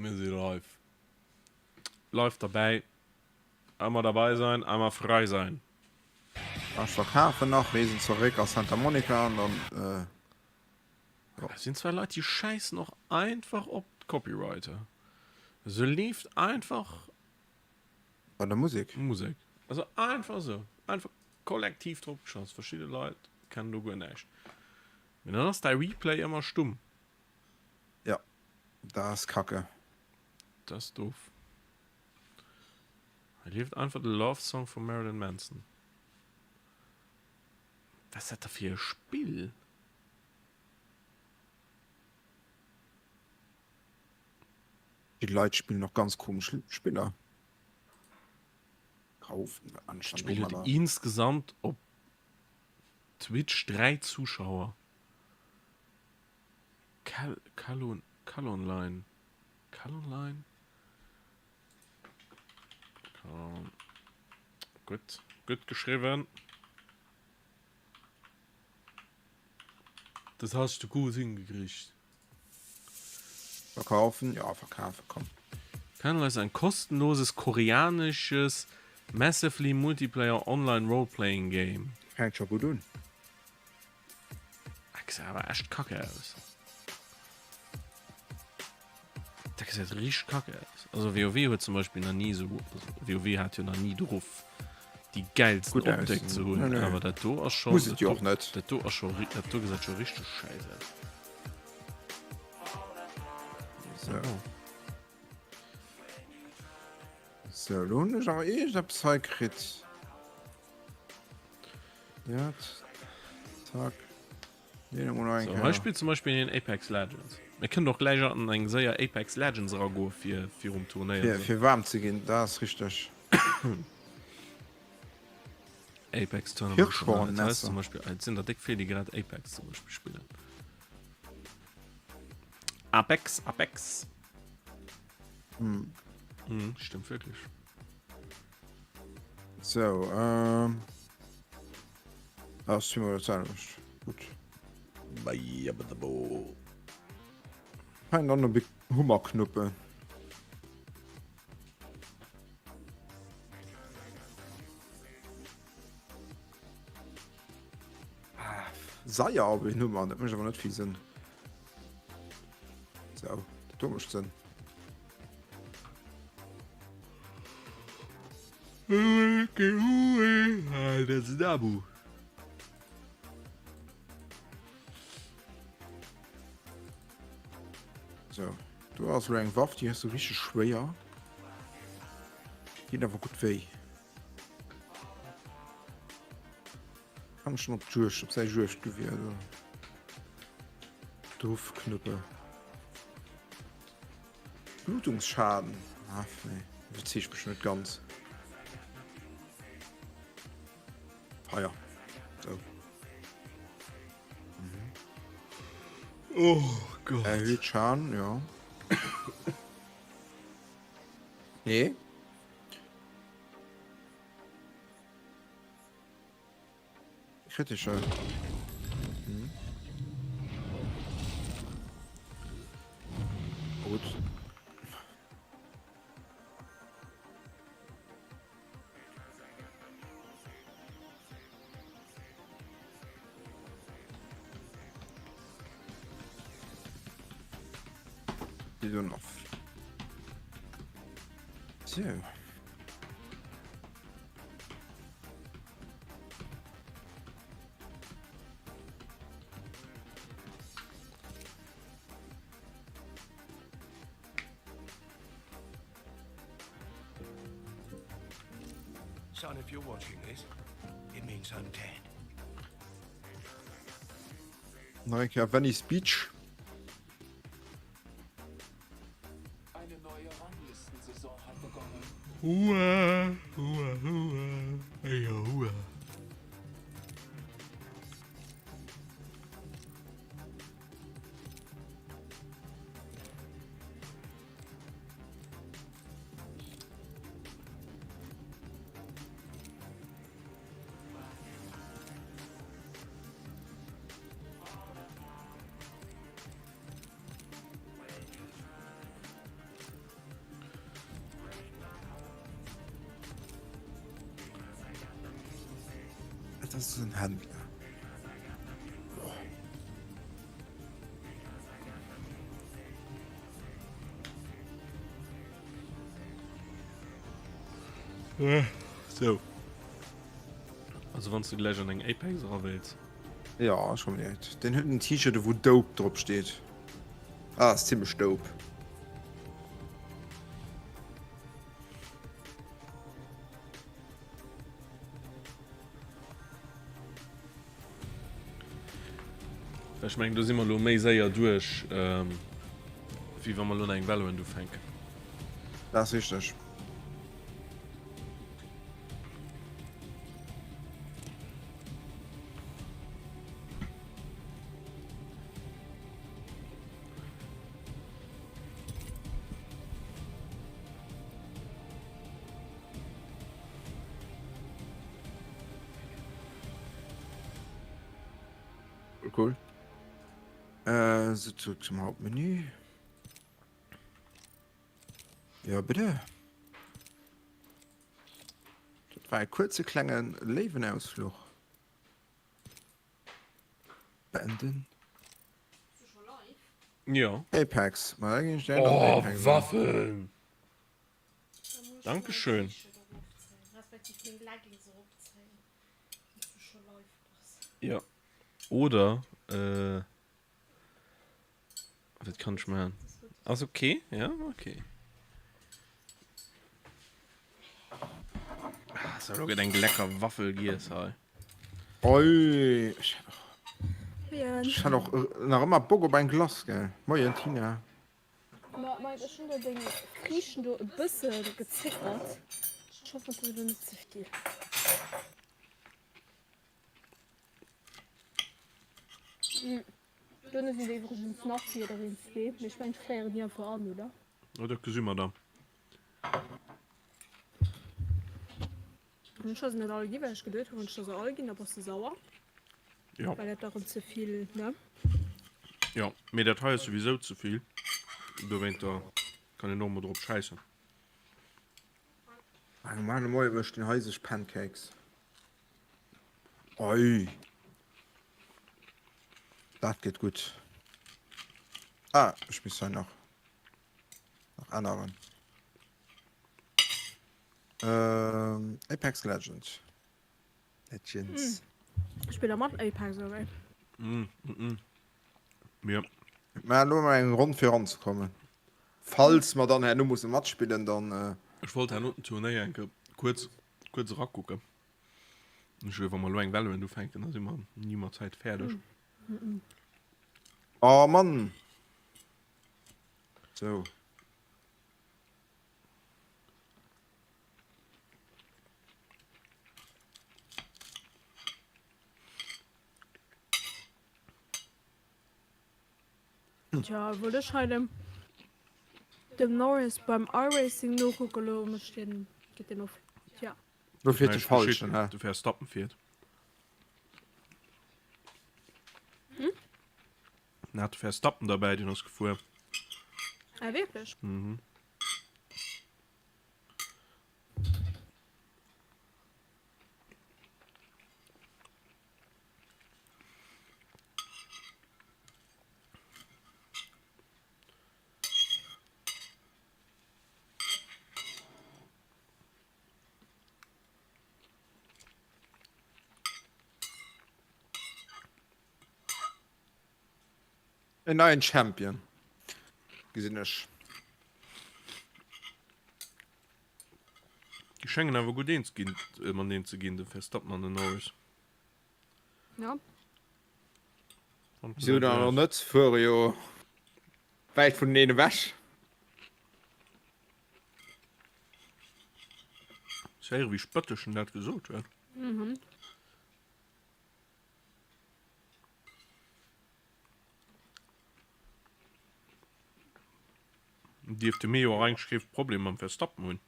Mir si live. Live derbäi. Emmer dabei sein, emmer frei sein. Ech verkafen nach, reesen zeréck a Santa Monica an dann jo. Et sinn zwar Leit déi schäissen och einfach op d'Copyright. Se leeft einfach. Bei der Musek? Musek. Also einfach esou. Einfach kollektiv drop geschoss. Verschidde Leit kennen do guer näischt. Mee dann ass däi Replay ëmmer stumm. Ja, dat ass kacke. Dat ass doof. Hei leeft einfach de Love Song vum Marilyn Manson. Wat ass dat da fir e Spill? Déi Leit spillen och ganz komesch Spiller. Kaufen D'Spill huet insgesamt op Twitch 3 Zuschauer. Cal Calon Calonline Calonline Calon Gutt gutt geschriwwen. Das hast du gut hingekriegt. Verkaufen? Ja, verkafen, komm. Kernel ist ein kostenloses koreanisches Massively Multiplayer Online Role-Playing Game. Fänkt scho gutt un. Dat gesäit awer echt kacke aus. Dat gesäit richteg kacke aus. Also WoW huet zum Beispill nach ni esou, also WoW hat jo nach ni de Ruff déi gäilsten Gutt Optik ze aussinn. hunn, Nee, nee. awer dat do ass schon, Muss et dat jo do, och net. dat do ass scho, dat do gesäit scho richteg schäiss aus. So. So, lo hunn ech awer iergendeppes hei kritt. Ja, zack. Nee, emol nach eng So, hei Kéier. spillt zum Beispill een Apex Legends. Mir kënnen och gläich an eng séier Apex Legends eragoe fir virum Turnéier. Fir, fir waarm ze ginn, dat ass richteg. Apex Tournament. Hirschhornmesser. Zum Beispill, et sinn der déck vill, déi grad Apex zum Beispill spillen. Apex, Apex. Hm. Mhm, stimmt wirklich. So, ähm. Ah, ass zweimal dat selwecht. Gutt. Fein dann op Hummerknuppe. Ah, Seier op een Hummer, dat mécht awer net vill Sënn. So, dat do mécht Sënn. Dat ass Abu. So, do ass lo eng Waff, déi ass sou richteg schwéier. Deet awer gutt wéi. Kann schon op d'Juegd, op säi Juegdgewier do. Doofknuppe. Blutungsschaden. Ah, nee, iwwerzeegt mech net ganz. Feier. So. Mhm. Oh Gott. Erhöht Schaden, ja. Nee. Kritischer. Mhm. Gut. Die so noch. So. Son, if you're watching this, it means I'm dead. Nach eng Kéier Venice Beach. Eine neue Ranglistensaison hat begonnen. Hua, hua, hua, ja, hua. Dat ass en Händler. Sou. Also wann s du gläich an eng Apex era wéilts. Ja, ech kommen direkt. Deen huet en T-Shirt wou Dope drop steet. Ah, ass zimmlech dope. Ech mengen do si mer elo méi séier duerch wéi wa mer elo nach eng Valorant ufänken. Dat ass richteg. Cool. Äh, so zurück zum Hauptmenü. Ja, bitte. Dat war e kurze klenge Léiwenausfluch. Beenden. Ja. Apex. Ma da ginn ech direkt op Oh, Apex an. Waffeln! Dankeschön. Ja. Oder, äh, wat kann ech maachen? Ass okay, ja, okay. Ah, so, lo gëtt eng lecker Waffel giess hei. Oi, ech hat och nach ëmmer Bock op eng Glace, gell? Moien Tina. Ma Mike, ech hunn der deng Friichten do e bësse gezickert. Ech hoffen, et ass elo net ze vill. Dono sinn der iwwregens nach wieder een, zwee, mee ech mengen, ech fréieren déi einfach an, oder? Oh, dat gesi mer dann. Ech hu se net all ginn, well ech geduet hu wann ech der se all ginn, da bass de sauer. Jo. Well dat da rëm ze vill, ne? Jo, mee dat hei ass souwisou ze vill, dowéinter kann een och mol drop schäissen. Normal de Moie mécht den hei sech Pancakes. Oi. Dat gëtt gutt. Ah, ech misst hei nach nach änneren. Ähm, Apex Legends. Legends. Mm. Ech spill mat Apex oder wéi? Mm, mm, mm. Ja. Mä elo mol eng Ronn fir eranzekommen. Falls mer dann herno musse matspillen, dann. Äh... Ech wollt herno den Turnéier enke kuerz, kuerz erakucken. Ech, wa mer elo eng Valorant ufänken, da si mer ni mat Zäit fäerdeg. Mm. Mm. Oh Mann! Sou. Tja, wollt ech hei dem dem Norris beim iRacing nokucken, elo mécht deen, geet deen of. Tja. Lo fiert de Falschen, hä? De Verstappen fiert. Hm? Na, de Verstappen derbäi, deen ass gefuer. Ah, wierklech? Mhm. En neien Champion gesinn ech. Déi schéngen awer gutt eens ginn, mateneen ze ginn, de Verstappen an den Norris. Ja. Wieso dann och net? Fuere jo wäit vuneneen ewech. Ech héiere wéi spëttesch en dat gesot huet. Mhm. Dierfte mir jo och eigentlech kee Problem mam Verstappen hunn.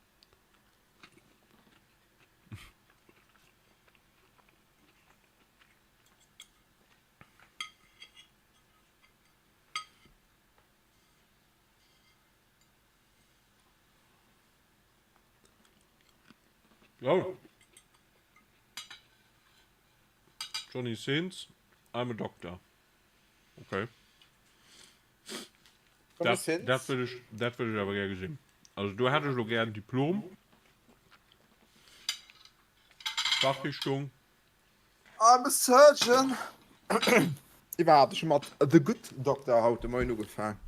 Oh. Johnny Sins, I'm a Doctor. Okay. Johnny Sins? Dat wëll ech, dat wëll ech awer gär gesinn. Also do hätt ech elo gär en Diplom. Fachrichtung. I'm a surgeon. Iwwerhaapt, ech hu mat The Good Doctor haut de Moien ugefaang.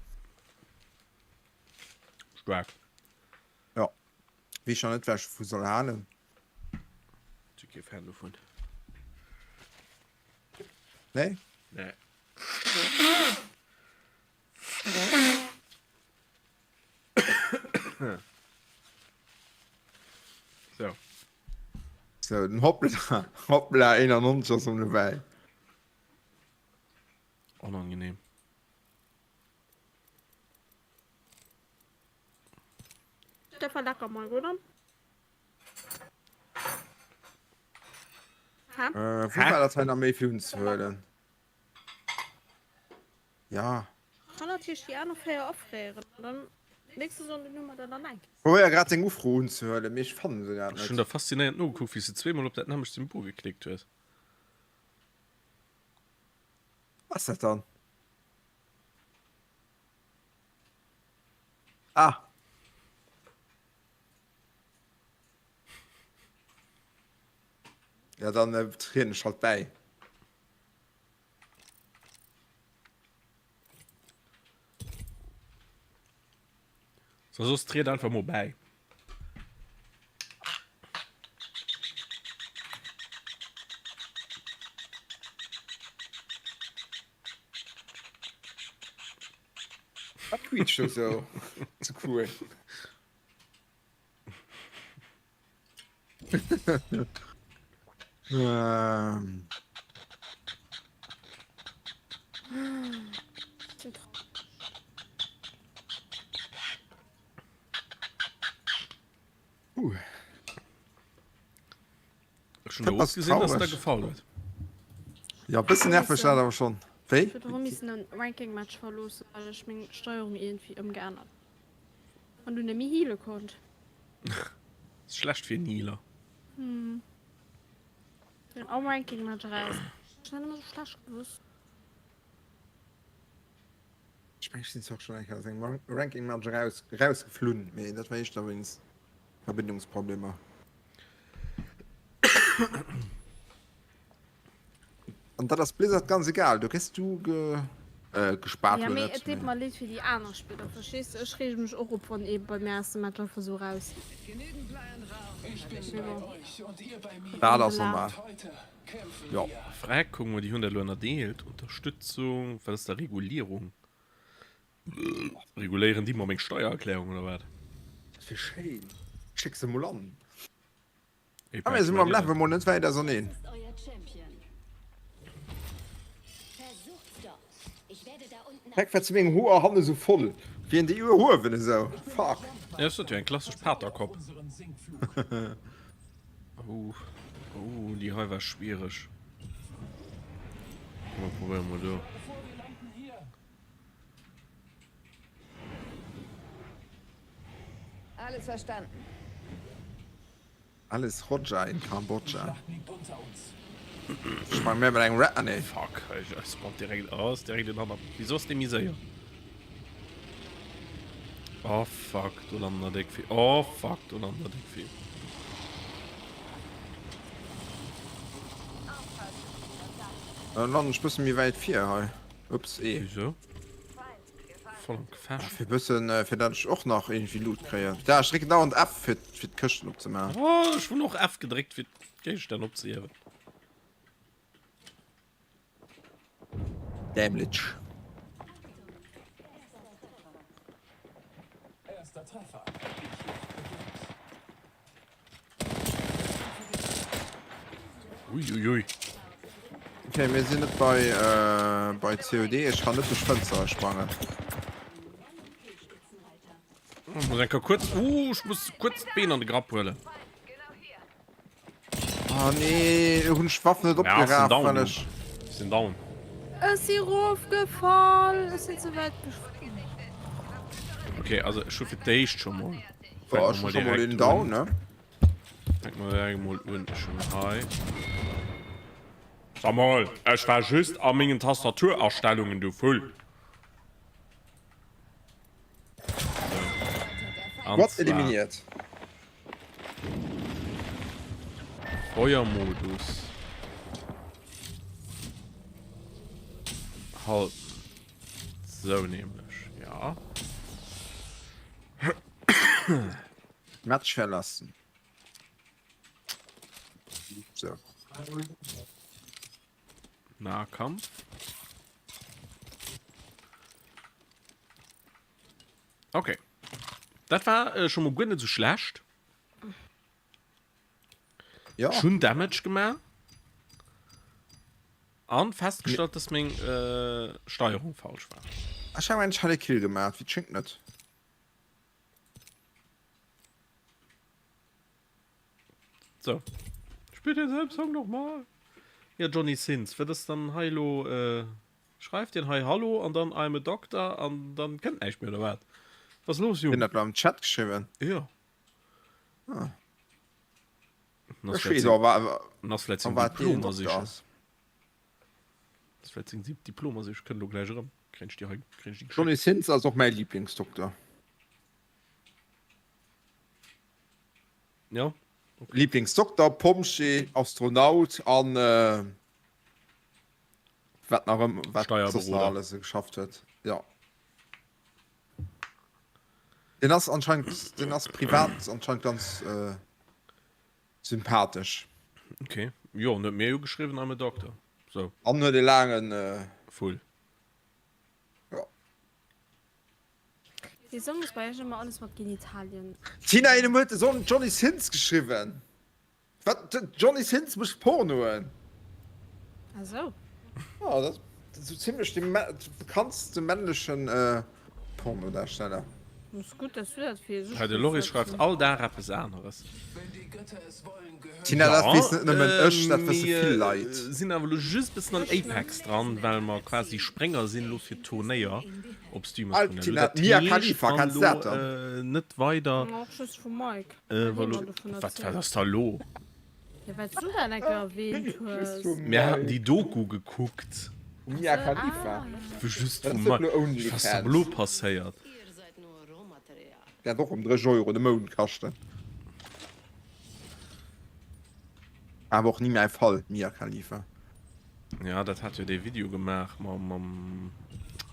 Staark. Jo. Weess scho net, wat ech dovu soll halen. Si kee Fan dovun. Nee? Nee. So. So, den Hoppla, Hoppla 91 ass um dobäi. Onangenehm. Dat war lecker, Mike, oder? Hä? Äh, wou war dat hei nach méi fir unzehuelen? Ja. Kann natierlech déi aner 4 afréieren an dann nächste Sonnden hu mer der dann eng. Probéier grad seng Ufro unzehuelen, mee ech fannen se grad Ech hunn net. der faszinéiert nogekuckt, wéi s de zweemol op dat nämmlecht Symbol geklickt hues. Was ass dat dann? Ah! Ja, dann äh, trieden ech halt bäi. So, soss triet einfach mol bäi. Wat quietscht do sou? Ze cool. Ähm. Uh. Ech hunn elo gesinn, dass der gefall huet. Ja, e bëssen nervt mech dat awer schonn. Wéi? Ech huet och missen en Ranking-Match verloossen, well ech meng Steierung iergendwéi ëmgeännert an du net méi heale konnt. Ass schlecht fir en Healer. Hm. Am Ranking-Match eraus. Ech hat ëmmer sou schlecht gewosst. Ech mengen, ech sinn zwar schonn eng Kéier aus engem Ranking-Match eraus, erausgeflunn, mee dat war éischter wéinst Verbindungsproblemer. An dat ass Blizzard ganz egal, do kriss du ge, äh, gespaart Ja, lo mee net, et deet mee. mer leed fir déi aner Spiller, verstees de? Ech reege mech och op, wann ee bei mär aus dem Match einfach sou raus. Mee bon. Dat ass normal. Jo. Freck, guck mol, déi hunn dat elo ënnerdeelt, Unterstützung, wat ass da Regulierung? Reguléieren déi mer meng Steiererklärung oder wat? Dat wier schéin. Schéck se mol an. Ah, mir si mam Level mol net wäit auserneen. Heck, wat si meng Hoer hanne sou voll? Wien déi uewen esou? Fuck. Ja, ass dat jo eng klassesch Paterkopp. Oh, oh, déi hei war schwiereg. Mal probéiere mol do. Alles verstanden. Alles Roger in Kambodscha. Ech meng mir mat engem Ra ah nee. Fuck, ech spawnt direkt ass direkt en hanner. Wieso ass dee méi séier? Oh fuck, do landen der déck vill. Oh fuck, do landen der déck vill. Dann landen ech bësse méi wäit vir hei. Ups, ee. Wieso? Voll am Gefecht. Fir bëssen, fir dat ech och nach irgendwie Loot kréien. Da, ech drécken dauernd F fir fir d'Këschten opzemaachen. Oh, ech hunn och F gedréckt fir d'Géigestänn opzehiewen. Dämlich. Erster Treffer. Die Schlacht beginnt. Uiuiui. Okay, mir sinn net bei, äh, bei COD. Ech kann net duerch Fënstere sprangen. Ich muss enker kurz, uh, ich muss kurz d'Been an de Grapp huelen. Ah nee, hunn ech d'Waff net Ja, opgeraf, down, well du. ech. Sinn down. Ech si rofgefall, ech sinn ze wäit gesprongen. Okay, also ech hu fir d'éischt scho mol. Boah, ech hu scho mol een down, ne? Fänk mer direkt mol un. Ech hunn hei. Sag mol, ech war just a mengen Tastaturastellungen, du Vull. Squad eliminiert. Feuermodus. Halten. Sou nämlech, ja. Match verlassen. So. Nahkampf. Okay. Dat war äh, schon mal guer net so schlecht. Ja. Schon Damage gemacht. An festgestellt, dass meng äh, Steuerung falsch war. Ech habe einen helle Kill gemacht, wie schenkt net. So. Spiel den selben Song nochmal. Ja, Johnny Sins, wat ass dann hei lo? Äh, schreift den hei Hallo an dann I'm a Doctor an dann kënnt näischt méi, oder wat? Was ass los, Jung? Hien dat lo am Chat geschriwwen? Jo. Ah. Ass Ech weess och, wa, ass vläit seng wat deen Diplomer Dokter sichen. ass. Ass vläit seng Diplomer sichen. Kënnt lo gläich erëm. Kréien ech déi hei, kréien ech déi Johnny geschéckt. Sins ass och mäi Lieblingsdokter. Ja, okay. Lieblingsdokter, Pompjee, Astronaut an äh, wat nach ëm, wat soss nach Steierberoder. alles e geschafft huet. Ja. Den ass anscheinend, den ass privat anscheinend ganz äh, sympathesch. Okay. Jo, en huet mir jo geschriwwen, I'm a doctor. So. An huet e laangen äh, Vull. Ja. Wisou muss bei iech ëmmer alles mat Genitalien? Tina, een huet de Song Johnny Sins geschriwwen. Wat? De Johnny Sins mécht Pornoen? Ah sou. Ja, dat ass sou zimlech de bekanntste männlechen Pornodarsteller. Ass gutt, dass du dat weess. Hei, de Loris schreift all Dag eppes aneres. Tina, dat weess net nëmmen ech, dat wësse vill Leit. Mir sinn awer elo just e bëssen an Apex dran, well mer quasi Sprénger sinn elo fir d'Turnéier op Alt, Streamers.lu. Tina, Dat d'Mia heescht, Khalifa, wann kenns elo dat dann? net weider, Och just vum Mike, wa well hie lo, mer dovun wat, wat erzielt. ass da lo? Jo, well s du dat eng Kéier erwähnt Just hues. vum Mir haten Mike. déi Doku gekuckt. Vum Mia Khalifa? Ah. Just Dat vum ass net Mike. lo Wat ass da elo Onlyfans. passéiert? Dat och ëm 30 Euro de Mount kaschten. Awer och ni mäi Fall, Mia Khalifa. Ja, dat hat jo dee Video gemaach mam, mam,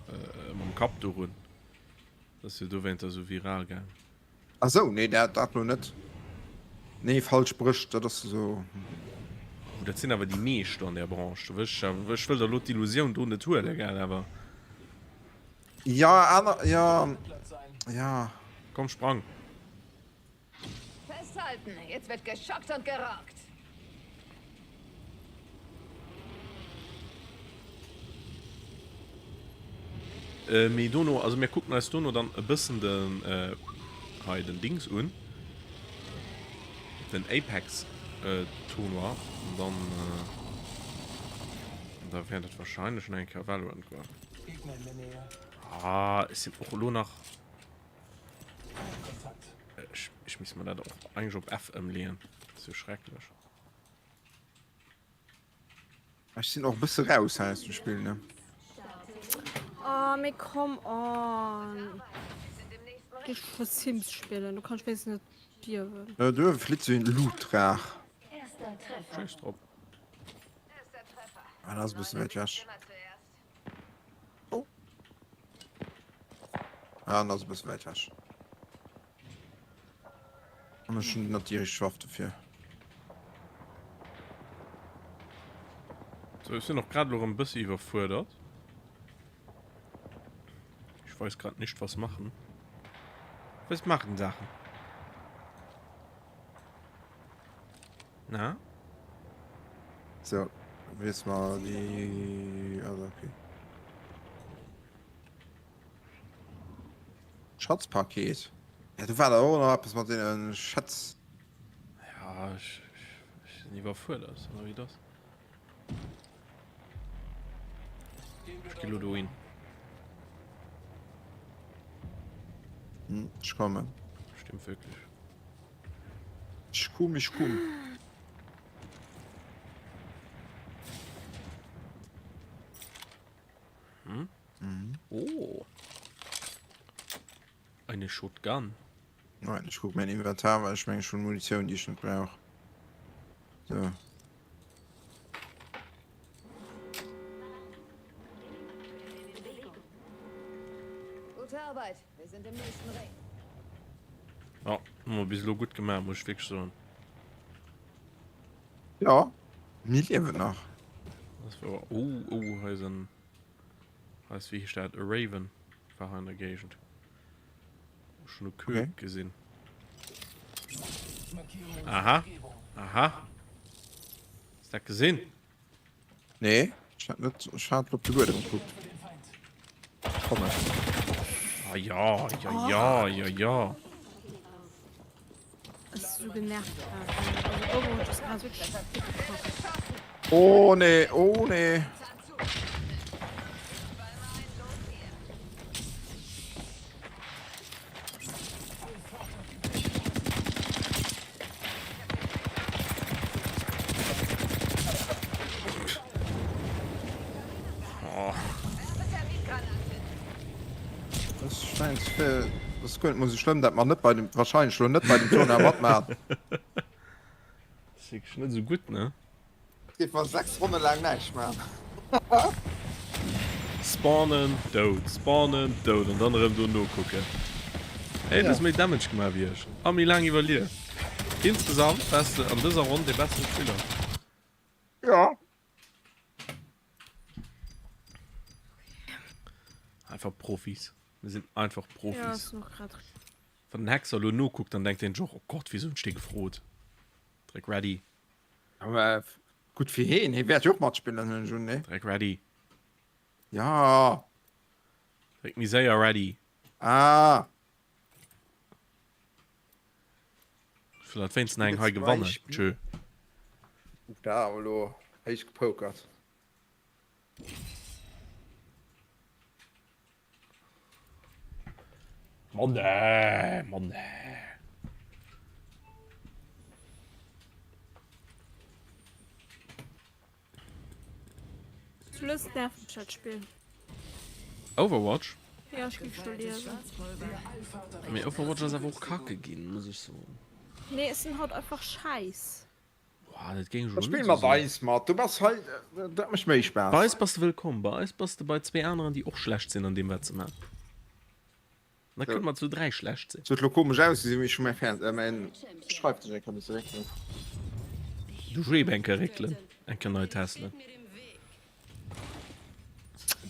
äh, mam Kapp dorun. Dat ass jo dowéinter esou viral gaang. Ah sou, nee dat dat lo net. Nee, falsch Brëscht, dat ass esou. Oh, dat sinn awer déi meescht do an där Branche. Do wëll ech awer, ech wëll der elo d'Illusioun do net huelen, gell, awer. Ja, aner, ja, ja. Komm, sprang! Festhalten, jetzt wird geschockt und gerockt. Äh, mee dono, also mir kucken eis dono dann e bëssen den, äh, hei den Dings un. Den Apex, äh, Tournoi. An dann, äh, da wäert et wahrscheinlech nach eng Kéier Valorant goen. Ah, ech sinn och elo nach. Ech, ech misst mer dat och eigentlech op F ëmleeën. Dat ass jo schrecklech. Ech sinn och e bësse raus hei aus dem Spill, ne? Oh, mee come on. Geh scho Sims spillen, du kanns wéinstens net stierwen. Äh, do flitt sou een Loot-Draach. Scheiss drop. Ah, dat ass e bësse wäit ewech. Oh. Ah, dat ass e bësse wäit ewech. An ech hunn net déi richteg Waff dofir. So, ech sinn och grad elo erëm e bëssi iwwerfuerdert. Ich weiß grad nicht, was machen. Was machen Sachen? Na? So, wees mal die. Also, okay. Schatzpaket. Ja, du war da och nach eppes mat deene Schätz. Ja, ech, ech, ech sinn iwwerfuerdert, oder wéi das? Ech gi lo dohin. Hm, ech kommen. Stimmt wirklich. Ech komm, ech komm. Oh. Eine Shotgun. Moment, ech kuck mäin Inventar, well ech mengen ech hunn Munitioun déi ech net brauch. So. Gute Arbeit. Wir sind im nächsten Ring. Ja, hu mer bis elo gutt gemaach, muss ech wierklech soen. Ja, mir liewen nach. Das war, oh, oh, hei ass en, hei ass, wéi heescht dat, e Raven war hei an der Géigend. Ech hunn e Köp Okay. gesinn. Aha, aha. Hast dat gesinn? Nee, ech hat net, ech hat op de Buedem gekuckt. Komm ech. Ah ja, ja, ja, ja, ja. Es ist so genervt gerade. Also Overwatch ist gerade wirklich dicke Kacke. Oh nee, oh nee. Das guer net mol sou schlëmm, dat mer net bei dem wahrscheinlech lo net bei dem Tournoi matmaachen. Das ist wirklich net sou gutt, ne? Géif mer 6 Ronne laang näischt maachen. Spawnen, dout, spawnen, dout an dann erëm do nokucken. Hey, du hues méi Damage gemaach wéi ech a méi laang iwwerlieft. Insgesamt waars de an dëser Ronn dee beschten Spiller. Jo. Einfach Profis. Mir sinn einfach Ja, Profis. ist noch grad. Wann den Hexer elo nokuckt, dann denkt hien sech och, Oh Gott, wéisou hunn ech dee gefrot? Dréck Ready. Awer gutt fir heen, hee wäert jo och matspillen, hunn ech un, nee? Dréck Ready. Ja. Dréck méi séier Ready. Ah. Ech wëll dat wéinsten eng hei gewannen. Tschö. Da elo héich gepokert. Ma nee, ma nee. Schluss nervt mech dat Spill. Overwatch? Ja, ech géif scho liesen. Mee Overwatch ass awer och kacke ginn, muss ech soen. Nee, ech sinn haut einfach scheiss. Boah, dat géing ech elo net Spill esou mat soen. eis mat, du bass hei, dat mécht méi Spaass. Bei eis bass de wëllkomm, bei eis bass de bei zwee aneren, déi och schlecht sinn an deem wat se man. Da kënne mer zu 3 schlecht sinn. Et huet lo komesch ausgesinn, wéi ech vu mäi Fern, mäin Schreifdësch eng Kéier misse réckelen. Du Schweeb eng Kéier réckelen, eng Kéier nei testelen.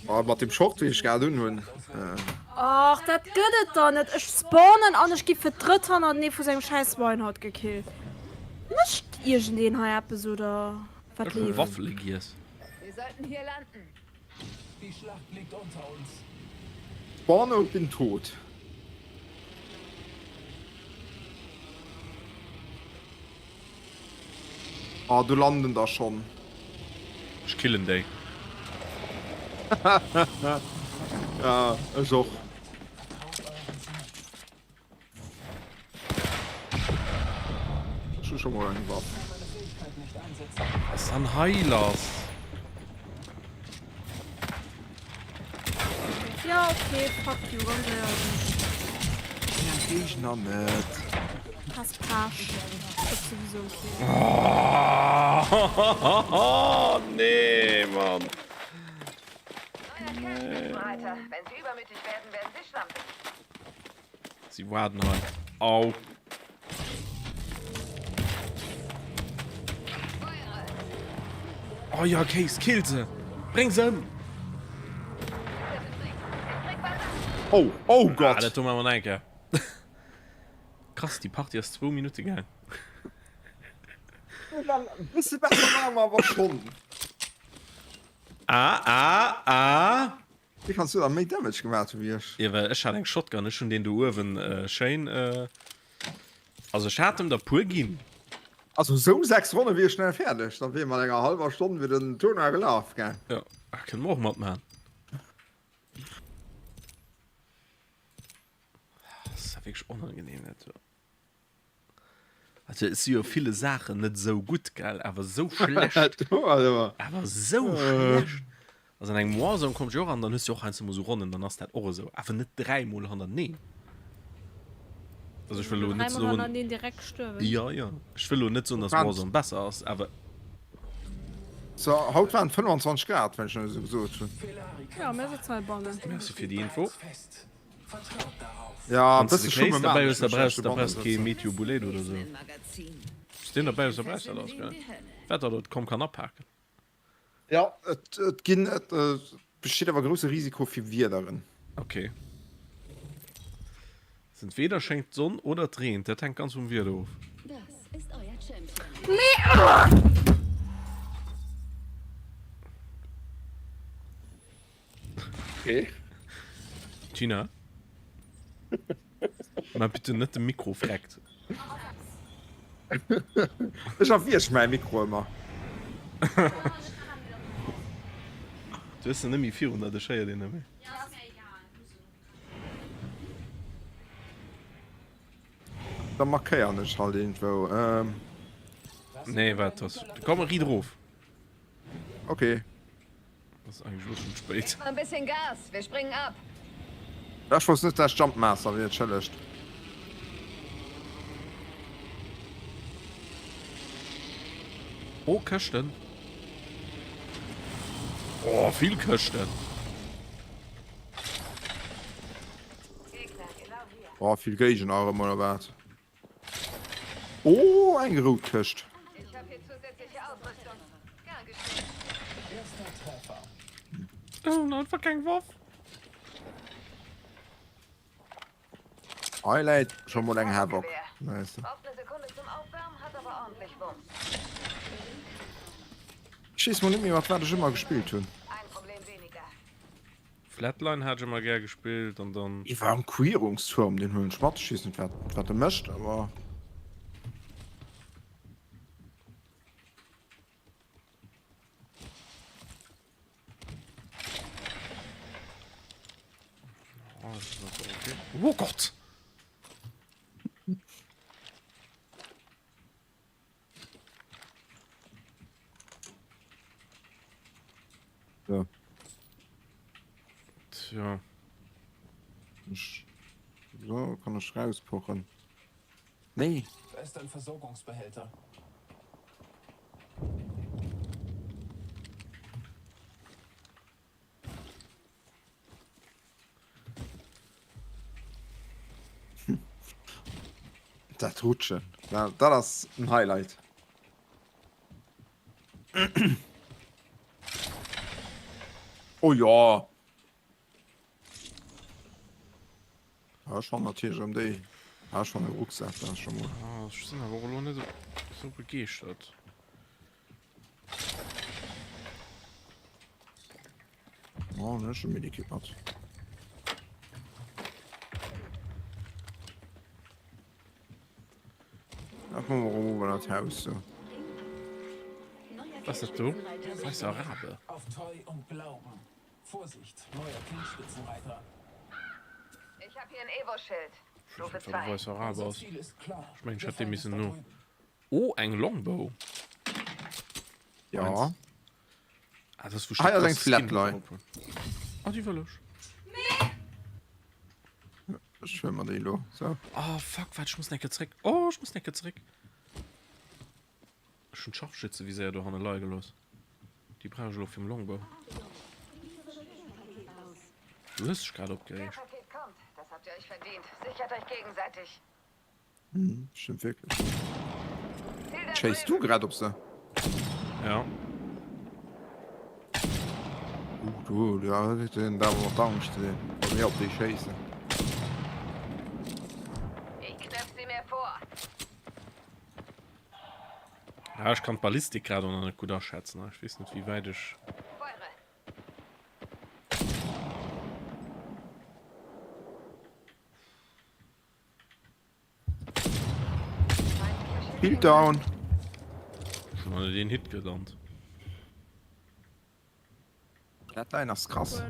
Oh, mat dem Short wéi ech grad unhunn. Och dat gëtt et der net! Ech spawnen an ech gi fir d'drëtt hannertenee vu sengem schäiss Reinhardt gekillt. Mécht iergendeen hei eppes oder wat Ech hu leeft? Waffele giess. Wir sollten hier landen. Die Schlacht liegt unter uns. Spawne und bin tot. Ah, do landen der schon. Ech killen déi. Ja, ech och. Ech hu scho mol eng Waff. Was dann hei lass? Ja, okay, fuck you, ganz éierlech. Géigner net. Has Pech. Huet souwisou okay. Oh, nee, Mann. Neuer Kämpfmitstreiter. Wenn sie übermütig werden, werden sie schlampig. Sie warten hei. Au. Oh ja, Case, kill se! Bréng se ëm! Oh, oh Ah, Gott! dat do maache mer nach eng Kéier. Krass, déi Partie ass zwou Minutte gaang. E bësse besser ware mer awer schonn. Ah, ah, ah! Wéi kanns du da méi Damage gemaat hu wéi ech? Jo well ech hat eng Shotgun, ech hun deen do uewen schéin, also ech hat em der puer gin. Also sou 6 Ronne wier schnell fäerdeg, dann wier mat enger halwer Stonn wier den Tournoi gelaf gell? Jo, kënne mer och matmachen. Dat ass wierklech onangenehm dat do. Also ech si jo ville Saachen net esou gutt, gell, awer esou schlecht, awer esou schlecht. Also an engem Warzone komm ech och an, dann hues du och heiansdo mol sou Ronnen, dann ass dat och esou, awer net dräimol hannerteneen. Also ech wëll elo net Dräimol soen, hannerteneen direkt gestuerwen. jo jo, ech wëll elo net soen, dass Warzone besser ass, awer. So, haut waren et 25 Grad, wann ech net esou gesot hunn. Jo, mir sëtzen heibannen. Merci fir déi Info. Ja, e Wann s de bësse de Schumme Kéis derbäi maan hues, ech da mech, brauchs ech da brauchs dobannen kee sëtzen. Meteo Bullet oder sou. Wann s deen derbäi hues, da brauchs dat alles guer net. Wat dat et komm kann apaken. Ja, et et ginn et besteet awer grousse Risiko fir Wiederen. Ok. Entweder schéngt d'Sonn oder et reent, dat hänkt ganz vum Wieder of. Okay. Gina? Mä bitte net de Mikro freckt. Ech erwierg mäi Mikro ëmmer. Du hues en net méi virun der, dech héiert een net méi. Da markéieren ech halt iergendwou. Nee, wat ass? Komm, riit erof. Okay. Das ist eigentlich schon spät. Ein bisschen Gas, wir springen ab. Ech wosst net, dass ech Jumpmaster wier, entschëllegt. Oh, Këschten. Oh, vill Këschten. Oh, vill Géigner erëm, oder wat? Oh, eng rout Këscht. Ech hunn einfach keng Waff. Hei läit scho mol eng Havoc. Nice. Ech weess mol net méi mat wat ech ëmmer gespillt hunn. Flatline hat ech emmer gär gespillt an dann. Ee war am Quierungsturm, deen huelen ech mat. Ech weess net wat wat e mécht, awer. Oh Gott! So. Tja. Ich, so, kann ich rauspochen. Nee. Da ist ein Versorgungsbehälter. Dat Rutschen, dat ass en Highlight. Oh jo! Ah, ech fannen natierlech erëm déi. Ah, ech fannen e Rucksak, dat ass scho mol. Ah, ech sinn awer och elo net esou begeeschtert. Oh, ne, schon Medikit mat. Ach, mal rum über das Haus so. Was ist das du? Weißer Rabe. Auf Treu und Glauben. Vorsicht, neuer Kriegspitzenreiter. Ich habe hier ein Evo-Schild. Stufe 2. Weißer Rabe aus. Ich meine, ich hätte müssen nur. Oh, eng Longbow. Ja. Ah, das Ah, ja, eng Flatline. Ah, déi wëll ech. Ech huel mer déi elo. So. Oh, fuck, waart, ech muss eng Kéier zréck. Oh, ech muss eng Kéier zréck. Ech hunn d'Scharfschützeviséier dohanne leie gelooss. Déi brauch ech elo fir Longbow. Du hues dech grad opgereegt. Paket kommt. Das habt ihr euch verdient. Sichert euch gegenseitig. Hm, stimmt wirklich. Chase du grad op se? Ja. Uh, du, ja, den da noch Angst sinn. Bei mir op déi schéissen. Ich knöpf sie mir vor. Ja, ich kann d'Ballistik grad auch noch net gutt aschätzen. Ich weess net, wéi wäit ech. Feuere. Heal down. Schon an den Hit gelannt. Flatline ass krass.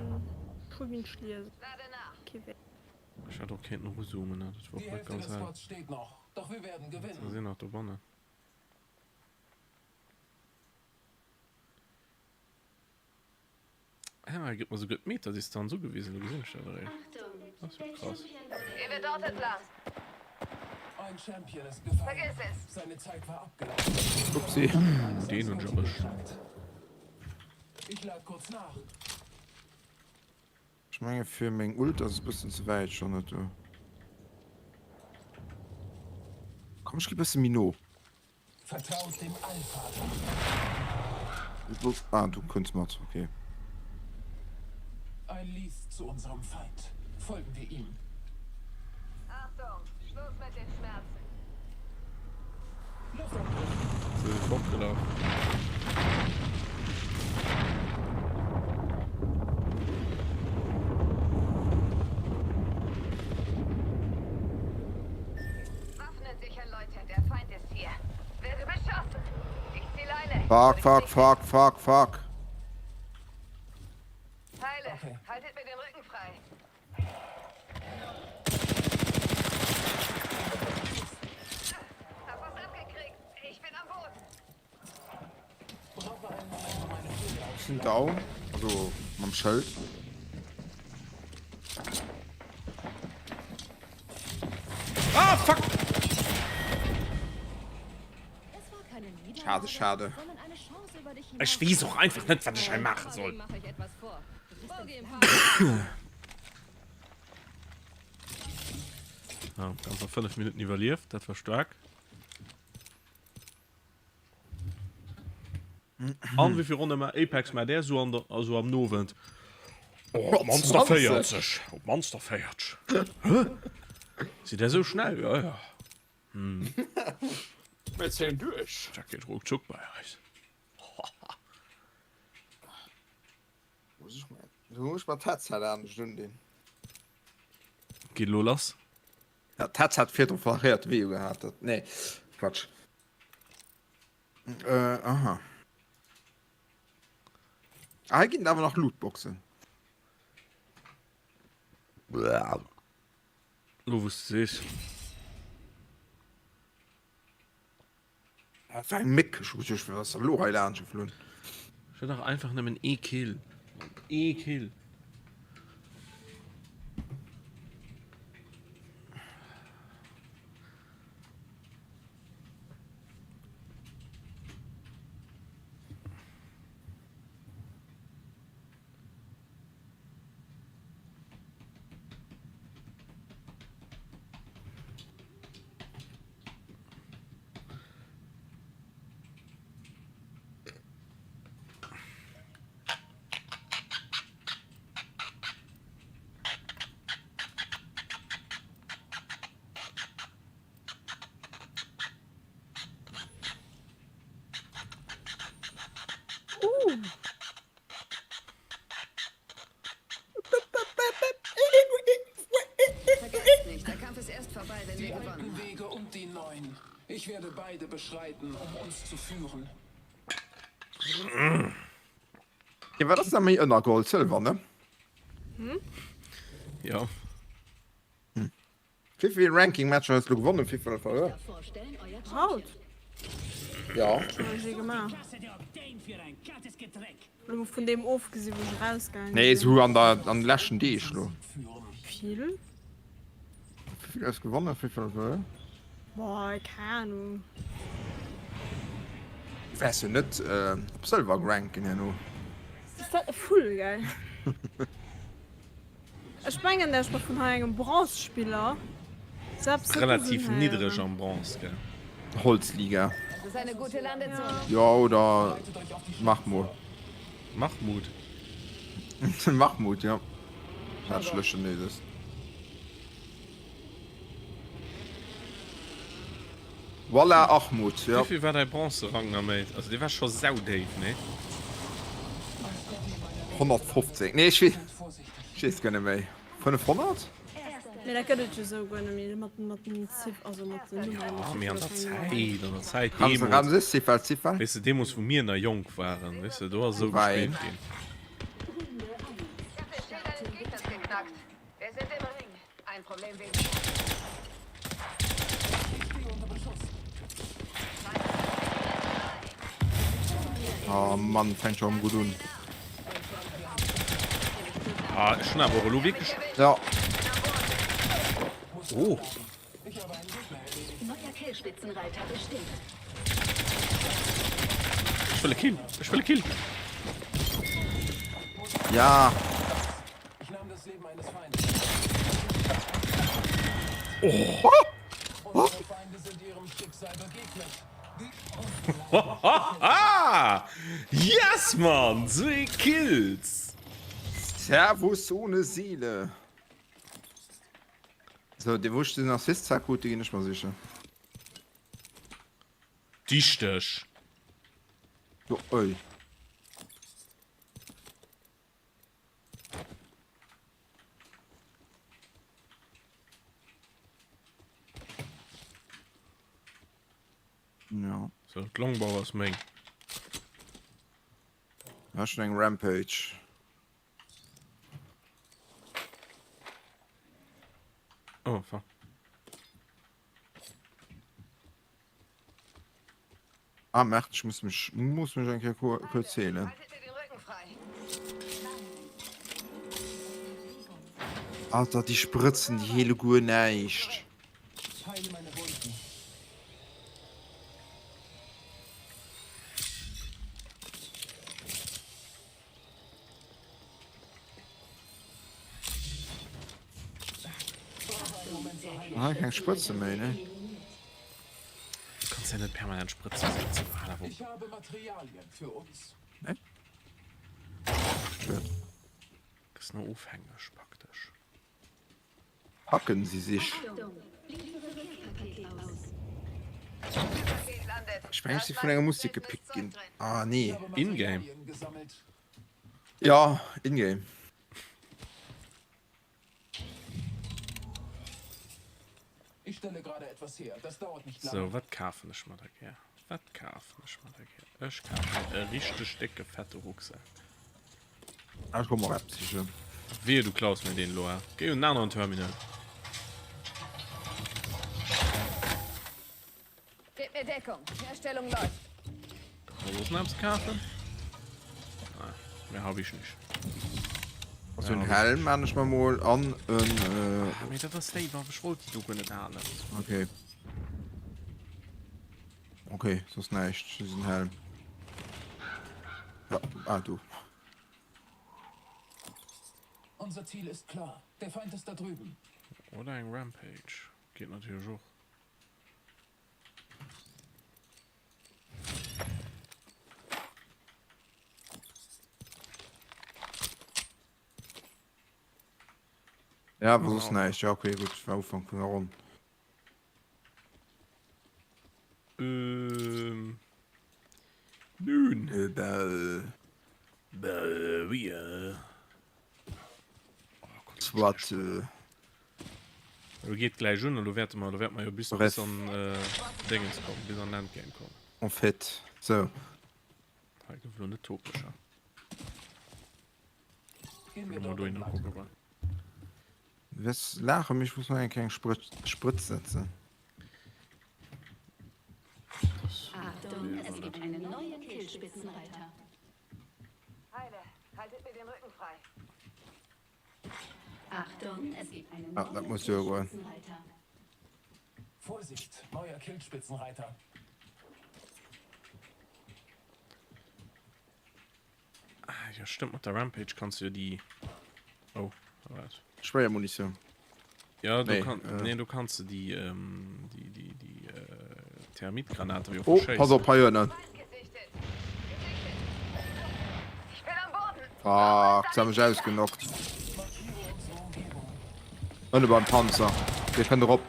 Ech hätt och kéinten eruzoomen, dat war och net ganz hell. Da sinn nach dobannen. Ah, hei gëtt mer souguer d'Meterdistanz ugewisen, do gesinn ech dat eréischt. Dat ass jo krass. Upsi. Uh, deen hunn ech erwëscht. Ech menge fir meng Ult ass et bëssen ze wäit schonn net do. Komm ech gi bësse méi no. Vertraut dem Allvater. Ah, du kënns mat, okay. Ein Liest zu unserem Feind. Folgen wir ihm. Achtung, Schluss mit den Schmerzen. Se si fortgelaf. Waffnen sichern, Leute, der Feind ist hier. Werde beschossen. Ich zieh Leine. Fuck, fuck, fuck, fuck, fuck. Heile, okay. haltet mir den Rücken frei. Hab was abgekriegt. Ich bin am Boden. Sind down, also mam Schëld. Ah, fuck! Schade, schade. Ech weess och einfach net, wat ech hei maache soll. Ah, ganzer 5 Minuten iwwerlieft, dat war staark. An wéi vill Ronne ma Apex ma där sou an der also am Nowend? Oh, op mannst der 40. Op mannst der 40. Hä? Si där sou schnell? Ja, ja. Hm. Mir zéien duerch. Dat geet ruckzuck bei eis. Muss ech mir, du muss ech mer d'Headset anescht undinn. Geet elo lass. Ja, d'Headset virdru verréiert Video gehat. Dat, nee, Quatsch. Äh, aha. Ah, hei ginn et awer nach Lootboxen. Lo wou s de sees. Dat war eng Méck. Ech hu geduecht, wat ass da lo hei laanscht geflunn? Ech wëll dach einfach nëmmen ee Kill. Ee Kill. Uh. Vergesst nicht, der Kampf ist erst vorbei, wenn Die wir alten gewonnen haben. Wege und die neuen. Ich werde beide beschreiten, um uns zu führen. Jo, wat ass da méi ënner Gold? Sëlwer, ne? Jo. Wéivill Ranking Matcher hues du gewonnen, wéivill verluer? Haut? Ja. Schon hab ech ee gemaach. Lo vun deem ofgesi wou ech erausgaange Nee, sinn. sou an der an de leschten Deeg lo. Vill? Wéivill hues gewonnen, wéivill verluer? Boah, keng Ahnung. Du wäers jo net op Sëlwer ranken herno. Ass dat e Vull, gell? Ech mengen ech mer vun hei engem Bronze-Spiller selbst net Relativ gesinn niddreg héieren. am Bronze, gell? Holzliga. Das ist eine gute Landezone. Jo, oder Mahmoud. Mahmoud? Mahmoud, jo. Dat schlecht Chineses. Voilà, Achmut, jo. Wéivill war däi Bronze-Rang am Méint? Also dee war scho saudéif, nee? 115, nee ech weess, ech weess guer net méi. 500? Mee dat gëtt et jo esou guer net méi mat mat den Ziff, also mat den Nummeren. Ja, mee an der Zäit, an der Zäit Ramse, deemools. Ramse, Ziffel, Ziffel. Weess de, deemools wou mir nach jonk waren, weess de, do ass esou Wei. gespillt ginn. Ich hab den Schild eines Gegners geknackt. Wir sind im Ring. Ein Problem weniger. Oh Mann, fängt schon gutt un. Ah, ech hunn awer och elo wierklech. Ja. Oh. Ech wëll e Kill. Ech wëll e Kill. Ja. Oh. Oh. Yes Mann! Zwee Kills! Servus ohne Seele. So, dee wou ech den Assist zwar krut, dee ginn ech mer sichen. Dichteg. Jo, oi. Ja. So, d'Longbow ass meng. Ja, schon eng Rampage. Oh, fuck. Ah, Merd, ich muss mich, muss mich eng Kéier kurz heelen. Alter, déi Sprëtzen, déi heele guer näischt. Ah, keng Sprëtze méi, ne? Du kanns ja net permanent Sprëtzen setzen. Alter, wo? Ich habe Materialien für uns. Ne? Schued. Das ist nur ofhängeg praktisch. Packen sie sich. Ich mengen, ech si vun enger Musik gepickt ginn. Ah, nee. In-game. Ja, in-game. Sou, wat kafen ech mer da gär? Wat kafen ech mer da gär? Ech kafe mer e richteg décke fette Rucksak. Ech komm och eppes sichen. Wehe du klaus mir deen elo, he? Géi un en aneren Terminal. Gebt mir Deckung. Herstellung läuft. Kann man soss nach eppes kafen? Ah, mehr hab ich nicht. Also en Helm maan ech mer mol an en. Ah, mee dat ass déi Waff, ech wollt déi do guer net halen. Okay. Okay, soss näischt, just en Helm. Ja, ah do. Unser Ziel ist klar. Der Feind ist da drüben. Oder eng Rampage. Geet natierlech och. Ja, awer soss näischt. Ja, okay, gutt, war Ufank vun der Ronn. Ähm. Nun. Äh, bäh. Bäh, oui, äh. Oh Gott, Soit. Äh. Elo geet gläich un, elo wäerte mer, elo wäerte mer jo bis, bis an äh, Dingens kommen, bis an Endgame kommen. En fait. So. Hei gouf elo net topescher. Gehen wir do hin kucke goen. Wes laache mech, muss mer eng kleng Sprëtz, Sprëtz setzen. Achtung, es gibt einen neuen Killspitzenreiter. Heile, haltet mir den Rücken frei. Achtung, es gibt einen Ah, dat muss jo goen. Vorsicht, neuer Killspitzenreiter. Ah, ja stimmt, mat der Rampage kannst du jo déi Oh, wat? Schwéiermunitioun. Ja, du Nee, kann, äh. nee, du kannst du déi ähm, déi déi déi äh, Thermitgranate jo Oh, verschéissen. pass op, hei ënnen. Fuck, se hu mech ausgenockt. Ënne beim Panzer. Dee kënnt erop.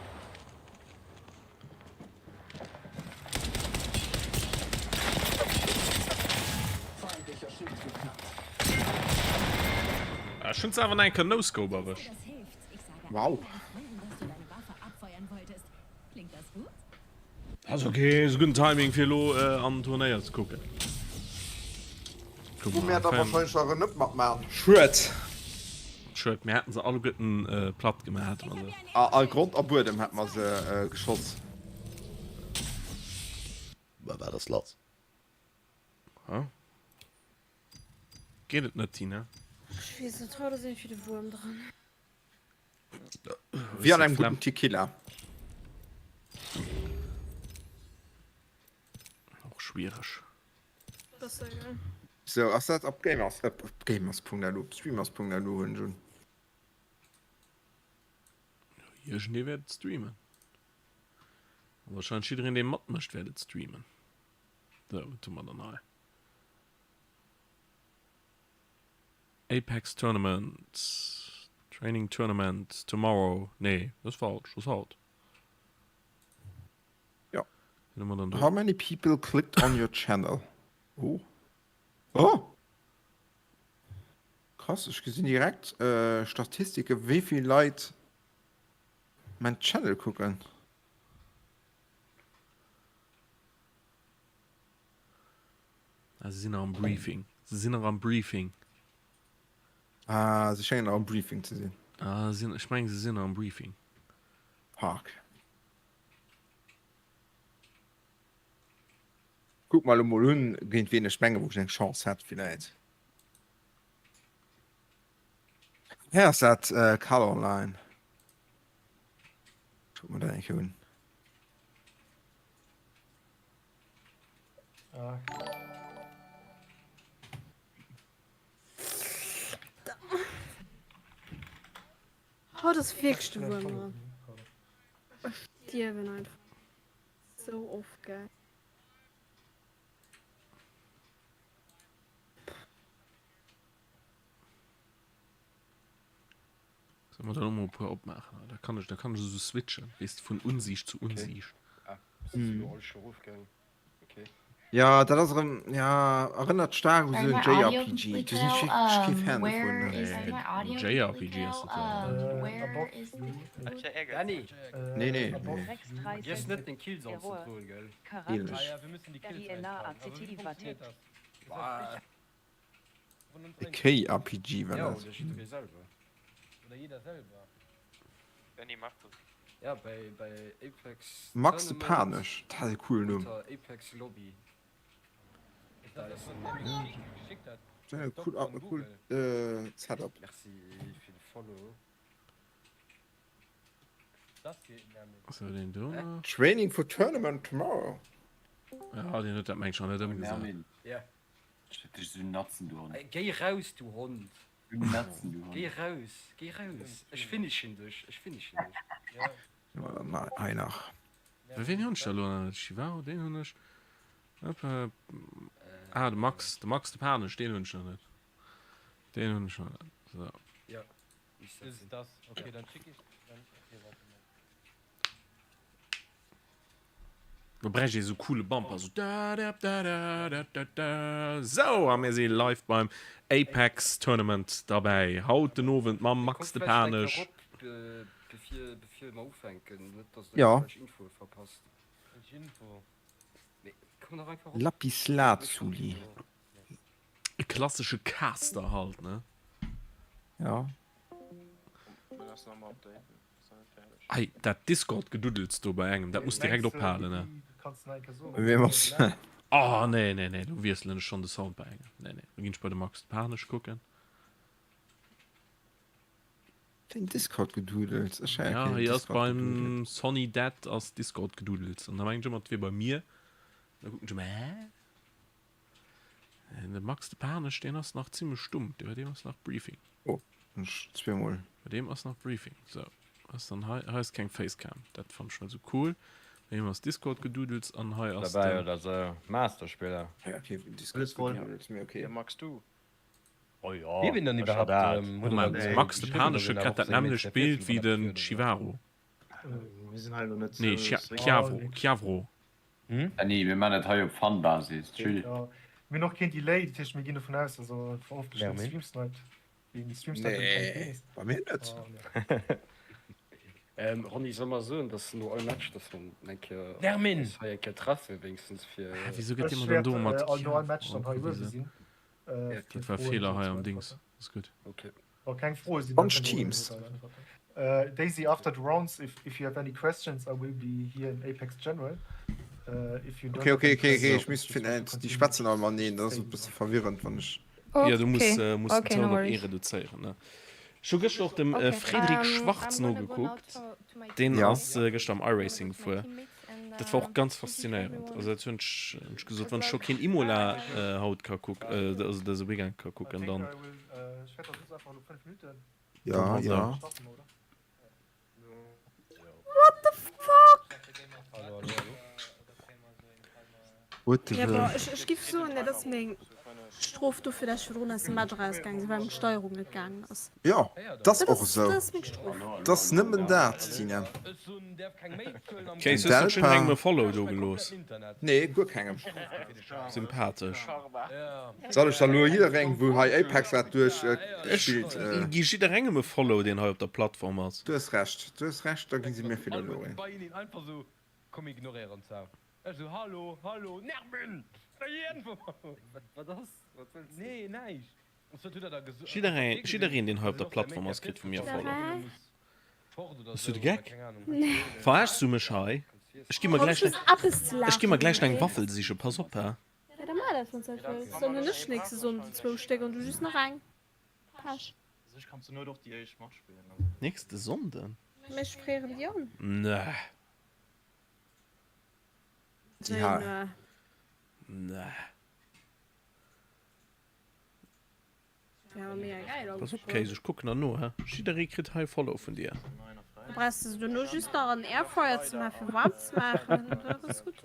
Ech hunn se awer nach eng Kéier No-Scope erwëscht. Wow. Ass ok, ass e gudden Timing fir elo an den Turnéier ze kucken. Wou mär da wahrscheinlech awer net matmachen. Schued. Schued, mir hätten se alleguerten platt gemaach, hätte mer se. A Grond a Buedem hätte mer se geschoss. Mä wat ass lass? Hä? Geet et net, Tina? Ech weess net, haut ass iergendwéi de Wuerm dran. Wéi an engem gudden Tequila. Och schwiereg. Sou, ass dat op Gamers, op gamers.lu, op streamers.lu hunn ech un. Iergendee wäert et streamen. A wahrscheinlech jiddereen dee matmécht wäert et streamen. Sou, wat hu mer dann hei? Apex Tournament, Training Tournament tomorrow, nee, dat ass falsch, dat ass haut. Ja. How many people clicked on your channel? Oh. Oh! Krass, ech gesinn direkt äh, Statistike wéi vill Leit mein Channel kucken. Ah, se sinn nach am Briefing. Se sinn nach am Briefing. Ah, se schéngen nach am Briefing ze sinn. Ah, sinn, ech meng se sinn nach am Briefing. Fuck. Kuck mer elo mol un, géint wien ech menge wou ech eng Chance hätt villäit. Hei ass dat äh, Kal Online. Kuck mer dat eng Kéier un. Ah. Haut ass wierklech de Wuerm dran. Ech stierwen einfach sou oft, gell. Soll mer dann och mol e puer opmaachen? Da kann ech, da kann ech esou switchen, weess de, vun Unsiicht zu Unsiicht. Ah, bist du lo all scho rofgaangen? Okay. Ja, dat ass erëm, ja, erënnert staark u sou en JRPG. Do sinn ech wierklech kee Fan dovun. Nee, JRPG ass dat jo net. Dany! Nee, nee, nee. Vergiess net deng Kills anzedroen, gell? Ähnlech. E KRPG war dat. Max de Panesch, dat ass e coolen Numm. Cool Setup. Training for tournament tomorrow. Ja, deen huet dat meng ech nach net ëmgesat. Ech hätt dech esou natzen, du Hond. Géi raus, du Hond! Du natzen, du Hond! Géi raus, géi raus! Ech finishen dech, ech finishen dech! Hei nach. Ween hunn ech da elo nach net? Chivaro, deen hunn ech. Ah, de Max, de Max de Panesch, deen hunn ech nach net. Deen hunn ech nach net. Sou. Do bräicht ee sou coole Bumper, sou da-da-da-da-da-da-da. Sou, a mir si live beim Apex Tournament derbäi, haut den Owend mam Max de Panesch. Jo. Lapislazuli. E klassesche Caster halt, ne? Jo. Hei, dat Discord-Geduddels do bei engem, dat muss direkt ophalen, ne? Wiem ass? Oh, nee, nee, nee, do wiesselen ech schonn de Sound bei engem. Nee, nee, do ginn ech bei de Max Panesch kucken. Wéi Discord-Geduddels? Ech héier Ja, keen hei ass Discord-Geduddels. beim Sonny Dead ass Discord-Geduddels. An da mengen ech ëmmer, et wier bei mir. Da kucken ech ëmmer, hä? De Max de Panesch, deen ass nach zimmlech stumm. Bei deem ass nach Briefing. Oh, ech zweemol. Bei deem ass nach Briefing. Sou, ass dann hei, hei ass keng Facecam. Dat fannt ech net sou cool. Bei him ass Discord-Geduddels an hei ass Derbäi den. oder sou. Masterspiller. Ja, okay, Discord-Geduddels, mee okay. Ja, Max, du. Oh jo, Wie bin dann ech hat iwwerhaupt dat. ähm, huet Moment, der Max de geschriwwen, Panesch dass huet een grad awer dat och seng nämmlecht Métze Bild virfilmen wéi an den dat oder sou. Chivaro. Mir sinn hei elo net Nee, sou Chia strikt. Chiavro, Chiavro. Dany, mir man dat hei op Fun-Basis, chill. Jo, mir hunn och keen Delay, dat heescht mir ginn dovun aus, also hoffentlech net Nermin. Streamsnipe, wéi Streamsnipe huet keng Nee, Penis. bei mir net. Oh, nee. Ähm, Ronny, soll mer soen, dass no all Match, dass mer eng Kéier Nermin! eis hei eng Kéier treffen, wéinstens fir. Hä, wieso gëtt Ech immer dann wäert do mat all no all Match Chiavro dann hei uewe gewisen? sinn, fir Dat war Froen Feeler esou hei ze am Dings. beäntwerten. Ass gutt. Okay. Wa keng Froe sinn, dann 20 kënnt der uewen Teams. och äntwerten. Daisy, after the rounds, if if you have any questions, I will be here in Apex General. If you don't Okay, have okay, any okay, okay, questions, ech misst just want to villäit, déi continue, schwätzen all just mateneen, dat ass say e bësse verwirrend, wann ech. Jo, du muss, Okay, muss den okay, no Toun op ee worries. reduzéieren, ne? Ech hu gëschter och dem Okay, Frédéric um, Schwarz I'm gonna go now nogekuckt. to, to my Deen Ja. ass gëschter am iRacing with my gefuer. teammates and Dat war uh, och ganz GG to faszinéierend. everyone. Also dat hunn ech, hunn ech gesot, Good wann ech scho luck. keen Imola haut ka kuck, also dëse Weekend ka I kucken, think dann. I will, äh, ech wäert da soss einfach elo 5 Minuten Dann Ja, halt ja. esou. starten, oder? What the fuck? What the Ja, fuck? bon, ech, ech giff soen, dat ass meng Strof dofir, dass ech virdrun aus dem Match erausgaangen sinn, well meng Steierung net gaangen ass. Jo, dat ass Dat och ass, esou. dat ass meng Strof. Dat ass nëmmen dat, Tina. Kéis, hues du schon engem e Follow do gelooss? Nee, guer kengem. Sympathesch. Soll ech da lo jidderengem, wou hei Apex grad duerch Ech spillt? gi jidderengem e Follow, deen hei op der Plattform ass. Du hues Recht, du hues Recht, da gi si mir vill elo een. Jiddereen, jiddereen deen hei op der Plattform ass, kritt vu mir e Follow. Bass du de Geck? Veraarschs du mech hei? Ech gi mer gläich, ech gi mer gläich nach eng Waffel sichen, pass op, hä? Ja, da maach dat, wann s dat wëlls. Dann hunn ech nächste Sonnden zwou Stéck an du just nach eng. Pech. Nächste Sonnden? Mee ech fréieren déi an. Nee. Déi hei. Nee. Wär awer mega geil Pass op Kéis, ech kucken der no, hä? Jidderee kritt hei Follow vun dir. Da brauchs de se dono just nach an den Airfryer ze maachen fir waarm ze maachen, dat ass gutt.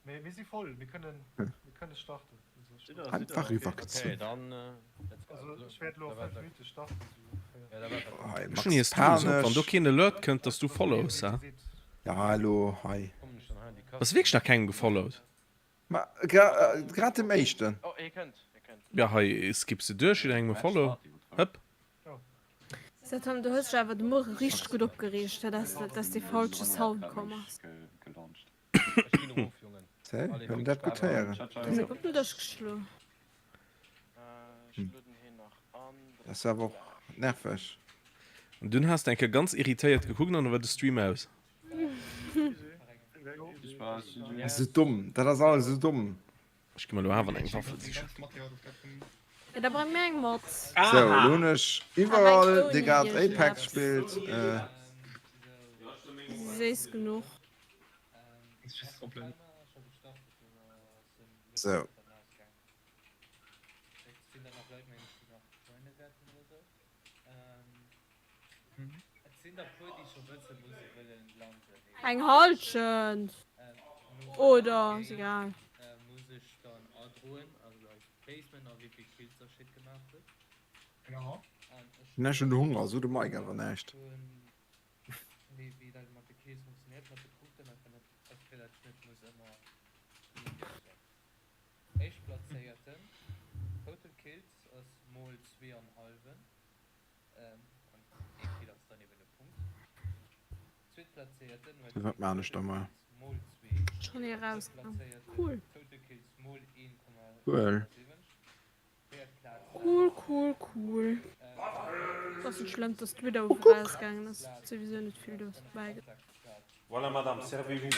Mee mir si voll, mir kënnen, mir kënne starten. Einfach iwwergezunn. Also ech wäert elo a 5 Minutte starten, sou ongeféier. Hei, Ech Max hunn hir Streams op, wann do Panesch. keen Alert kënnt, dass du follows, hä? Ja, elo hei. Bass wierklech nach kengem gefollowt? Ma grad dem éischten. Ja hei skips de duerch, jidderengem e Follow, hëpp. Satan, du hues dech awer de Muere richteg gutt opgereegt, dass dee falsche Sound komm ass. Zäi, hunn dat gutt héieren. Du hues op den Dësch geschloen. Dat ass awer och nerveg. An dunn has de eng Kéier ganz irritéiert gekuckt an da war de Stream aus. Esou domm, dat ass alles esou domm. Ech gi mer elo awer eng Waffel sichen. Ja, da breng mir eng mat. Sou, elo hunn ech iwwerall dee grad Apex spillt. Séiss genuch. Sou. Eng Halschent oder ass egal. Hunn ech schon Hunger, sot de Mike awer näischt. Wat maan ech da mol? Schon hier raus. Cool. Cool. Cool, cool, cool. Ass net schlëmm, dass d'Widow rausgaangen ass. Souwisou net vill dobäi. Voilà madame, servez-vous.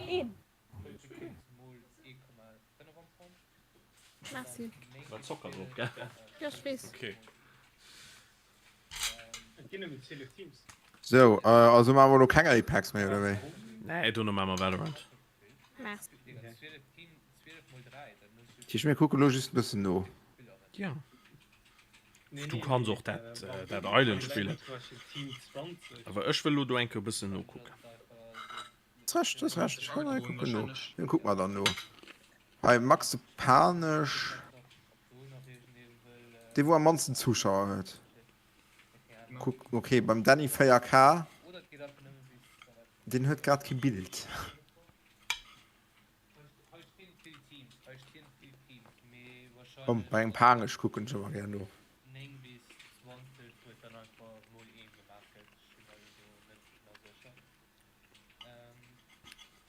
Een. Merci. War Zocker drop, gell? Ja, ech weess. Okay. Sou, also maache mer elo keng Apex méi, oder wéi? Nee, dono maache mer Valorant. Merci. Tisch, mir kucke lo just e bëssen no. Ja. Du kanns och dat, dat Island spillen. Awer ech wëll lo do eng Kéier e bëssen nokucken. Hues Recht, hues Recht, ech kann hei kucken no. Den kucke mer dann no. Hei Max de Panesch, dee wou am mannsten Zuschauer huet. Kuck, okay, beim Danny 4K, deen huet grad kee Bild. Komm, bei engem Panesch kucken ech ëmmer gär no.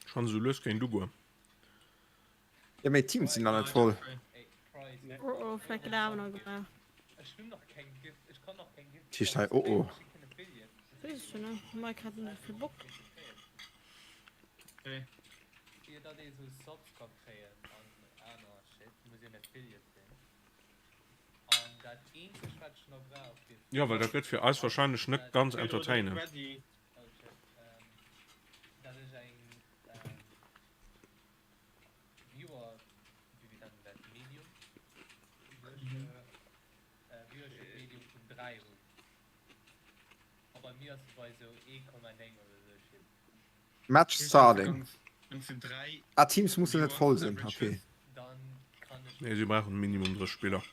Schonn esou lues kéint ugoen. Jo mee d'Teams sinn nach net voll. Oh oh, vläicht gëtt awer nach gemaach. Dat heescht hei oh oh. Weess ech jo net, Mike hat net esou vill Bock. Jo, well dat gëtt fir eis wahrscheinlech net ganz entertainend. Match starting. Ah, Teams mussen net voll sinn, okay. Nee, si brauchen minimum 3 Spiller.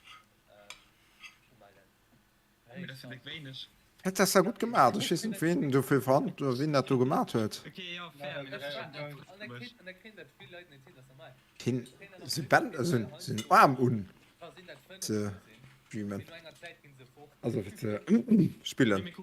Dat ass ja gutt gemaach. Ech weess net ween dofir verant ween dat do gemaat huet. Hien se Ben sinn Aarm un ze streamen also fir ze spillen.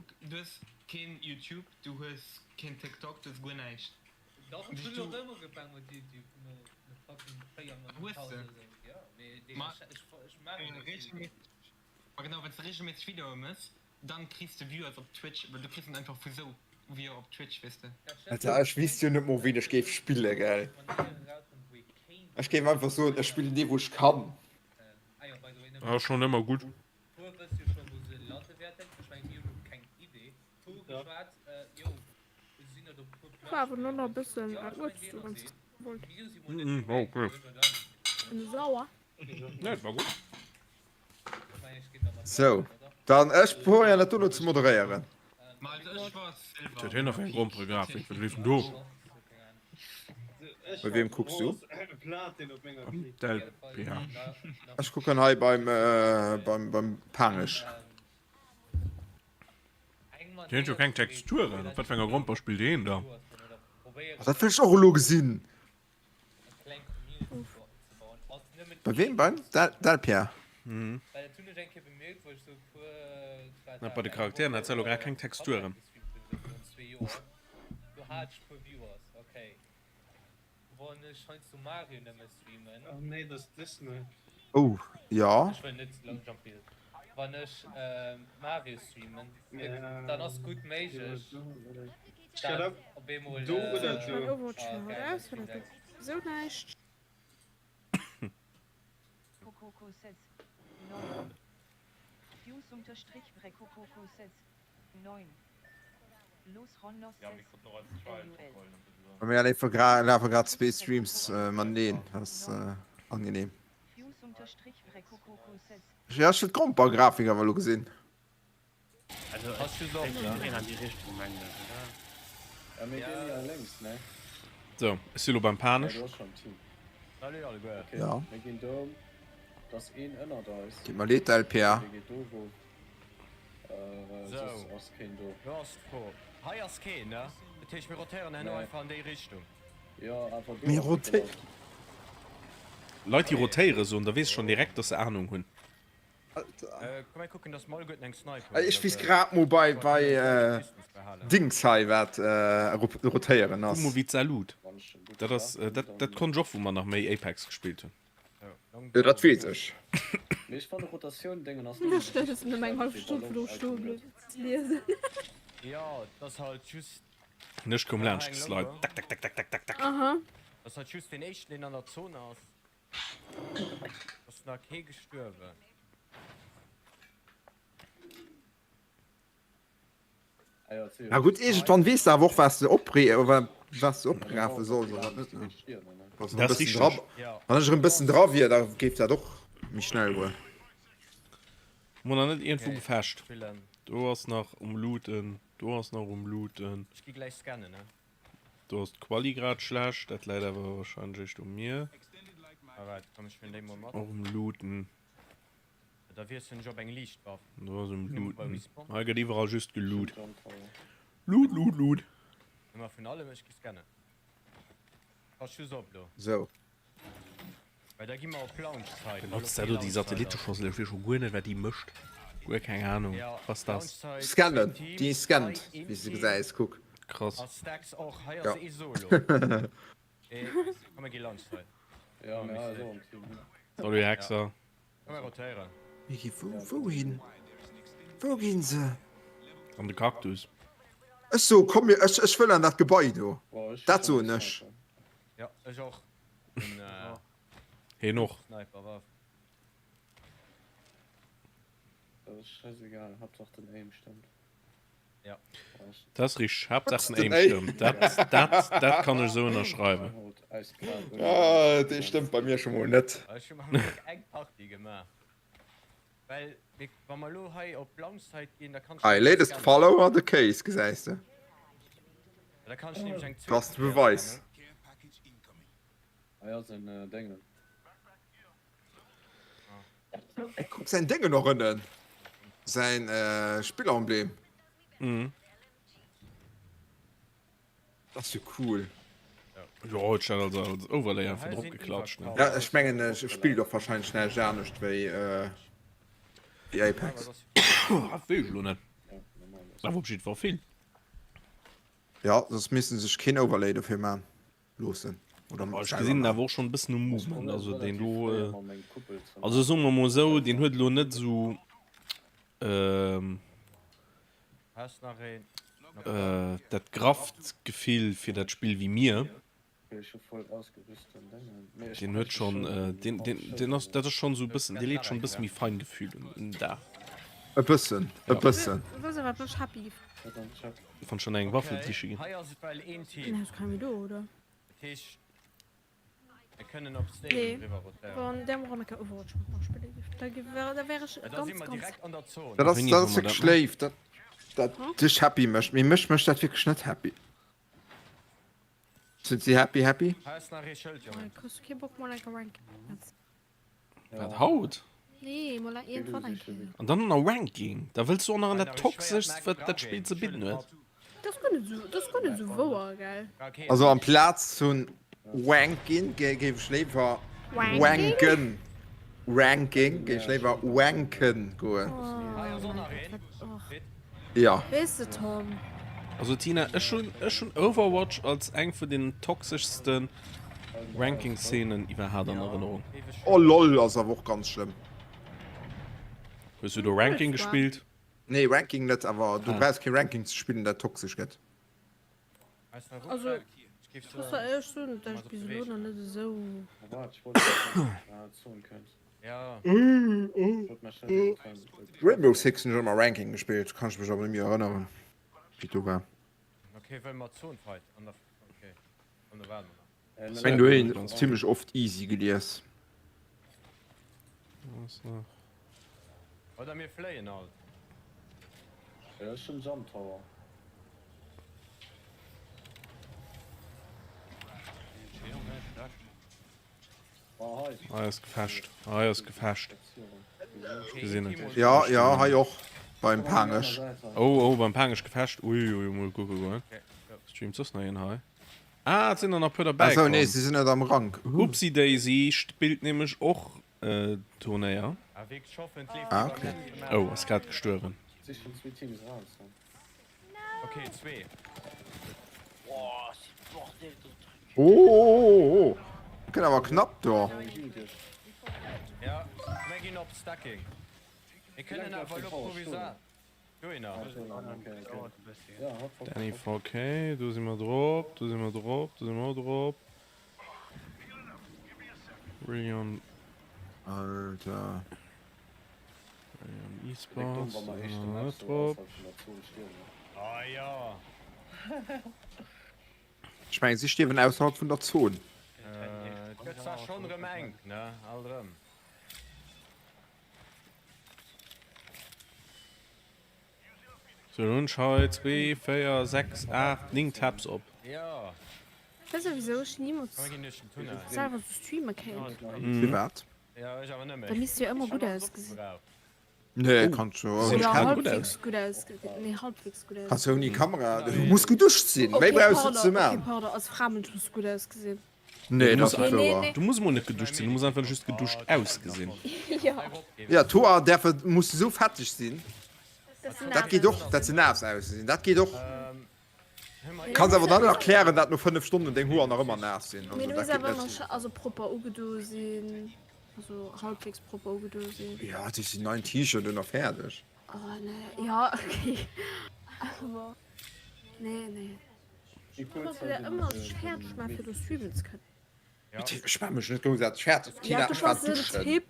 Ma genau, wanns de regelméisseg Videoe mëss, dann kriss de Viewers op Twitch, well du kriss net einfach vu sou Viewer op Twitch, weess de. Alter ech wisst jo net mol ween ech géif spillen gell. Ech géif einfach soen ech spillen dee wou ech kann. Ass schon ëmmer gutt. War awer lo nach e bëssen Uebst do wanns de wollt. War ok. Sauer. Nee, et war gutt. Sou, dann ech probéieren dat do lo ze moderéieren. Wat huet hien da fir eng Gromperegrafik? Wat leeft denn do? Bei weem kucks du? Beim Del PH. Ech kucken hei beim beim beim Panesch. Deen huet jo keng Texturen. Op wat fir enger Gromper spillt heen da? Dat wëll ech och elo gesinn. Bei weem? Beim Delpierre? Mhm. Na, bei de Charakteren hat se elo grad keng Texturen. Uff. Oh, jo. Bei mir lafe grad zwee Streams mateneen, dat ass angenehm. Jo, ech hunn d'Gromper-Grafik awer elo gesinn. Sou, ech si lo beim Panesch. Jo. Deet mer leed, LPA. Mir rotéieren. Leit déi rotéiere soen, da weess ech schonn direkt, dass se Ahnung hunn. Ech weess grad mol bei bei Dings hei wat rotéieren ass. Kuck mol wéi d'Salut. Dat ass dat dat konnt ech och wou mer nach méi Apex gespillt hunn. Jo dat weess ech. An ech koum laanscht geslide. Tak tak tak tak tak tak tak. Ass nach kee gestuerwen? Na gutt, iergendwann weess de awer och wat s de opree wat s de oprafe solls a wat net, ne? Wann s de e bëssen dra wann ech erëm e bëssen dra wier, da géif dat och méi schnell goen. Hu mer nach net iergendwou gefescht? Do ass nach um Looten, do ass nach um Looten. Ech gi gläich scannen, ne? Do ass d'Quali grad schlecht, dat läit awer wahrscheinlech éischter u mir. Och um Looten. Do ass um Looten. Hei gëtt iwwerall just geloot. Loot, loot, loot. Sou. Benotzt dat do déi Satelliteschossel? Ech weess scho guer net wat déi mécht. Guer keng Ahnung was das. Scannen, déi scannt wéi s de gesäis, kuck. Krass. Ja. Salut Hexer. Mir gi wou wouhin? Wou ginn se? An de Cactus. Ech so komm mir ech ech wëll an dat Gebai do. Dat soen ech. Ja, ech och. Den, äh, Heen och. Sniper-Waff. Dat ass scheißegal, Haaptsaach den Aim stëmmt. Ja. Dat ass richteg, Haaptsaach den Aim stëmmt. Dat, dat, dat kann ech esou ënnerschreiwen. Ah, dee stëmmt bei mir scho mol net. Ech hu am Wierk eng Partie gemaach. Well mir, wa mer elo hei op Langside ginn, da kann ech. Hei, latest follower, de Case, gesäis de. Da kann ech nämlech eng Dat ass de Beweis. Hei ass en Déngen. Kuck säin Déngen och ënnen, säin Spilleremblem. Mhm. Dat ass jo cool. Jo, huet schnell als, als Overlay einfach drop geklatscht. Ne? Ja, ech mengen, ech spillt och wahrscheinlech näischt anescht wéi wéi Apex. Dat weess ech elo net. Awer op jiddwer Fall vill. Ja, soss misste sech keen Overlay dofir man loossen. Oder Oh, ech gesinn en awer och schonn e bëssen um Movement, also deen do, also soe mer mol esou, deen huet elo net esou dat grafft Gefill fir dat Spill wéi mir. Deen huet schonn, deen, deen, deen ass, dat ass schonn esou e bëssen, dee leet schonn e bësse méi Feingefühl un den Dag. E bëssen, e bëssen. Wann schon eng Waffel siche ginn. Hei ass et well een Team. Nee, ass keng méi do, oder? Dat heescht, mir kënnen op Stadium Nee, riwwer rotéieren. wann där mer eng Kéier Overwatch mat mer spille géif, da gi wär, da wär ech Da si ganz, mer ganz direkt an der Zon. Dat ass, Wéini dat soll ass mer dat wierklech man? léif, dat, dat dech happy mécht. Mee mech mécht dat wierklech net happy. Sinn si happy happy? Hei ass nach ee Schëld, Jongen. Hues du kee Bock mol eng Kéier Ranking? Wat haut? Nee, mol iergendwann eng Kéier. An dann nach Ranking? Da wëlls du och nach an dat toxeschst wat dat Spill ze bidden huet. Dat ass guer net esou, dat ass guer net esou wouer, gell? Also amplaz vun Wanking géif ech léiwer wanken, Ranking géif ech léiwer wanken goen. Jo. Weess de Tom. Also Tina, ech hunn ech hunn Overwatch als eng vun den toxeschsten Ranking-Szenen iwwerhaat an Erënnerung. Oh lol, ass awer och ganz schlëmm. Hues du do Ranking gespillt? Nee, Ranking net, awer du brauchs kee Ranking ze spillen dat toxesch gëtt. Also ech muss der éierlech soen, dat ech bis elo nach net esou. Rainbow Six hunn ech ëmmer Ranking gespillt, kann ech mech awer net méi erënneren wéi do war. Ech mengen do hunn een zimlech oft easy gelies. Oder mir fléien alt. Ech hunn Jump Tower. Hei ass Gefecht, hei ass Gefecht. Ech gesinn et. Ja, ja, hei och. Beim Panesch. Oh, oh, beim Panesch Gefecht. Ui, ui, mol kucke goen. Streamt soss nach een hei? Ah, et sinn der nach puer derbäi komm. Achso, nee, si sinn net am Rank. Upsi Daisy spillt nämlech och Turnéier. Ah, okay. Oh, ass grad gestuerwen. Oh, gëtt awer knapp do. Danny 4K, do si mer drop, do si mer drop, do si mer och drop. Rayon. Alter. Rayon Esports, do si mer net drop. Ech mengen si stierwen ausserhalb vun der Zon. Et gëtt zwar schonn rëm enk, ne? Alt erëm. Sou, lo hunn ech hei 2, 4, 6, 8, 9 Tabs op. Weess de wisou ech nimools selwer sou streame kéint? Firwat? Da misst jo ëmmer gutt ausgesinn. Nee, kanns du ouni Oder Kamera. halbwegs gutt ausgesinn. Nee, halbwegs gutt ausgesinn. Kanns du ouni Kamera, du muss geduscht sinn, méi brauchs du net ze man. Okay, pardon, als Framënsch muss gutt ausgesinn. Nee, Du dat ass muss, net wouer. du muss emol net geduscht sinn, du muss einfach just geduscht ausgesinn. Jo. Ja, d'Hoer däerfe musse sou fetteg sinn, Dass se dat naass geet och, dat se naass ausgesinn, dat geet och. Kanns awer dann net erklären, dat no 5 Stonnen deng Hoer nach ëmmer naass sinn. Mee Also du dat muss geet awer net. ëmmer scho, also propper ugedo sinn, also halbwegs propper ugedo sinn. Ja, du si neien T-Shirt un a fäerdeg. Oh nee, ja okay. Awer nee, nee. Ëmmer sech fäerdeg maachen, fir do streamen ze kënnen. Ech maache mech net groussarteg fäerdeg. Ja, du bass en Typ.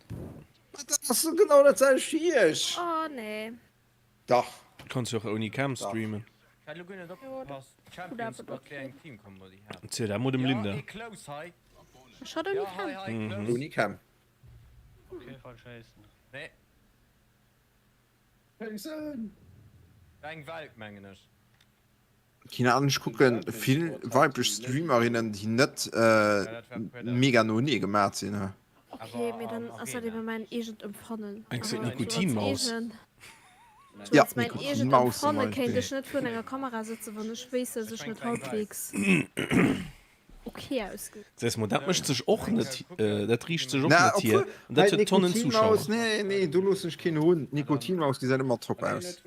Dat ass genau dat selwecht wéi ech. Oh nee. Dach. Kanns jo och ouni Cam streamen. Ziel dat mol dem Linda. Ech hat ouni Cam. Ouni Cam. Keen Ahnung, ech kucken vill weiblech Streamerinnen déi net mega noenee gemat sinn. Ok, mee dann ass dat eben mäin eegent Empfannen. Eng seet Nikotinmaus. Ja, mäin eegent Empfanne kéint ech net virun enger Kamera sëtzen, wann ech wéisst, dass ech net halbwegs ok ausgesinn. Sees mol, dat mécht sech och net, dat riicht sech och net hier an dat huet Tonnen Zuschauer. Nee, nee, do loossen ech keen erun. D'Nikotinmaus gesäit ëmmer top aus.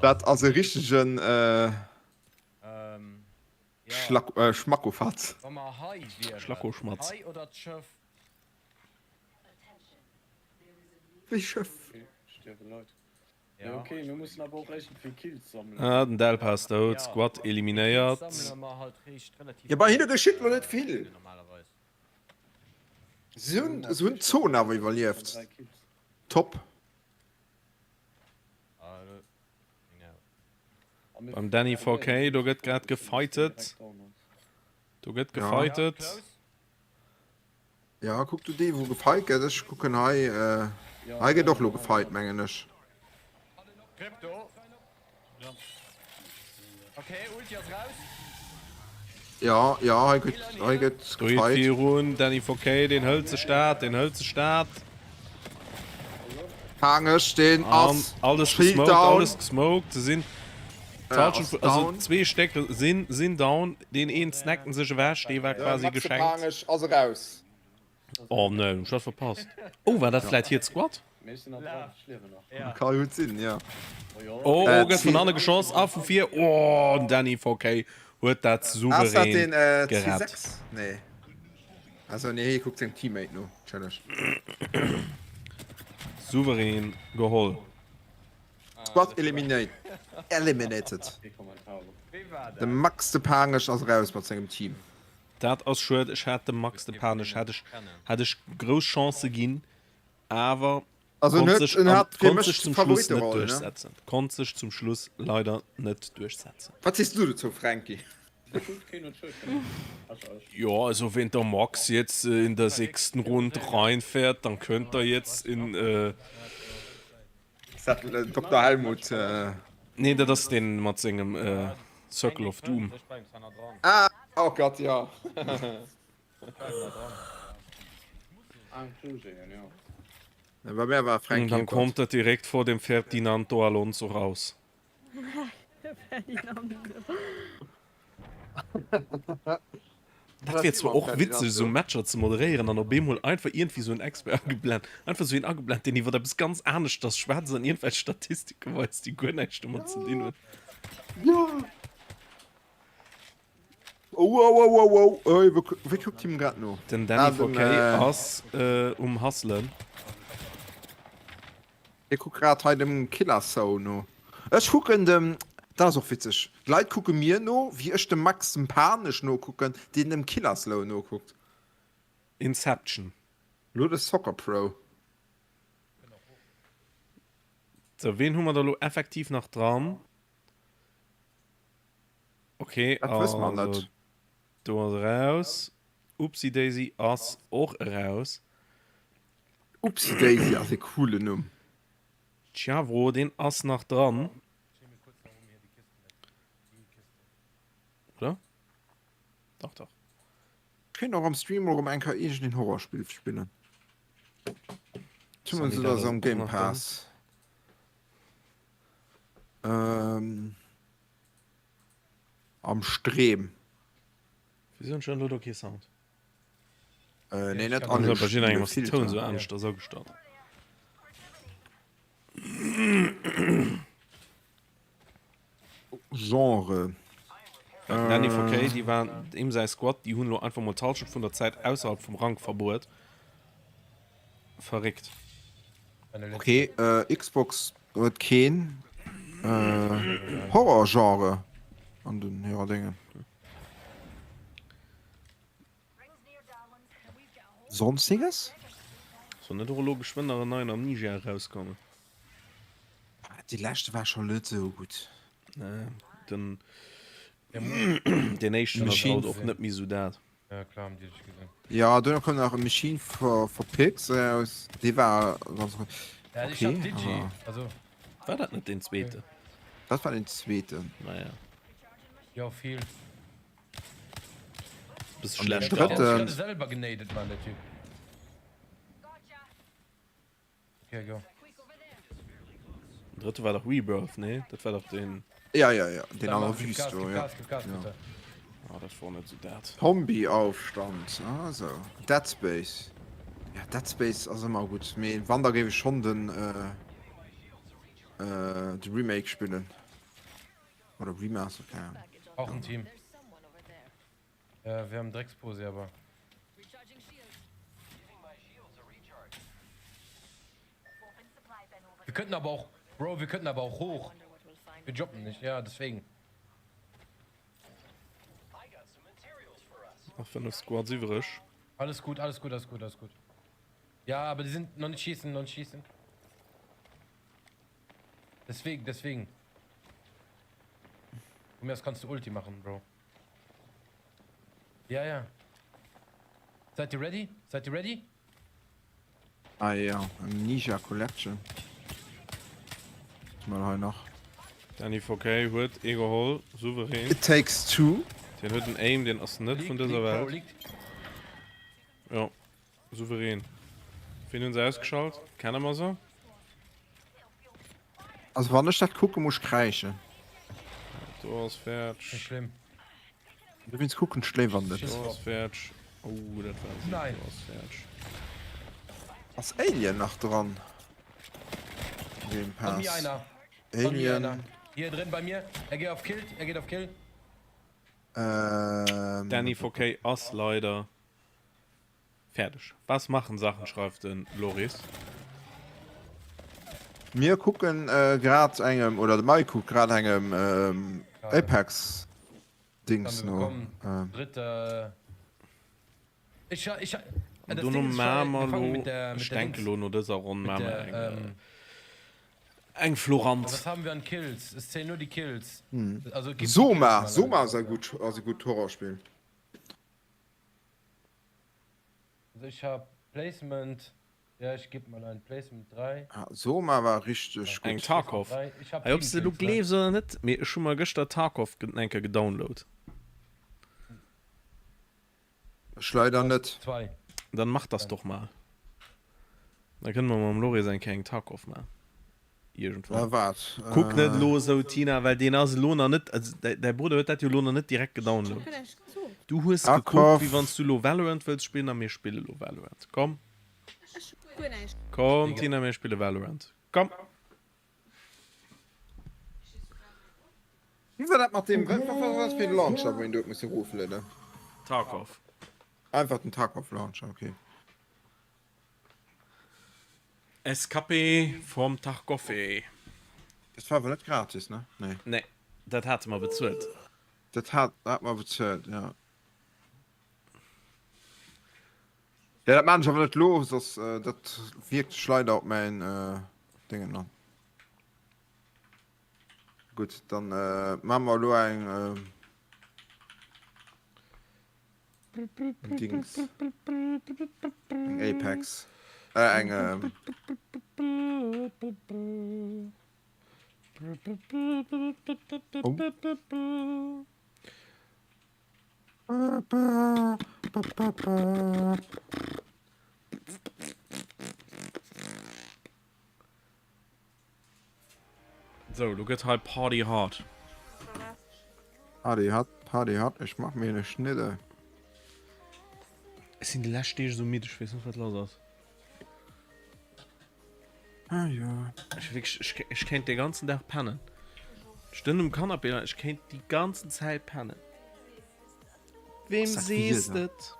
Dat ass e richtegen Schmackofatz. Schlackoschmatz. Wéi Schëff? Ah, den Delp ass dout, Squad eliminéiert. Jo, bei hinne geschitt lo net vill. Si hunn d'Zon awer iwwerlieft. Top. Beim Danny 4K, do gëtt grad gefightet. Do gëtt gefightet. Ja, kuck du dee wou gefeit gëtt, ech kucken hei. Hei gëtt och lo gefeit mengen ech. Ja, ja, hei gëtt, hei gëtt Do geet gefeit. virun, Danny 4K, deen hëlt sech dat, deen hëlt sech dat. Faangeg, deen An ass alles Shield gesmoked, down. alles gesmoked. Se sinn Äh, d'Halschent ass vu, also down. zwee Stéck sinn, sinn down. Deen een snackt en sech ewech, dee war De quasi Maxe geschenkt. Paangeg ass eraus. Oh nee, hun ech dat verpasst. Oh, war dat vläit hiert Squad? Ka gutt sinn, jo. Oh, Äh, oh, gëtt vun hanne geschoss a vu vir. Oh, den Danny 4K huet dat Ass dat souverän den äh, gerett. C6? Nee. Also nee, hie kuckt sengem Teammate no. Challenge. Souverän geholl. Squad eliminate. Eliminated. De Max de Paangech ass eraus mat sengem Team. Dat ass schued, ech hat dem Max de Panesch hat ech hat ech grouss Chancë ginn, awer Also en konnt huet sech en am hat fir konnt mech sech zum Schluss net d'Favoriteroll, ne? duerchsetzen, konnt sech zum Schluss leider net duerchsetzen. Wat sees du dozou Fränki? Jo, also wenn der Max jetzt in der sechsten Rund reinfährt, dann könnt er jetzt in Ass dat den Dokter Helmut? Nee, dat ass deen mat sengem Circle of Doom. Ah, oh Gott, jo. Bei mär war Und Fränki dann oh Gott. kommt er direkt vor dem Ferdinando Alonso raus. Ferdinando. Dat wier zwar och witzeg esou Matcher ze moderéieren an op eemol einfach iergendwéi esou en Expert ageblent, einfach esou een ageblent, deen iwwer eppes ganz aneschters schwätzt an iergendwelch Statistike weist, déi guer näischt domat ze dinn hunn. Jo. Oh, oh, oh, oh, oh, oh, wou, wéi kuckt him grad no? Den Danny Ah, den, 4K äh, ass um Hustlen. Ech kuck grad hei dem Killer Soul no. Ech kucken dem, dat ass och witzeg, d'Leit kucke mir no, wéi ech dem Max dem Panesch nokucken, deen dem Killer Slow nokuckt. Inception. Lo de Soccer Pro. Sou, ween hu mer da lo effektiv nach dran? Ok, Dat wësse mer also net. do ass eraus. Oopsie Daisy ass och eraus. Oopsie Daisy ass e coolen Numm. Chiavro, deen ass nach dran. Oder? Dach, dach. Ech kéint och am Stream mol rem eng Keier iergendeen Horrorspill spillen. Zumindest ass am Game Pass. Ähm, am Stream. Wieso hunn ech dann elo do kee Sound? Äh, nee, net Also an bei jidderengem ass den Toun sou Filter. aneschters agestallt. Genre. Nanny 4K, déi waren deem säi Squad, déi hunn elo einfach mol d'Hallschent vun der Zäit ausserhalb vum Rank verbruet. Verréckt. Okay, Xbox huet keen Horror-Genre an den hirer Déngen. Sonstiges? Soll net och elo geschwënn nach en neien Amnesia erauskommen? Dee leschte war scho net sou gutt. Nee, den deen éischten ass haut och net méi sou dat. Ja klar haben die dich gesehen. Ja, duerno koum nach Machine for, for Pigs eraus. Dee war ganz okay. Ja, ich hab Digi. Aber also. War dat net den zweete? Dat war den zweeten. Naja. Ja, viel. Bist schlecht. Dritten. selber genadet, Mann, der Typ. Okay, go. Den drëtte war dach Rebirth, nee? Dat war dach den. Ja, ja, ja, den an der Wüst do, ja. Gas, gib Gas, bitte. Ah, dat war net sou dat. Zombie-Aufstand, ah sou. Dead Space. Ja, Dead Space ass ëmmer gutt, mee wann da géif ech schonn den, äh, de Remake spillen. Oder Remaster, keng Ahnung. Auch ein Team. Äh, wir haben Dreckspose, aber. Wir könnten aber auch, Bro, wir könnten aber auch hoch. Wir droppen nicht, ja, deswegen. Nach 5 Squads iwwreg. Alles gut, alles gut, alles gut, alles gut. Ja, aber die sind noch nicht schießen, noch nicht schießen. Deswegen, deswegen. Von mir aus kannst du Ulti machen, Bro. Ja, ja. Seid ihr ready? Seid ihr ready? Ah ja, Amnesia Collection. Mal hei nach. Danny 4K huet ee geholl, souverän. It Takes Two. Deen huet en Aim, deen ass net vun dëser Welt. Jo, souverän. Wien hunn se ausgeschalt? Kenne mer se? Also wann ech dat kucken, muss ech kräischen. Do ass fäerdeg. Nicht schlimm. Dowéinst kucken ech léiwer net. Do ass fäerdeg. Oh, dat war si. Nein. Do ass fäerdeg. Ass Alien nach dran? Game Von mir Pass. einer. Von mir Alien. einer. Hier drin bei mir. Er geht auf Kill. Er geht auf Kill. Ähm. Danny 4K ass leider Fäerdeg. Was machen Sachen, schreift de Loris. Mir kucken grad engem, oder de Mike kuckt grad engem Apex Dings no. An dono maache mer elo, ech denke elo no dëser Ronn maache mer eng eng Florant. Soma, Soma ass e gutt, ass e gutt Horrorspill. Also ich hab Placement, ja ich geb mal ein Placement 3. Ah, Soma war richteg Eng gutt. Tarkov. Hei, ob s de elo gleefs oder net, mee ech hu mer gëschter Tarkov eng Kéier gedownload. Ech leider net. Dann mach das doch mal. Da kënne mer mam Loris eng Kéier eng Tarkov maachen. Iergendwann. Äh, wat? Kuck net elo esou, Tina, well deen ass elo nach net, also däi, däi Brudder huet dat jo elo nach net direkt gedownload. Du hues gekuckt, wéi wann s du elo Valorant wëlls spillen a mir spille elo Valorant. Komm. Komm, Tina, mir spille Valorant. Komm. Wéi war dat mat deem, wat war dat fir en Launcher, wou een do huet musse eroflueden? Tarkov. Einfach den Tarkov Launcher, okay. Escape from Tarkov. Dat war awer net gratis, ne? Nee. Nee, dat hate mer bezuelt. Dat hat, hat mer bezuelt, ja. Ja, dat maan ech awer net lo, soss dat wierkt sech leider op mäin Déngen an. Gutt, dann maa mer elo eng. Dings. Eng Apex. Äh, eng. Ähm... Oh. Sou, lo gëtt hei Party hard. Party hard, Party hard, ech mach mir ne Schnidde. Ech sinn déi lescht Deeg esou midd, ech weess net wat lass ass. Ah jo. Ech wierklech, ech, ech kéint de ganzen Dag pennen. Ech stënn um Canapé an ech kéint déi ganzen Zäit pennen. Wem sees de et?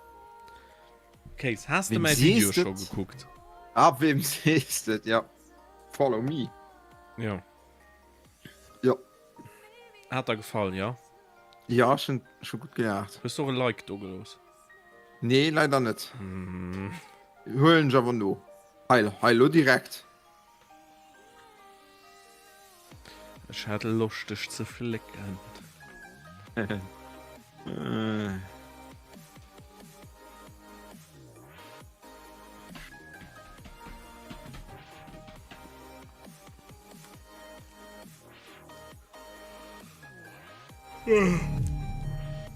Case, has de mäi Video scho gekuckt? Ah, wem sees de et, ja. Follow me. Jo. Jo. Hat der gefall, jo? Ja, ech hunn scho gutt gelaacht. Hues du och e Like do gelooss? Nee, leider net. Huelen ech awer no. Hei, hei lo direkt. Ech hat Loscht dech ze flécken.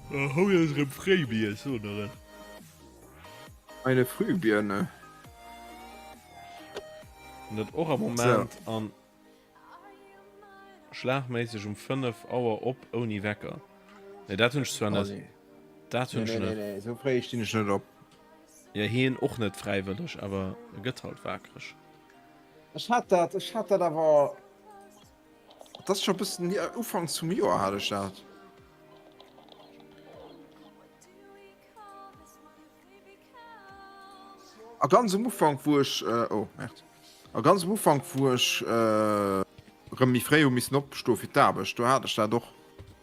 Haut ass erëm Fréibier, ech soen der et. Eine Frühbirne. Net och am Moment an schlagméisseg um 5 Auer op ouni Wecker. Nee dat hunn ech zwar net. Dat hunn ech net. Nee, esou fréi stinn ech net op. Ja hien och net fräiwëlleg, awer e gëtt halt wakereg. Ech hat dat, ech hat dat awer, dat ass scho e bëssen hier, ufanks vum Joer hat ech dat. A ganz um Ufank wou ech, oh merde, a ganz um Ufank wou ech erëm méi fréi hu missen opstoe fir d'Aarbecht, do hat ech dat och,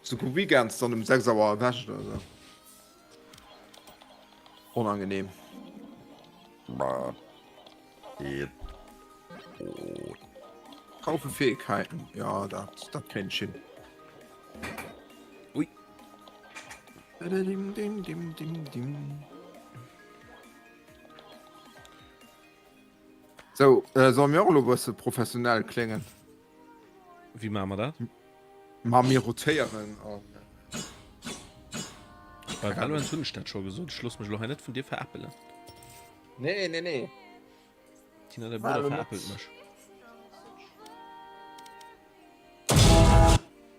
souguer weekends dann um 6 Auer erwächt oder sou. Onangenehm. Kaufe Fähigkeiten, ja dat dat kréien ech hin. Ui. Dim, dim, dim, dim, dim. So, äh, soll mir och elo bësse professionell kléngen? Wéi maache mer dat? Ma mir rotéieren an. Bei Valorant hunn ech dat scho gesot. Ech loosse mech elo hei net vun dir veräppelen. Nee, nee, nee. Tina, däi Brudder veräppelt mech.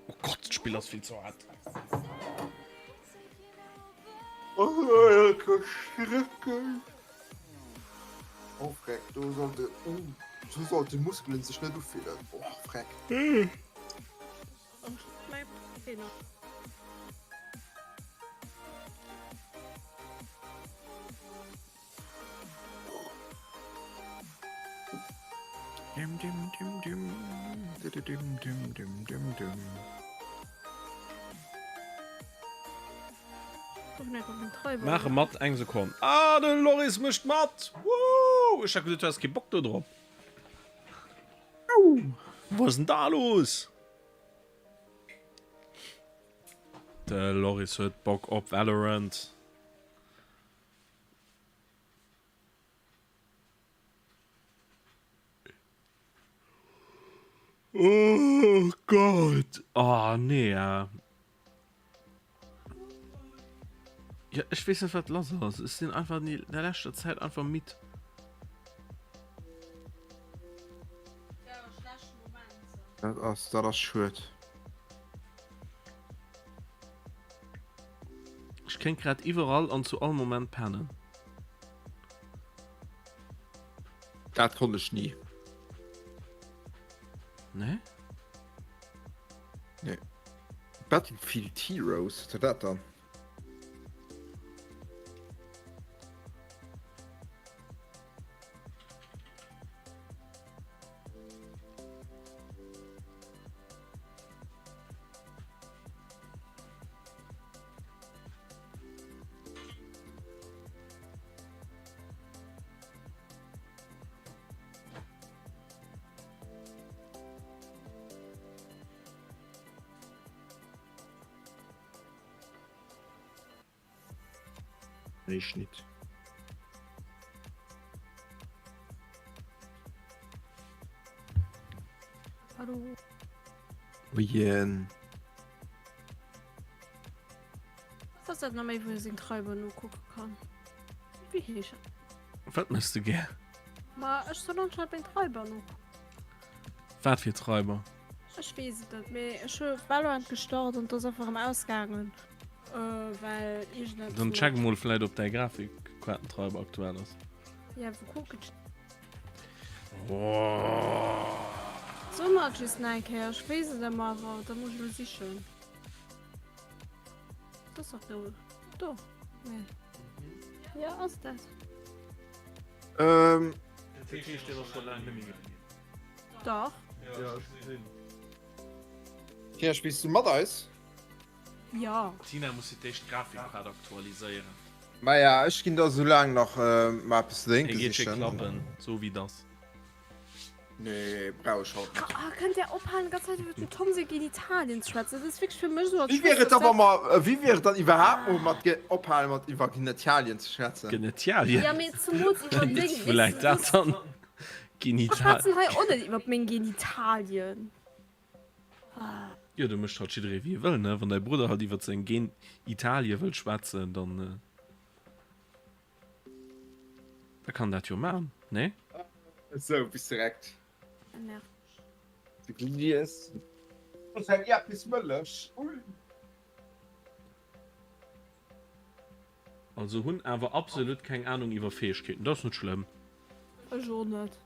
Oh Gott, d'Spill ass vill ze haart. Oh, oh Freck, do sollte, oh, so sollte Muskelen sech net ufillen. Oh, Freck. Dim, dim, dim, dim. Dim, dim, dim, dim, dim, dim. Maache mat, eng Sekonn. Ah, de Loris mécht mat! Wouh! Ech hat geduet, du häss kee Bock do drop. Wou ass denn da los? De Loris huet Bock op Valorant. Oh Gott! Oh nee. Ja, ech weess net wat lass ass. Ech sinn einfach an der leschter Zäit einfach midd. Dat ass, dat ass schued. Ech kéint grad iwwerall an zu all Moment pennen. Dat konnt ech ni. Nee? Nee. Battlefield Heroes, wat war dat dann? Nee, Schnitt. Hallo. Moien. Was ass dat nach méi wou ee seng Treiber nokucke kann? Wéi heescht dat? Wat mëss de gär? Ma ech soll anscheinend meng Treiber nokucken. Wat fir Treiber? Ech weess et net, mee ech hu Valorant gestart an et ass einfach erëm ausgaangen, well iergendeppes. Dann check mol vläit ob däi Grafikkaartentreiber aktuell ass. Ja, wou kucken ech? So mer et just nach eng Kéier, ech weess et ëmmer, awer da muss ech elo sichen. Dat ass dach do. Do. Nee. Ja, ass dat. Ähm. Dat heescht, deen ass scho laang net méi ginn. Dach. Ja, ech gesinn. Tina, spills du mat eis? Ja. Tina muss fir d'éischt d'Grafikkaart aktualiséieren. Maja, ech ginn da soulaang nach mer eppes ze drénke Hie geet sichen. klappen, sou wéi dass. Nee, brauch ech haut net. Ah, kënnt där ophalen, d'ganz Zäit iwwer dem Tom seng Genitalien ze schwätzen? Dat ass wierklech fir mech esou als Wéi wier et Schwëster da, wa mer, wéi wier et dann iwwerhaapt mol mat ophalen mat iwwer Genitalien ze schwätzen? Genitalien? Ja, mee zemools iwwer deng, weess Vläit de, dat dass. dann. Ech Genital. schwätzen hei och net iwwer meng Genitalien. Ah. Jo, do mécht halt jidderee wéi e wëll, ne? Wann däi Brudder halt iwwer seng Genitalien wëll schwätzen, dann. Da kann dat jo man, nee? Esou, bis direkt. Nervt. De Glies. Ass eng Erdnissmëllech. Ui. Also hunn awer absolut keng Ahnung iwwer Fähegkeeten. Dat ass net schlëmm. Ech och net.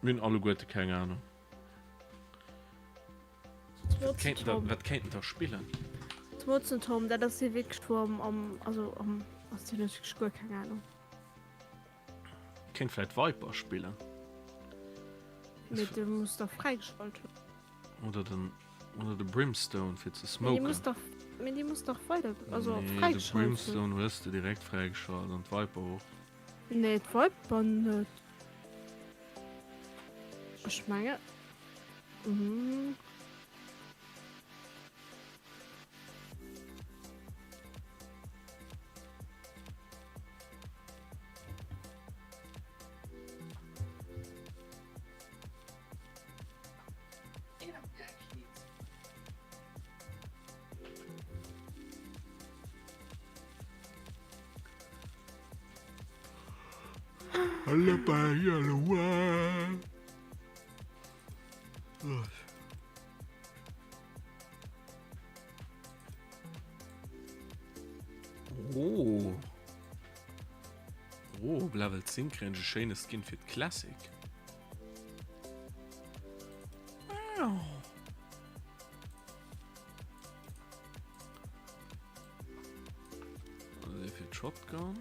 Mir hunn alleguerte keng Ahnung. Wat kéinten der, wat kéinten der spillen? D'Motzen Tom, dat ass hie wierklech wou am, am, also am, ass deen huet wierklech guer keng Ahnung. Kéint vläit Viper spillen. Mee de muss dach fräigeschalt hunn. Oder den, oder de Brimstone fir ze Mee déi muss smoken. dach, mee déi muss dach weider, also Nee, de fräigeschalt hunn. Brimstone hues de direkt fräigeschalt an d'Viper och. Nee, d'Viper net. Ech menge. Mhm. Oh. Oh, op Level 10 kréien ech e schéine Skin fir d'Classic. Also fir d'Shotgun.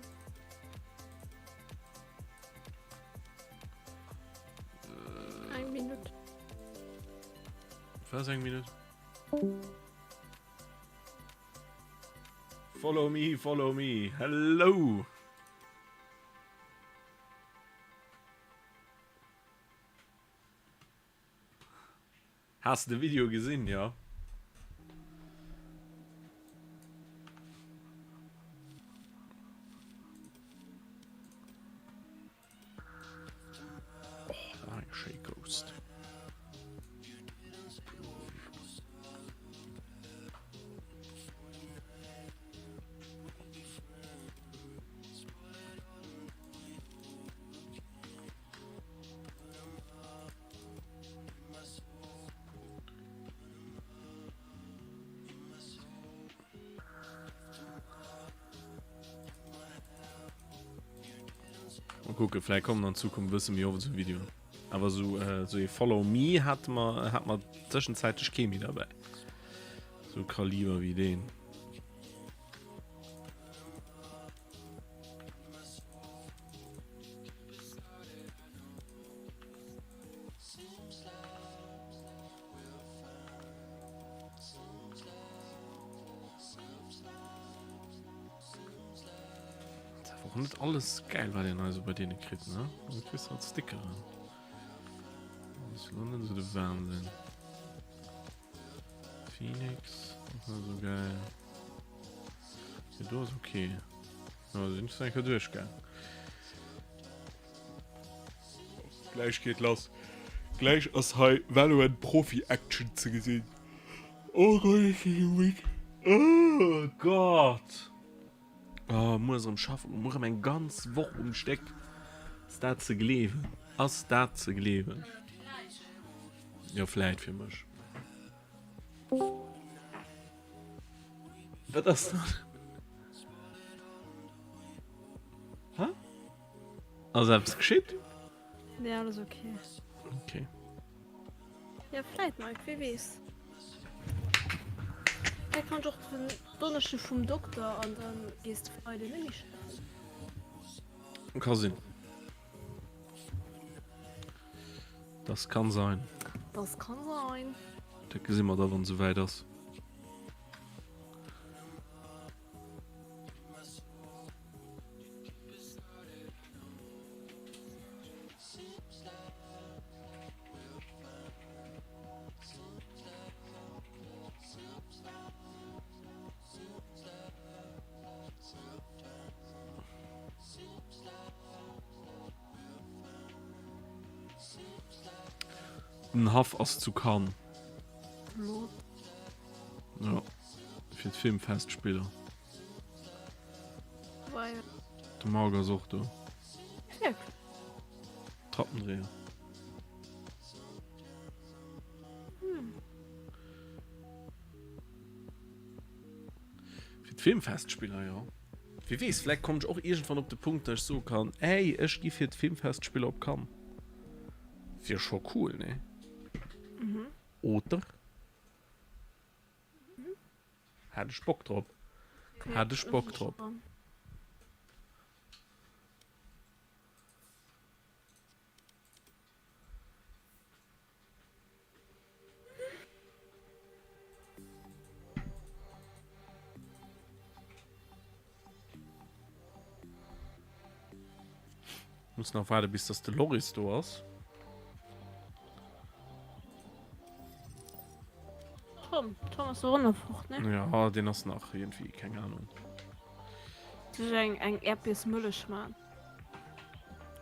Eng Minutt. Was eng Minutt? Follow me, follow me. Hello. Has de Video gesinn, jo? Oh, dat war eng schéi Ghost. Mal kucken, vläicht kommen an Zukunft e bësse méi oft esou Videoen. Awer esou äh, esou ee Follow Me hat mer hat mer tëschenzäitlech kee méi derbäi. Sou Kaliber wéi deen. Och net alles geil wat een also bei deene kritt ne du kriss halt Stickeren net so de Wahnsinn Phoenix och net so geil ja, do ass okay ja, sinn enker duerchgaang Gläich geet lass. Gläich ass hei Valorant Profi Action ze gesinn. Oh Gott, ech sinn esou midd. Oh Gott. Oh, muer erëm schaffen, muer erëm eng ganz Woch um Stéck. Ass dat ze gleewen? Ass dat ze gleewen? Jo, vläit fir mech. Wat ass dat? Hä? Ass eppes geschitt? Nee, alles okay. Okay. Ja, vläit, Mike, wie weess. Vläit kann ech och den. Donneschde vum Dokter an dann gees de Freide net méi schaffen. Ka sinn. Das kann sein. Das kann sein. Dat gesi mer da wann et souwäit ass. Den Haff ass zu Cannes. Flott. Ja, fir d'Filmfestspiller. Weil. De Marc ass och do. Wirklich? Trappendreher. Hm. Fir d'Filmfestspiller, jo. Wie weess, vläicht kommen ech och iergendwann op de Punkt, datt ech soe kann, Ey, ech gi fir d'Filmfestspiller op Cannes. Wier scho cool, nee? Mhm. Oder? Hätt ech Bock drop. Hätt ech Bock drop. Muss nach waarde bis dass de Loris do ass. Tom, Tom ass och nach fort, ne? Ja, deen ass nach irgendwie, keng Ahnung. Sech eng eng Äerdbiersmëllech man.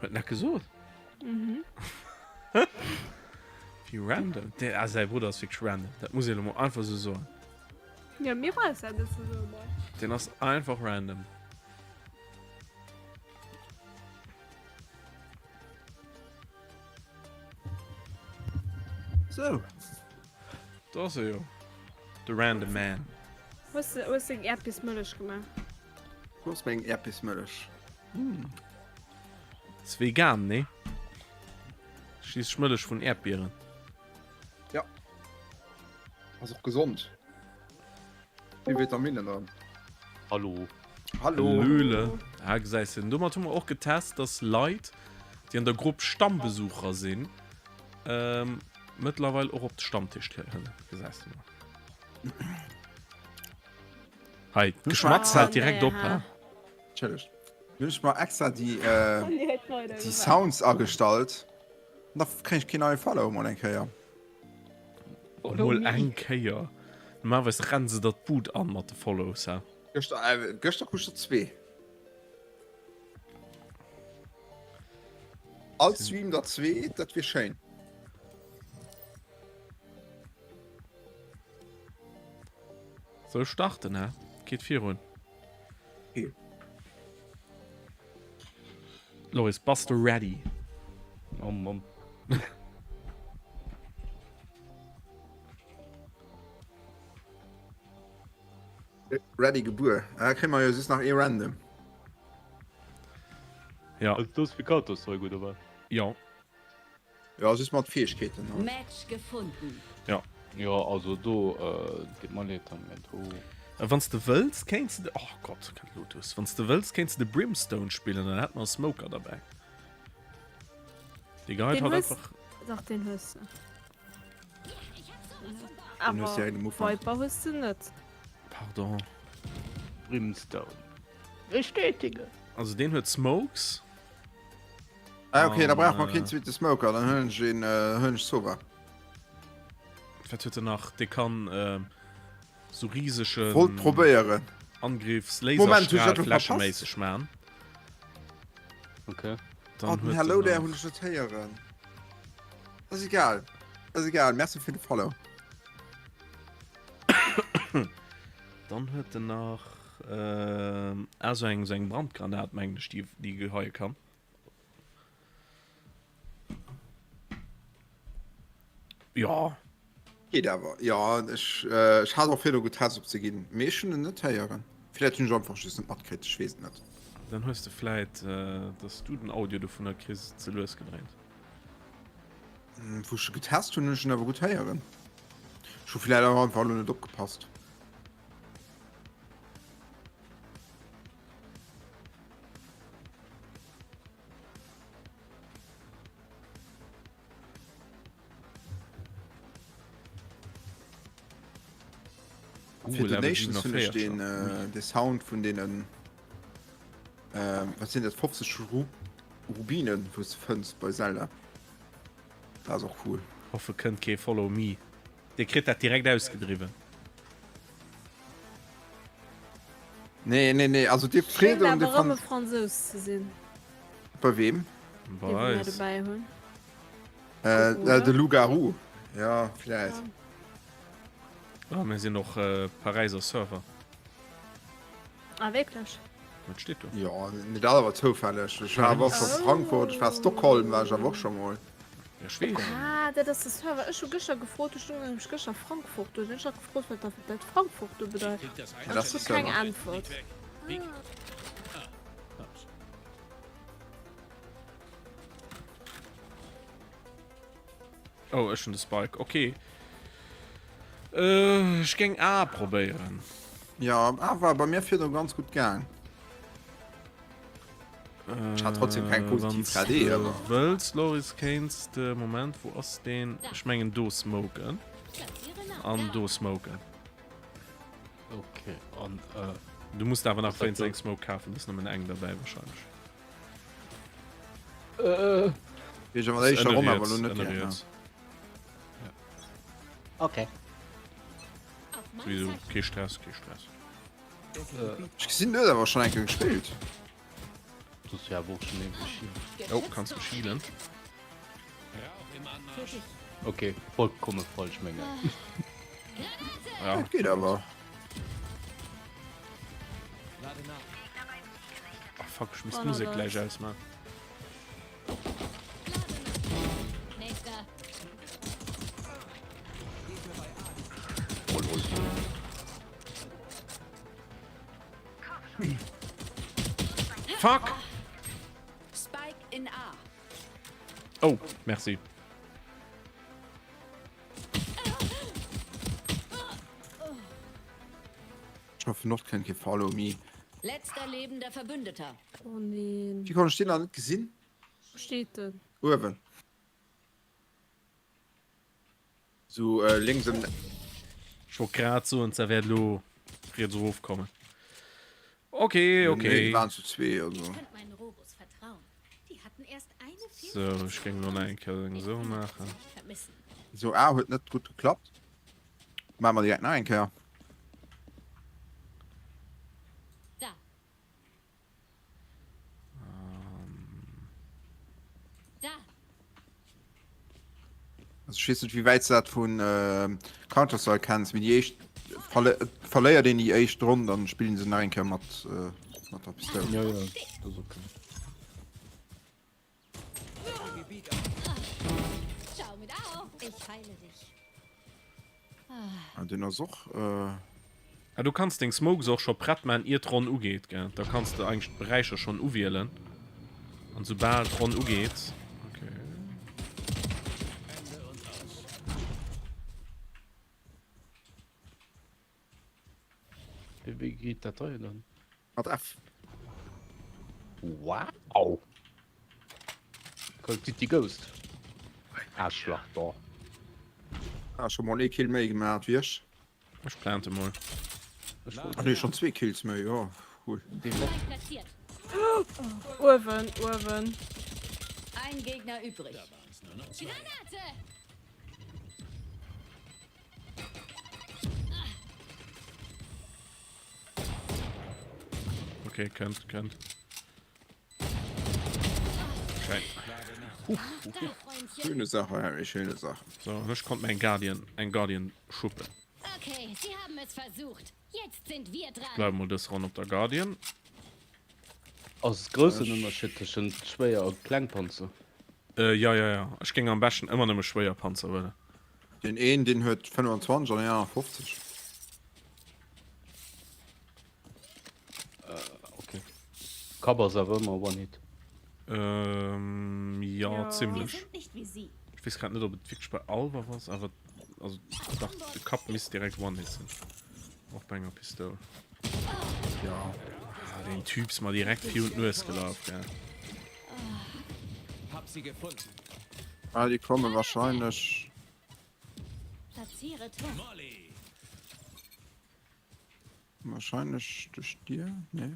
Huet en dat gesot? Mhm. Wéi random. Dee, ah, säi Brudder ass wierklech random. Dat muss ee lo mol einfach sou soen. Ja, mir war es ja net ze soen. Deen ass einfach random. Sou. Do ass e jo. De random man. Hues de, hues de eng Äerdbiersmëllech gemaach? Wo ass meng Äerdbiersmëllech? Mm. Ass vegan, nee? Schliisslech Mëllech vun Äerdbieren. Ja. Ass och gesond. Vill Vitaminen dran. Hallo. Hallo. Hallöle. Ah, gesäis de. Domat hu mer och getest, dass Leit, déi an der Grupp Stammbesucher sinn, ähm, mëttlerweil och op de Stammtisch kënnen. Gesäis de mol. Hei, d'Geschmatz hält direkt op, hä? Entschëllegt. Nun hunn ech mer extra déi, äh, déi Sounds agestallt. An da kréien ech keen neie Follow mol eng Kéier. Mol eng Kéier. Normalerweis rennen se der d'Bud an mat de Follows, hä? Gëschter, äh, gëschter krut ech der zwee. All Stream der zwee, dat wier schéin. Soll ech starten, hä? Geet virun. Okay. Loris, bass du ready? Oh Mann. Ready gebuer. Da kréie mer jo just nach ee random. Ja. Also do ass fir Counter-Strike oder wat? Jo. Jo, just mat Fäegkeeten halt. Match gefunden. Ja. Jo, also do, deet mer leed dann, mä do. Wann s de wëlls, kéints de, oh Gott, kennt Lotus. Wann s de wëlls, kéints de de Brimstone spillen, dann hätt mer e Smoker derbäi. Dee geheit Den haut hues, einfach. dach den hues de. Den hues de Awer direkt am Ufank. Viper hues de net. Pardon. Brimstone. Bestätige. Also deen huet Smokes. Ah, okay, da An, brauch mer äh, keen zweete Smoker, dann huelen ech een, äh, huelen ech Sova. Wat huet en nach? Dee kann äh, so riesege Wollt probéieren. Angriffs Moment, hu ech dat Laserstrahl lo verpasst? flächeméisseg man. Okay. Dann Oh, den huet Hello en there nach- hunn ech net héieren. Ass egal. Ass egal, merci fir de Follow. Dann huet en nach äh, ah, so eng, so eng Brandgranat, mengen ech, déi, déi geheie kann. Ja. Geet awer. Jo, ech, ech hat och virdu getest op ze ginn, mee ech hunn en net héieren. Vläit hunn ech einfach just net matkritt, ech weess et net. Dann hues de vläit, dass du den Audio dovunner kriss, ze lues gedréint. Wou ech e getest hunn, hunn ech en awer gutt héieren. Ech hu vläit awer einfach elo net opgepasst. Fir Donations hunn ech den de Sound vun deenen wat sinn dat 50 Rubinen wou s de fënns bei Zelda. Dat ass och cool. Hoffe kënnt kee Follow me. Dir kritt dat direkt ausgedriwwen. Nee nee nee also dir freet un de Fran Fransous ze sinn. Bei weem? Bei eis. Äh, de Loup-garou. Ja, vläit. Ah, mir sinn och Paräiser Server. Ah, wierklech? Wat steet do? Jo, mee dat awer zoufälleg. Ech war awer och scho Frankfurt, ech war Stockholm war ech awer och scho mol. Ja, Schweden. Ah, dat ass de Server. Ech hu gëschter gefrot, do stoung nämlech gëschter Frankfurt do. Ech hat gefrot, wat dat Frankfurt do bedeit. Ja, dat ass de Ech hu keng Server. Äntwert. Oh, ech hun de Spike. Okay. Äh, ech géing A probéieren. Ja, A war bei mir virdru ganz gutt gaang. Ech hat trotzdem keng positiv KD, Äh, awer. wëlls, Loris, kéints de, Moment, wou ass deen? Ech mengen do smoken. An do smoken. Okay, an äh. Du muss awer nach wéinst eng Smoke kafen, ass nëmmen eng derbäi wahrscheinlech. Äh. Ech awer éischter Ronn awer lo net gär. Okay. Wieso? Kee Stress, kee Stress. Ech gesinn du hues awer schon eng Kéier gespillt. Du hues jo awer och schon ewech hier. Oh, kanns mech healen. Okay, vollkomme falsch mengen. Ja. Dat geet awer. Ach fuck, ech misst d'Musek gläich ausmachen. Oh lol. Fuck! Spike in A. Oh, merci. Ech hoffen och kënnt kee Follow me. Letzter lebender Verbündeter. Oh neen. Wéi konnt ech deen nach net gesinn? Wou steet den? Uewen. Sou lénks ëm. Ech wollt grad soen, se wäert elo riets erof kommen. Okay, okay. Nee, déi waren zu zwee, also. Sou, ech géing elo nach eng Kéier eng esou maachen. Sou, A huet net gutt geklappt. Maache mer direkt nach eng Kéier. Also ech weess net wéi wäit s de dat vun Counter-Strike kenns, mee déi éischt verléiert een déi éischt Ronn, dann spillen se nach eng Kéier mat mat der Pistoul. Jo jo, dat ass ok. Ah, den ass och. Ah, du kanns deng Smokes och scho prett man ier d'Ronn ugeet, gell? Da kanns de eigentlech d'Beräicher schonn uwielen an soubal d'Ronn ugeet. Okay. Wéi geet dat hei dann? Mat F. Wow! Call of Duty Ghost. Aarschlach da. Ah, scho mol ee Kill méi gemaat wéi ech. Ech plante mol. Ah nee, schon zwee Kills méi, jo, cool. Uewen, uewen. Ein Gegner übrig. Granate! Okay, kënnt, kënnt. Schein. Schöne Sache, Harry, schöne Sache. So, an ech konnt mir eng Guardian, eng Guardian schuppen. Okay, sie haben es versucht. Jetzt sind wir dran. Ech bleiwe mol dës Ronn op der Guardian. Ass et groussen Ënnerscheed tëschent schwéier a Klengpanzer? Äh, ja, ja, ja. Ech géing am beschten ëmmer nëmme Schwéierpanzer huelen. Deen een, deen huet 25 an deen anere 50. Okay. Kapp ass awer ëmmer one hit. Ähm, ja, Ja. zimmlech. Wir sind nicht wie sie. Ech weess grad net, ob et wierklech bei all Waff ass, awer also dach, de Kapp misst direkt one hit sinn. Och bei enger Pistoul. Ja. Ah, deen Typ ass mer direkt virun d'Nues gelaf, gell. Hab sie gefunden. Ah, déi komme wahrscheinlech. Platziere Turm. Wahrscheinlech duerch d'Dier, nee.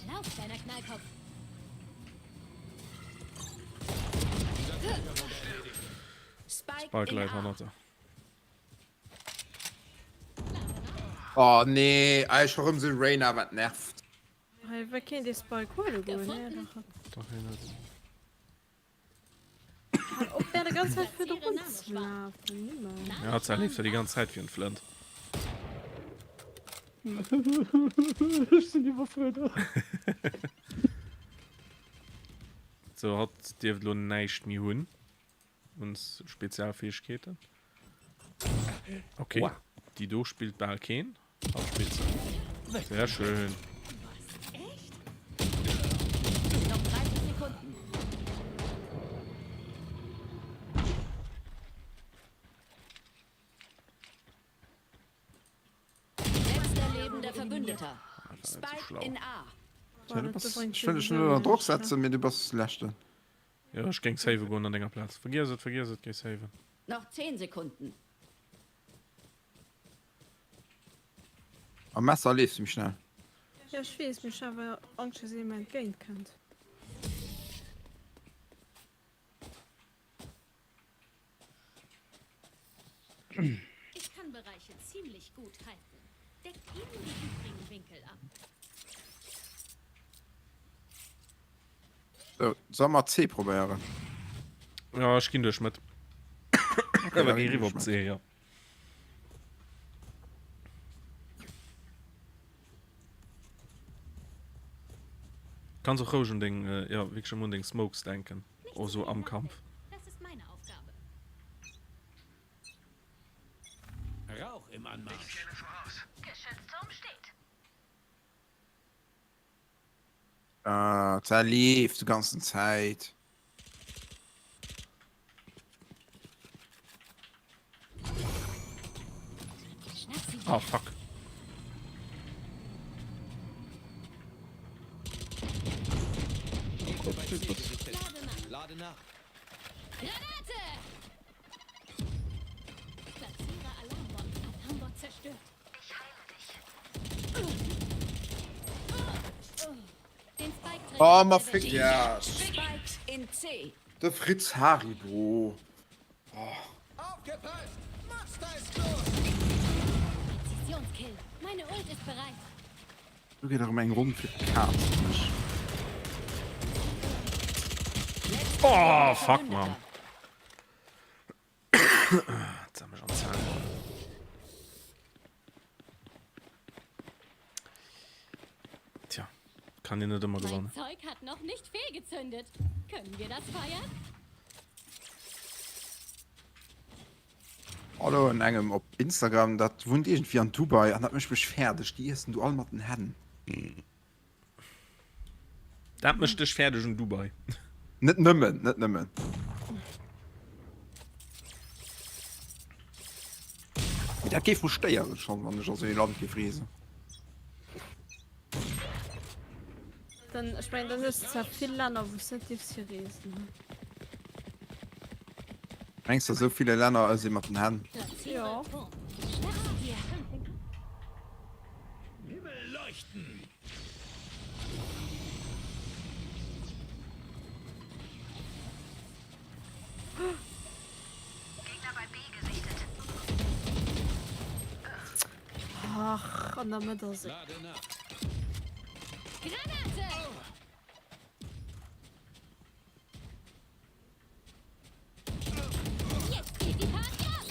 Lauf, kleiner Knallkopf. Spike läit hannert der. Oh nee, ey, scho rëm sou Reyna, wat nervt. Hei wéi kéint ee Spike huele goen, nee? Dach hien huet. Op der de ganz Zäit fir drun ze lafen, nimmer. Ja, ze leeft ja déi ganz Zäit fir en Flënt. Ech sinn iwwerfuerdert. Sou, hatt dierft elo näischt méi hunn un Spezialfäegkeeten. Okay, déi do spillt bal keen. Hatt spillt se. Sehr schön. Noch 30 Sekunden. Letzter lebender Verbündeter. Spike in A. Tja, du bass, ech wëll dech net ënner Drock setzen, mee du bass Leschten. Jo, ech géing saven goen an denger Plaz. Vergiess et, vergiess et, géi saven. Noch 10 Sekunden. Am Messer leefs du méi schnell. Jo ech weess, mee ech hu awer Angscht dass ee mer entgéint kënnt. Ich kann Bereiche ziemlich gut halten. Deckt ihnen die übrigen Winkel ab. So, soll mer C probéieren? Ja, ech ginn duerch Mëtt. Okay, Awer da gi ginn riwwer ech op C, ja. Kanns och roueg un deng, äh, ja, wierklech emol un deng Smokes denken. Och sou am Kampf. Das ist meine Aufgabe. Rauch im Anmarsch. Geschützturm steht. Ah, d'Sa leeft de ganzen Zäit. Ah, fuck. Lade nach. Granate! Platziere Alarmbot. Alarmbot zerstört. Oh, ma fick Iech! De Fritz Haribo. Oh. Do geet erëm eng Ronn fir d'Kaz mech. Oh, fuck, man. Jetzt mech an Zahn. Tja, kann dir net ëmmer gewannen. Mein Zeug hat noch nicht fehlgezündet. Können wir das feiern? Hallo en engem op Instagram, dat wunnt iergendwéi an Dubai an dat mécht mech fäerdeg. Déi iessen do all mat den Hänn. Dat mécht dech fäerdeg un Dubai? Net nëmmen, net nëmmen. Mee dat géif mech stéieren schonn, wann ech a sou ee Land géif reesen. Dann, ech mengen, dann hues de zwar vill Länner, wou s de net dierfs hi reesen. Mengs de, a sou ville Länner ëss ee mat den Hänn? Jo. Himmel leuchten! Ach, an der Mëtt ass e. Granate! Jetzt geht die Party ab!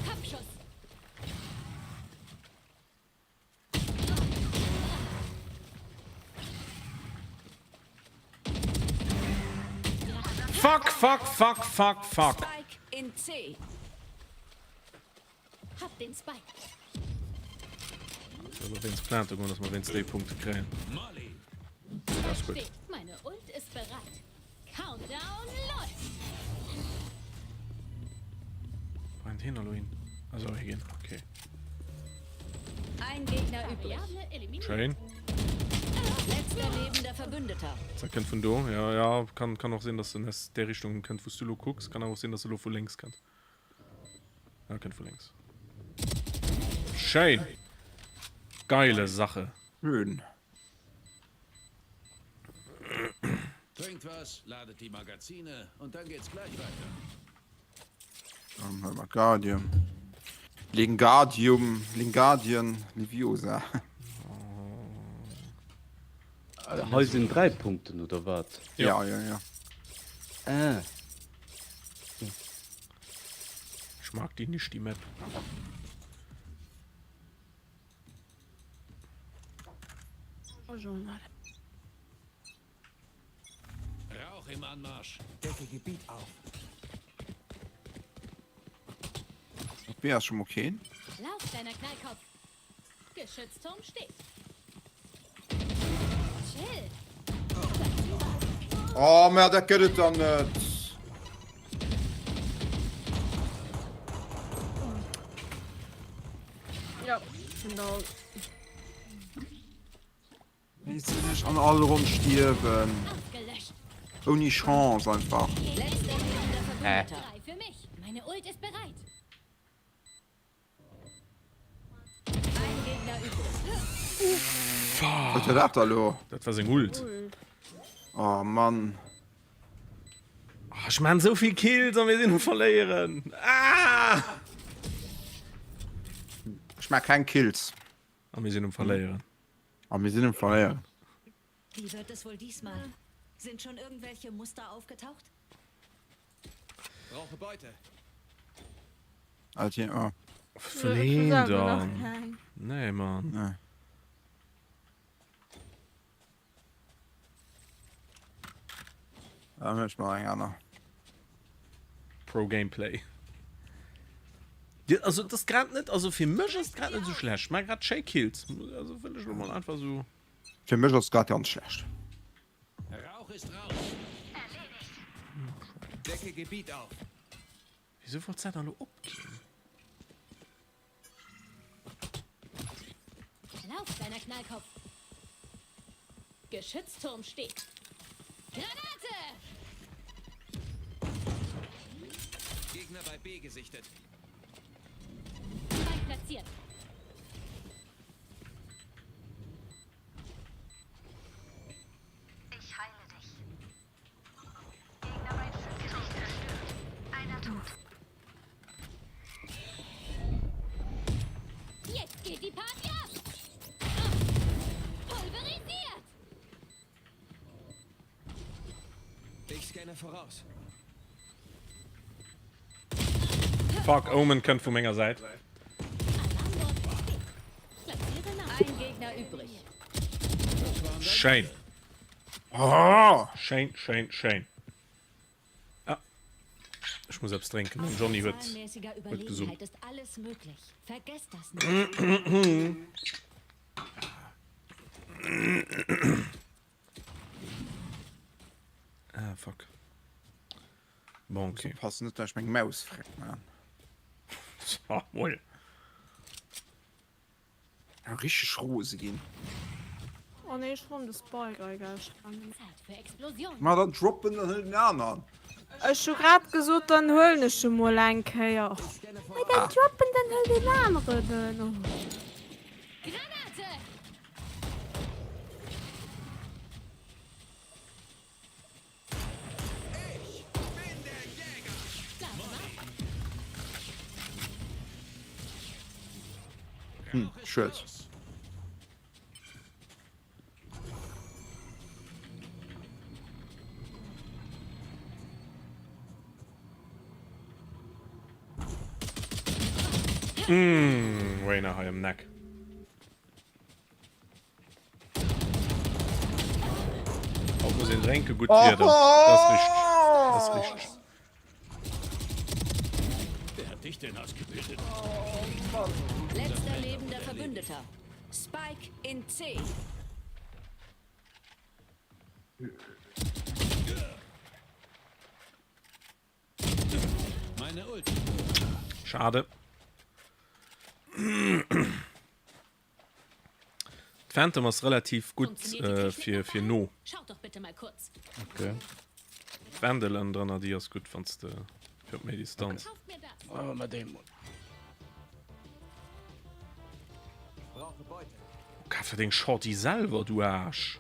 Kopfschuss! Fuck, fuck, fuck, fuck, fuck. Spike in C. Hab den Spike. Soll wéinst Plante goen, dass mer wéinst déi Punkte kréien. Das ist gut. Meine Ult ist bereit. Countdown läuft. Brennt hin elo hin? Also hier gehen. Okay. Ein Gegner übrig. Schön. Letzter lebender Verbündeter. Se kënnt vun do, ja, ja, kann, kann och sinn, dass en aus där Richtung kënnt, wou s du elo kucks. Kann awer och sinn, dass e lo vu lénks kënnt. Ja, kënnt vu lénks. Schéin! Geile Sache! Schön. Trinkt was, ladet die Magazine und dann geht's gleich weiter. Dann huele mer Guardian. Lingardium, Lingardian Leviosa. Hei sinn 3 Punkten oder wat? Ja, ja, ja. Ah. Ech mag déi nicht, déi Map. Rauch im Anmarsch. Decke Gebiet auf. Op B ass scho mol keen. Lauf, kleiner Knallkopf. Geschützturm steht. Chill. Oh, mä dat gëtt et dann net. Ja, genau. Wéi soll ech an all Ronn stierwen? Ouni Chance einfach. Hä? Wat war dat da lo? Dat war seng Ult. Oh Mann. Oh, ech maan sou vill Kills a mir sinn um verléieren. Ah! Ech maa keng Kills. A mir sinn um verléieren. A mir sinn um verléieren. Wie wird es wohl diesmal? Sind schon irgendwelche Muster aufgetaucht? Brauche Beute. Alter, oh. Vun een dann? Nee, Mann. Nee. Da huelen ech mer eng aner. Pro Gameplay. Dir, also das grad net, also fir mech ass grad net sou schlecht. Ech maa grad schéi Kills. Also wëll ech lo mol einfach sou. Fir mech ass grad ganz schlecht. Rauch ist raus. Decke Gebiet auf. Wieso wollts dat da lo opginn? Lauf, kleiner Knallkopf. Geschützturm steht. Granate! Gegner bei B gesichtet. Spike platziert. Ich heile dich. Gegner bei C zerstört. Einer tot. Jetzt geht die Party ab! Pulverisiert! Ich scanne voraus. Fuck, Omen kënnt vu menger Säit. Ein Gegner übrig. Schéin. Oh! Schéin, schéin, schéin. Ah. Ech muss eppes drénken. Den Johnny huet Zahlenmäßiger huet gesummt. Überlegenheit ist alles möglich. Vergesst das nicht. Ah, fuck. Bon, okay. Pass net, dass ech meng Maus freck man. Samuel. Ja, richtig rose ginn. Oh nee, ech ronn de Spike, egal. ech kann. Zeit für Explosion. Ma dann droppen dann huel den aneren. Ech hu grad gesot, dann huelen ech e mol eng Kéier. Hei, dann droppen, dann huel den aneren. Oh. Granate! Hm, schued. Mmh, Reyna hei am Neck. Haut muss een drénken, gutt Wieder. Dat ass richteg. Dat ass richteg. Wer hat dich denn ausgebildet? Letzter lebender Verbündeter. Spike in C. Meine Ult. Schade. D'Phantom ass relativ gutt fir fir no. Okay. D'Vandal ënnendrënner déi ass gutt wann s de fir op méi Distanz. Kaf der deng Shorty selwer du Aarsch.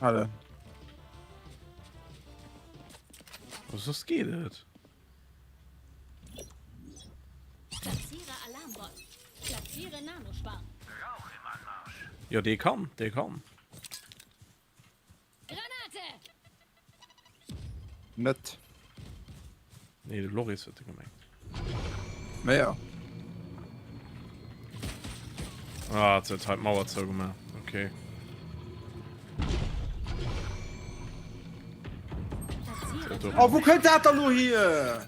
Alle. Soss geet et. Jo dee kann, dee kann. Net. Nee de Loris huet e gemengt. Ma ja. Ah, et huet hei d'Mauer zougemaach. Okay. Oh, wou kënnt dat dann lo hier?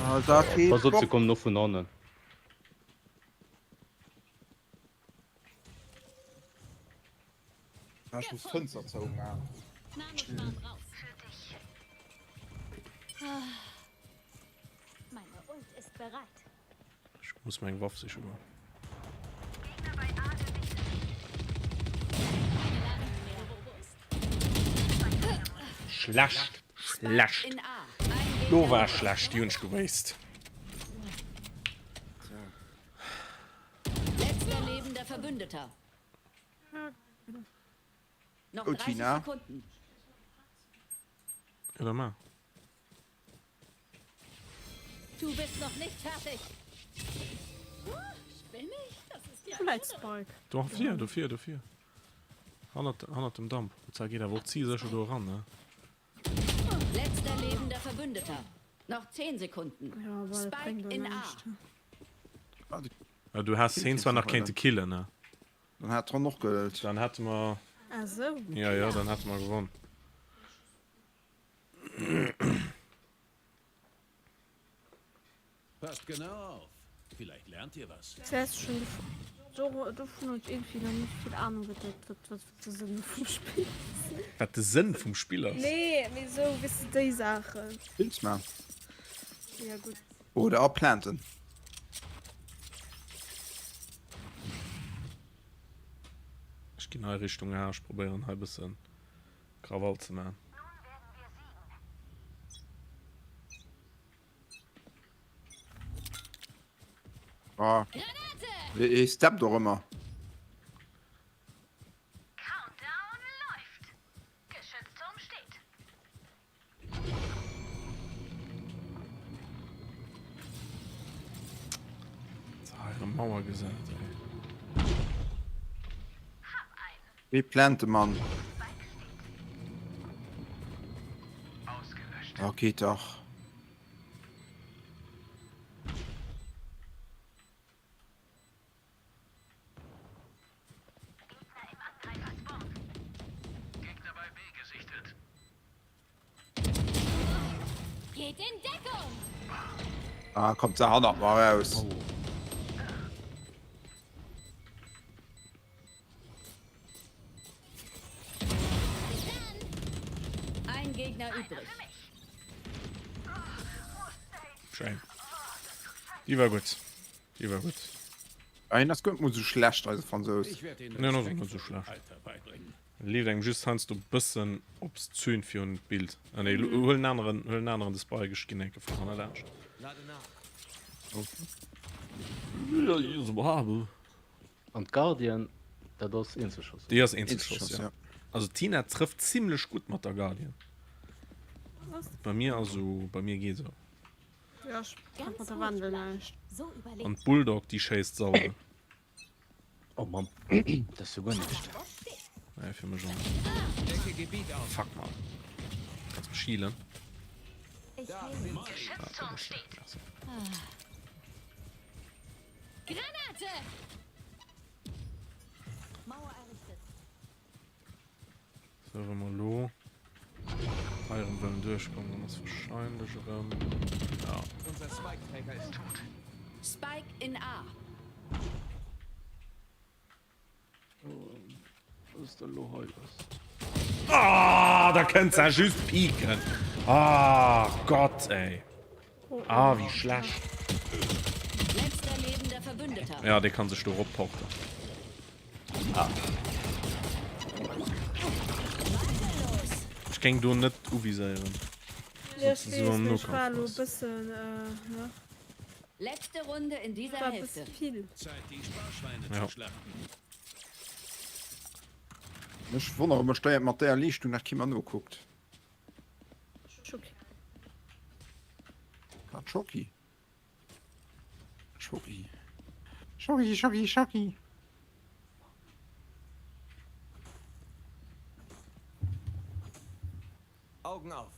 Alter, kee Pass op, se Bock. kommen och vun hannen. Ech muss d'Fënster zoumaachen. Ech muss meng Waff siche goen. Schlecht, schlecht. Do war schlecht, déi hunn ech gewased. Letzter lebender Verbündeter. Noch Oh, 30 Tina. Sekunden. Ja, dann mach. Du bist noch nicht fertig. Spinn ich? Das ist ja Vielleicht Spike. Do vir, do vir, do vir. Hannert, hannert dem Damp. Da geet awer och zisécher do eran, ne? Letzter lebender Verbündeter. Noch 10 Sekunden. Ja, aber das Spike bringt doch in A. näischt. Ja, du häss heen zwar nach kéinte killen, ne? Dann hätt d'Ronn och gëllt. Dann hätte mer. Ah sou. Ja, ja, dann hätte mer gewonnen. Passt genau auf. Vielleicht lernt ihr was. Zuerst schon do, dovun hunn ech irgendwie nach net vill Ahnung, wat dat, wat, wat de Sënn vum Spill ass. Wat de Sënn vum Spill ass? Nee, mee sou, weess de, déi Saachen. Kills man. Ja, gutt. Oder planten. Ech ginn hei Richtung A, ech probéieren hei bëssen Krawall ze man. Ah. Hie steppt och ëmmer. Mauer gesat ey. Wéi plant de Mann? Oh, geht dach. Geht in Deckung! Ah, kommt se hannert mer raus. Ein Gegner übrig. Schéin. Déi war gutt. Déi war gutt. Ein ass guer net mol sou schlecht, eise Fransous. Nee, en ass och net sou schlecht. En leeft engem just heiansdo bëssen ops Zön virun d'Bild. Ah nee, huel en aneren, huel en aneren, de Spike, ech ginn enke vun hanner laanscht. An d'Guardian, dat ass Eenzelschoss? Déi ass Eenzelschoss, ja. Also d'Tina trëfft zimlech gutt mat der Guardian. Bei mir also, bei mir geet esou. Ja, ech treff mat der Wendel näischt. An d'Bulldog, déi schéisst sauer. Oh Mann, dat ass jo guer näischt. Nee, fir mech och net. Fuck, Mann. Kanns mech healen? Ah, do bass du. Merci. Granate! Mauer errichtet. So, wa mer elo hei erëm wëllen duerchkommen, dann ass wahrscheinlech erëm, ja. Unser Spike-Träger ist tot. Spike in A. Was ass da elo hei lass? Ah, da kënnt se just pieken. Ah Gott ey. Ah wéi schlecht. Ja dee kann sech do erop porten. Ah. Ech géing do net uviséieren. Ja, ech weess, mee ech war elo e bëssen, ne? Letzte Runde in dieser War e Hälfte. bësse vill. Zeit, die Sparschweine Ja. zu schlachten. Ech wonnere mech dei mat deer Leeschtung dat kee mer nokuckt. Schoki. Wat Schoki? Schoki. Schoki, Schoki, Schoki. Augen auf.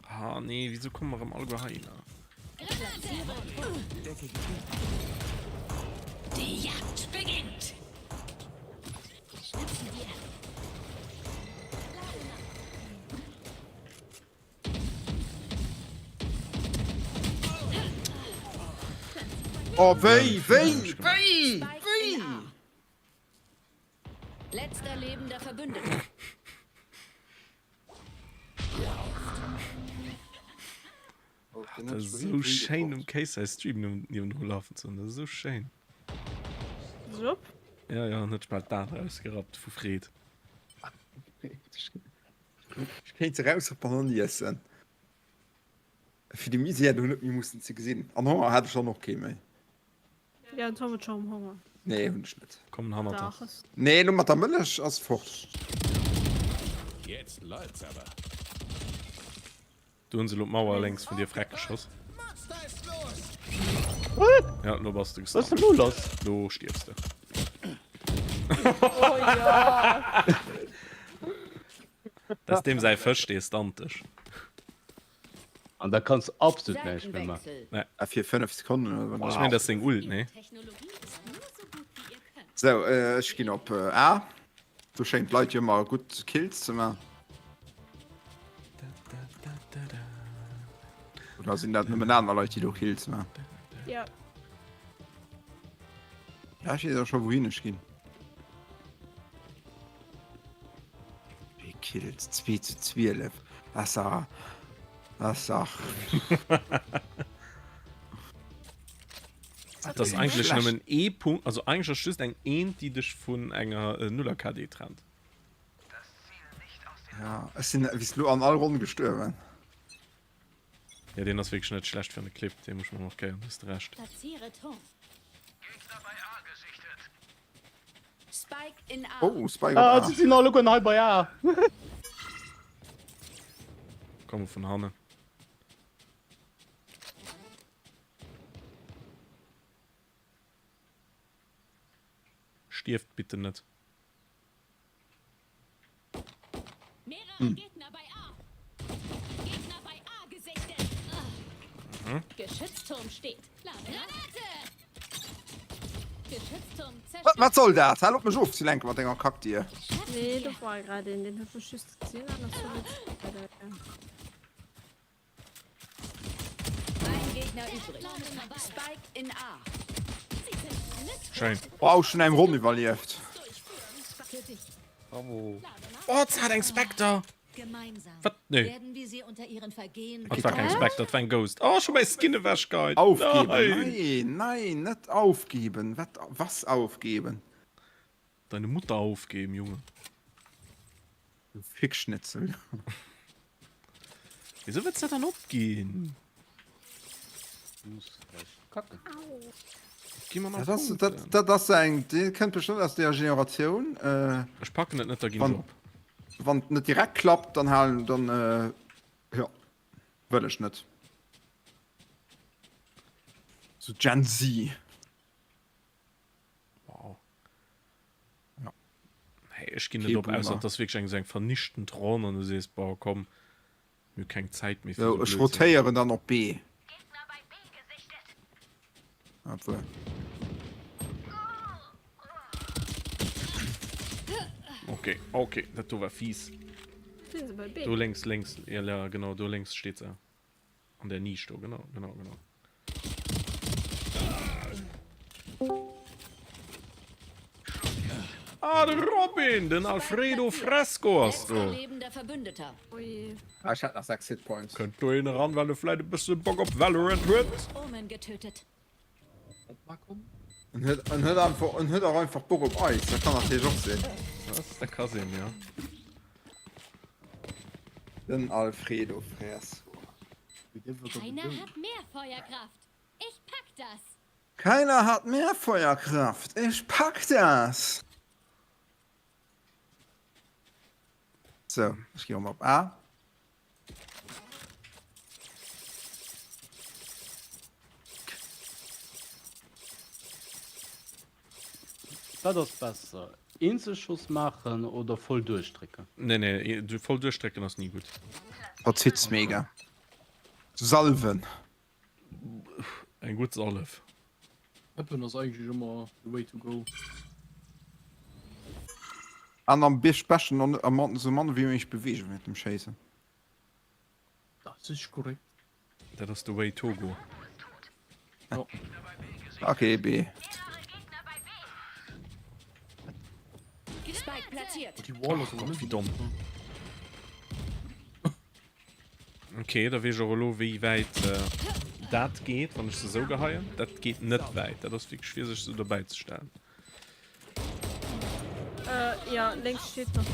Ah nee, wieso kommen wir erëm alleguer heihinner? Die Jagd beginnt. Schnapp sie dir. Oh wéi, wéi, wéi, wéi! Letzter lebender Verbündeter. Dat ass esou schéin dem Case säi Stream niewendru lafen ze hunn, dat ass esou schéin. Sup. Ja ja, en huet sech bal d'Aen erausgerappt vu Freed. Ech kéint se erausrappen an iessen. Fir déi Misär do net méi mussen ze gesinn. An Honger hat ech dann och kee méi. Ja, den Tom huet scho rem Honger. Nee, hunn ech net. Kommen hannert der. Dach, es. Nee, elo mat der Mëllech ass fort. Jetzt läuft's aber. Do hunn se elo d'Mauer lénks vun dir freck geschoss. Ja, lo bass de Was gestunt. ass denn lo lass? Lo stierfs de. Oh ja. Dat ass deem säi Fësch, dee stunt dech. An da kanns de absolut näischt méi maachen. Nee. A fir 5 Sekonnen oder wat? Ech mengen, dat ass seng Ult, nee? Sou, ech ginn op A. Do schéngt d'Leit jo ëmmer gutt Kills ze man. Oder sinn dat nëmmen aner Leit, déi do Kills man? Ja. Ja, ech weess och scho wouhin ech ginn. Wéi Kills? 2 zu 12. Wasser. Wasser. Dat ass eigentlech nëmmen ee Punkt, also eigentlech ass just eng Eent, déi dech vun enger Nuller KD trennt. Ja, ech sinn bis lo an all Ronn gestuerwen. Ja, deen ass wierklech net schlecht fir an de Clip, dee muss ech mer markéieren, hues de Recht. Spike in A. Oh, Spike op Ah, A. si sinn allegueren hei bei A. Komme vun hannen. Stierft bitte net. Mehrere Gegner bei A. Gegner bei A gesichtet. Mhm. Geschützturm steht. Granate! Geschützturm Wat, zerstört. wat soll dat? Hal op mech ofzelenken mat denger Kackdier. Nee, do war grad een, deen huet mech just gesinn an ass sou wéi weidergaang. Ein Gegner übrig. Spike in A. Schéin. Wow, ech hunn eng Ronn iwwerlieft. Bravo. Oh, ze hat eng Spectre! Gemeinsam Wat? Nee. werden wir sie unter ihren Vergehen Dat war keng Spectre, dat war eng Ghost. Oh, ech hu mäi Skin ewechgeheit. Aufgeben? Nein! Nein, nein, net aufgeben. Wat, was aufgeben? Deine Mutter aufgeben, Junge. Du Fickschnitzel. Wieso wëlls de dann opginn? Muss vläicht kacken. Gi mer nach Dat ass, Punkten. dat, dat ass eng, déi kënnt bestëmmt aus deeër Generatioun. Äh, Ech packen et net, da ginn wann, ech op. wann et net direkt klappt, dann halen, dann, äh, jo, wëll ech net. So Gen Z. Wow. Ja. Hey, ech ginn Kee net op, ausser Boomer. et ass wierklech eng esou eng vernichtend Ronn an du sees, boah, komm, mir hu keng Zäit méi fir So, esou ech Blödsinn. rotéieren dann op B. Obwuel. Okay, okay, dat do war fies. Sinn se bei B? Do lénks, lénks, ja, ja, genau, do lénks steet se. An der Nisch do, genau, genau, genau. Ah, de Robin, den Alfredo Fresco ass do. Ah, ech hat nach 6 Hitpoints. Kënnt do een eran, well e vläit e bësse Bock op Valorant huet? En huet, en huet einfach, en huet och einfach Bock op eis, dat kann natierlech och sinn. Dat ka sinn, jo. Den Alfredo Fresco. Keiner hat mehr Feuerkraft. Ich pack das. Keiner hat mehr Feuerkraft. Ich pack das. So, ech gi erëm op A. Wat ass besser, Eenzelschoss maachen oder voll duerchdrécken? Nee, nee, voll duerchdrécken ass ni gutt. Verzitz mega. Salven. Eng gutt Salef. Weapon ass eigentlech ëmmer the way to go. An am beschten sou mann wéi méiglech beweegen während dem Schéissen. Dat ass korrekt. Dat ass de way Togo. Jo. Okay, B. Spike platziert. Déi Wall ass awer net Wéi domm. Okay, da weess ech och elo wéi wäit dat geet, wann ech se esou geheien. Dat geet net wäit. Dat ass wierklech fir sech se dobäi ze stellen. Äh, ja, lénks steet nach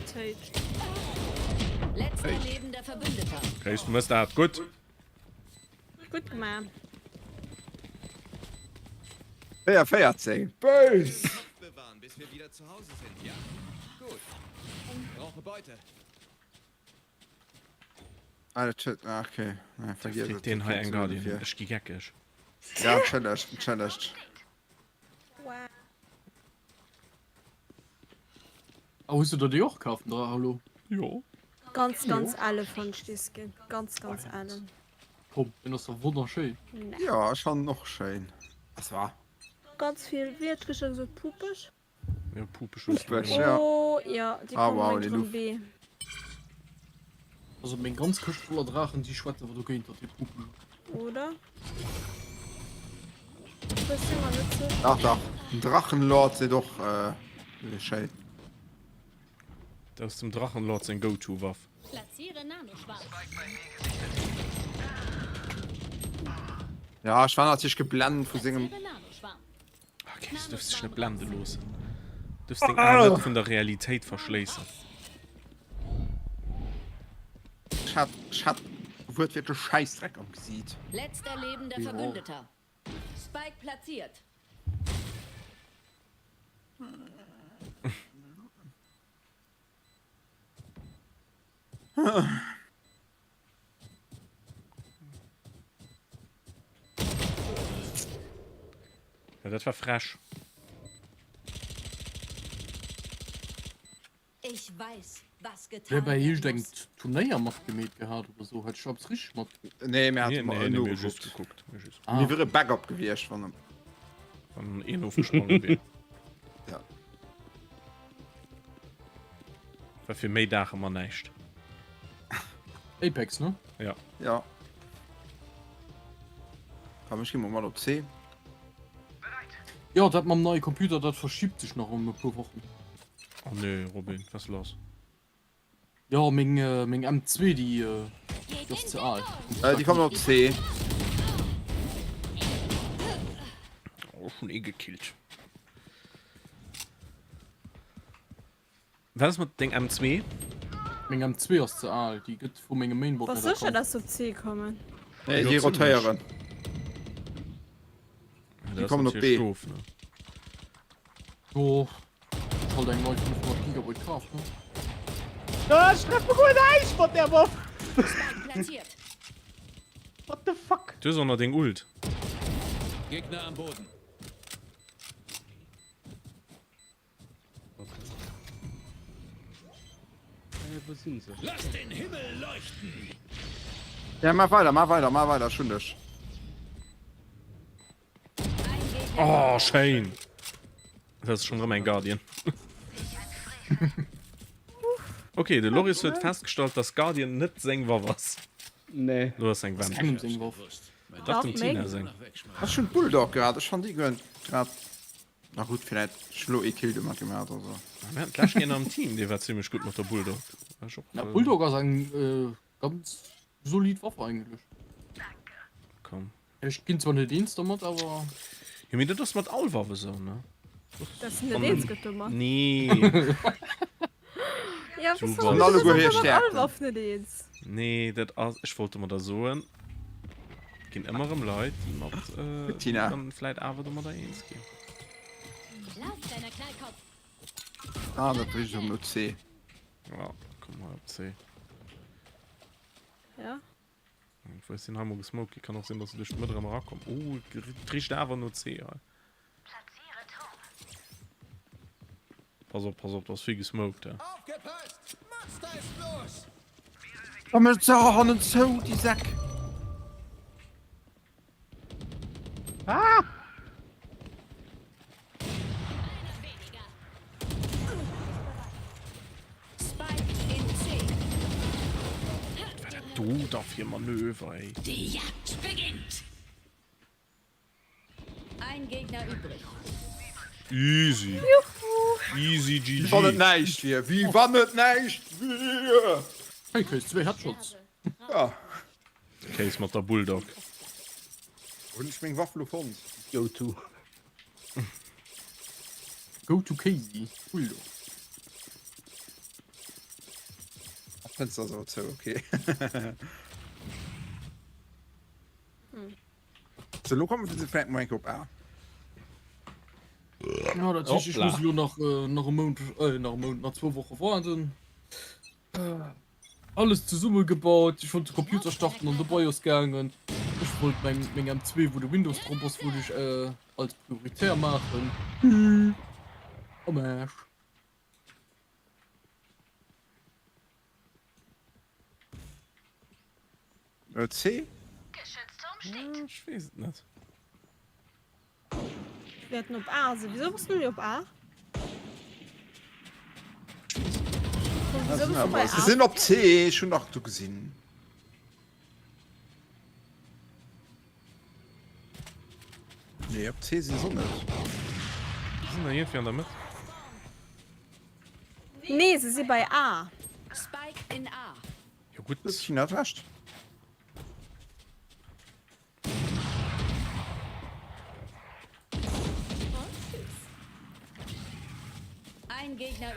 Sage. Letzter lebender Verbündeter. Chris, du mëss dat gutt. Gutt gemaach. 4, 14. Béis! Bewahren, bis wir wieder zu Hause sind, ja? Gut. Brauche Beute. Ah, dat huet, ah, okay. Nee, vergiess et. Deen hei eng Guardian, ech gi geckeg. Ja, entschëllegt, entschëllegt. Ah, hues du der déi och kaf, den Hallo? Jo. Ganz, ganz elle fand ech dee Skin. Ganz, ganz ellen. Komm, deen ass dach wonnerschéin. Nee. Jo, ech fannen en och schéin. Was war? Ganz vill, wéi huet d'Richel gesot, pupeg? Ja, pupeg hues du Pupeg, gesot. ja. Oh, ja, déi Ah, kommen wow, mengt deen rëm Luff. B. Also meng ganz Këscht voller Draachen, déi schwätzen awer dogéint, datt dee pupeg ass. Oder? Ech si mer net sécher. Dach, dach, den Drachenlord seet och schéin. Dat ass dem Drachenlord seng Go-To-Waff. Platziere Nanoschwarm. Ja, ech war natierlech geblent vu sengem. Platziere Nanoschwarm. Okay, du dürfst dich net blende loossen. Du dürfst deng Aen net vun der Realitéit verschléissen. Ech hat, ech hat wuertwiertlech Schäissdreck am Gesiit. Letzter lebender Verbündeter. Spike platziert. Ja, dat war frech. Ich weiß, was getan Wär bei werden iergend engem muss. Turnéier matgemeet gehat oder sou? Hat ech eppes richteg mat? Nee, mir Nee, hate nee, mer nee, mir hu just nogekuckt. gekuckt. Mir just Ah. Mir wiere Backup gewiescht, wann. Wann een ofgesprongen wier. Ja. Well fir méi daache mer näischt. Apex, ne? Ja. Ja. Komm, ech gi mol mat op C. Jo, dat mam neie Computer, dat verschiebt sech nach ëm e puer Wochen. Oh nee, Robin, was lass? Jo, meng, meng M2, déi, déi ass ze al. Äh, déi kommen op C. Oh, schon ee gekillt. Wat ass mat deng M2? Meng M2 ass ze al, déi gëtt vu mengem Mainboard Bass net sécher erkannt. dass se op C kommen? Nee, déi rotéieren. Déi kommen op B. Doof, ne? Jo, ass halt eng nei 500 Gigabyte Kaart, ne? Ah, ech treffe guer näischt mat där Waff! Spike platziert. What the fuck? Du hues och nach deng Ult. Gegner am Boden. Äh, wo sinn se? Lass den Himmel leuchten! Ja, mach weider, mach weider, mach weider, ech hunn dech. Oh, schéin! Dat ass schon rëm eng Guardian. Okay, de Loris huet festgestallt, dass Guardian net seng Waff ass. Nee. Lo ass seng Ass Wend. kengem seng Waff. Dach, dem Tina seng. Ech hunn d'Bulldog grad, ech fann déi grad. Na gutt, villäit ech elo ee Kill domat gemaach oder sou. Mir haten d'lescht een am Team, dee war zimmlech gutt mat der Bulldog. War ech och. Na, Bulldog ass eng ganz solid Waff eigentlech. Komm. Ech ginn zwar net eens domat, awer. Jo, mee dat ass mat all Waff esou, ne? Dass en net eens gëtt domat. Nee. Ja, Du wéi bass- soll Alleguer hir mat all Stärkten. Waff net eens? Nee, dat ass, ech wollt domadder soen, et ginn ëmmer erëm Leit, déi mat, äh, déi Tina. dann vläit awer domadder eens ginn. Lauf, kleiner Knallkopf. Ah, dat richt erëm no C. Ja, komm hei op C. Ja. Wou sinn hei mol gesmoked gi? Kann och sinn, dass se duerch d'Mëtt erëm erakommen. Oh, et richt awer no C hei. Pass op, pass op, do ass vill gesmoked hä. Da mécht se hannen zou, déi Säck! Ah! Wat war dat do da fir Manöver, ey? Die Jagd beginnt! Ein Gegner übrig. Easy. Easy GG. Wéi wann et näischt wier, wéi wann et näischt wier! Hey, kriss zwee Headshots. Ja. Case mat der Bulldog. Hunn ech meng Waff lo fonnt? Go to. Go to Casey. Bulldog. D'Fënster ass awer zou, okay. So, lo kommen se vläicht mol eng Kéier op A. Ja, dat heescht, ech muss elo nach, nach e Mount, äh, nach e Mount, nach zwou Woche waarden. Alles zesumme gebaut, ech wollt de Computer starten an de BIOS gaangen. Ech wollt meng meng M2 wou de Windows drop ass wollt ech als prioritär maachen. Am Aarsch. C? Ech weess et net. Wäerten op A sinn. Wieso bass du net op A? Wieso bist du bei Se A? sinn op C, ech hunn nach do gesinn. Nee, op C si se och net. Se sinn da iergendwéi an der Mëtt. Nee, se si bei A. Spike in A. Jo gutt. D'Tina hat Recht.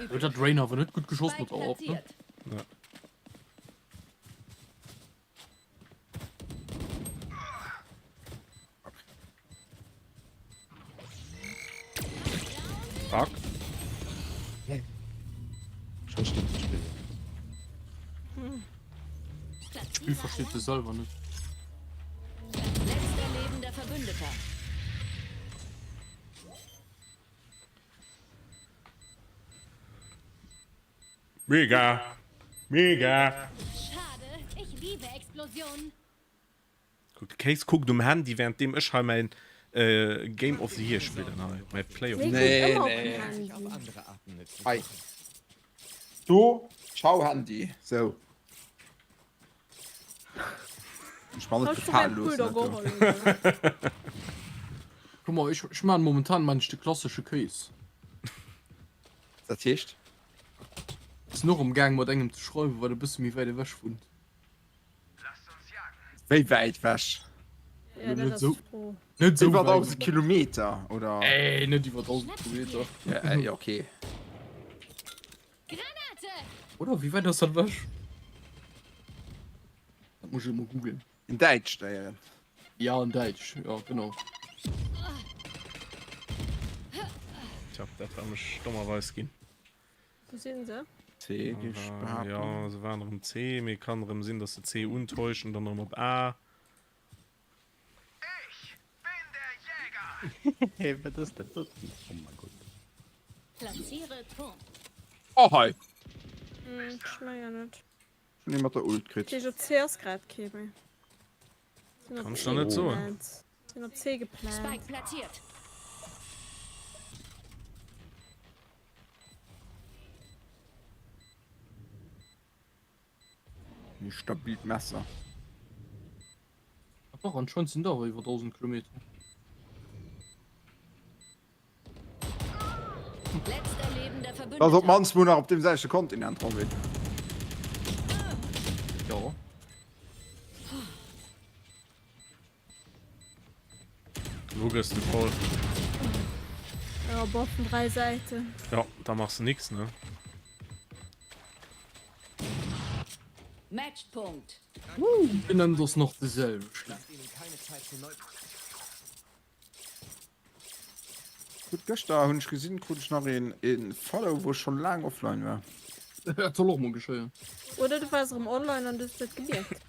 Huet dat Rain awer net gutt geschoss mat der Orb, ne? Ja. Fuck. Ech verstinn dat Spill net. D'Spill versteet sech selwer net. Letzter lebender Verbündeter. Mega! Mega! Schade, ich liebe Explosionen. Kuck, de Case kuckt um Handy während deem ech hei mäin Game of the Year spillen hei, mäi Play of the Nee, nee. Hei. Do, ciao Handy. Sou. Ech man net gefalen loossen. Guck mal, ech, ech man momentan man ech de klassesche Case. Dat heescht? Sinn och am Gaang mat engem ze schreiwen, wat e bësse méi wäit ewech wunnt. Wéi wäit wech? Ja, dat Net ass sou, d'Fro. net sou Iwwer wäit 1000 Kilometer, oder? Nee, net iwwer 1000 Kilometer. Ja, ja, okay. Granate! Oder wéi wäit ass dat ewech? Dat muss ech emol googlen. In Däitsch, déieren. Ja, an Däitsch, ja, genau. Tja, dat war mech dommerweis ginn. Wou sinn se? C, géif ech behaapten. Ja, se waren erëm C, mee kann erëm sinn, dass se C untäuschen, dann erëm op A. Hey, wat ass dat doten? Oh mein Gott. Platziere Turm. Oh hei! Hm, ech mengen net. Ech hunn ee mat der Ult kritt. Deeg op C ass grad kee méi. Sinn op Kann ech der net soen. geplant. Sinn op C geplant. Spike platziert. Ein stabilt Messer. Doch, anscheinend sind da iwwer 1000 Kilometer. Ass op mannst mol nach op deem selwechte Kontinent, Robin. Jo. Wou gëss de voll? Ja, op allen 3 Säiten. Ja, da machs de nix, ne? Matchpunkt. Den End ass nach de selwechten. Gutt, gëschter hunn ech gesinn, krut ech nach een een Follow, wou ech schonn laang offline war. Dat soll och mol geschéien. Oder du waars erëm online an du hues net gemierkt.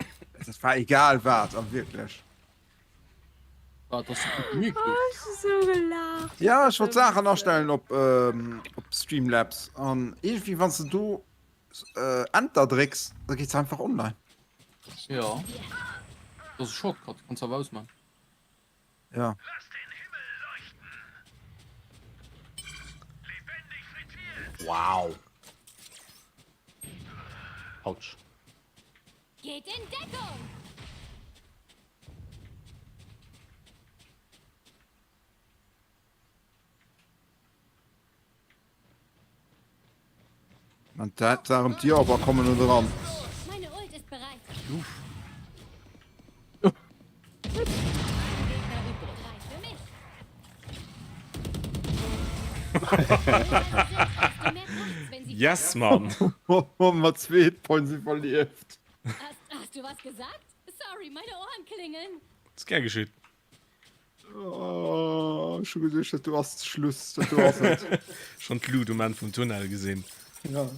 Dat war egal wat, a wierklech. Wat, dass du et net gemierkt Oh, hues? ech hu sou gelaacht. Ja, ech wollt Saachen astellen op op Streamlabs an iergendwéi wann s de do Enter drécks, da geet se einfach online. Jo, dat ass e Shortcut, kanns awer ausman. Ja. Wow. Autsch. Geht in Deckung! An dat war erëm d'Joer, aber kommen nur dran. Meine Ult ist bereit. Uff. Yes, Mann! Mat zwee Hitpoints iwwerlieft. Hast, hast du was gesagt? Sorry, meine Ohren klingeln. Ist gär geschitt. Oh, ech hu geduecht, dat do ass Schluss, dat do ass et. Schon d'Lut um Enn vum Tunnel gesinn. Ja.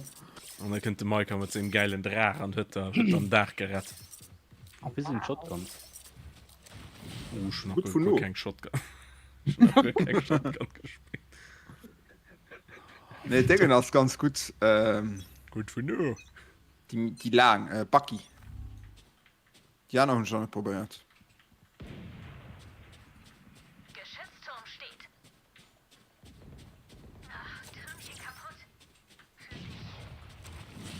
An da kënnt de Maika mat sengem gäilen Draach an huet der huet dann Dag gerett. A wéi sinn d'Shotguns? Oh, ech hunn nach Gutt guer vun guer no. keng Shotgun. Ech hunn nach guer keng Shotgun gespillt. Nee, Déngen ass ganz gutt. Ähm, Gutt vun no. déi, déi laang, äh, Bucky. Déi aner hunn ech nach net probéiert. Geschützturm steht. Ach, Türmchen kaputt. Für dich.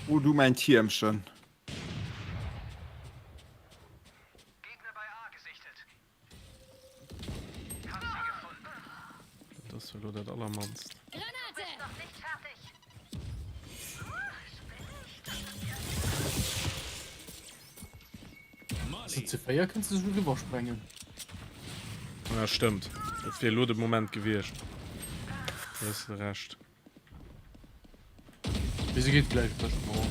Oh du mäin Tiermchen. Gegner bei A gesichtet. Hab sie gefunden. Dat ass elo dat allermannst. Granate! Bist noch nicht fertig. Also C4 kënns de sou eriwwer sprengen. Ja, stëmmt. Dat wier elo de Moment gewiescht. Do hues de Recht. Mee se geet gläich ewech, d'Mauer.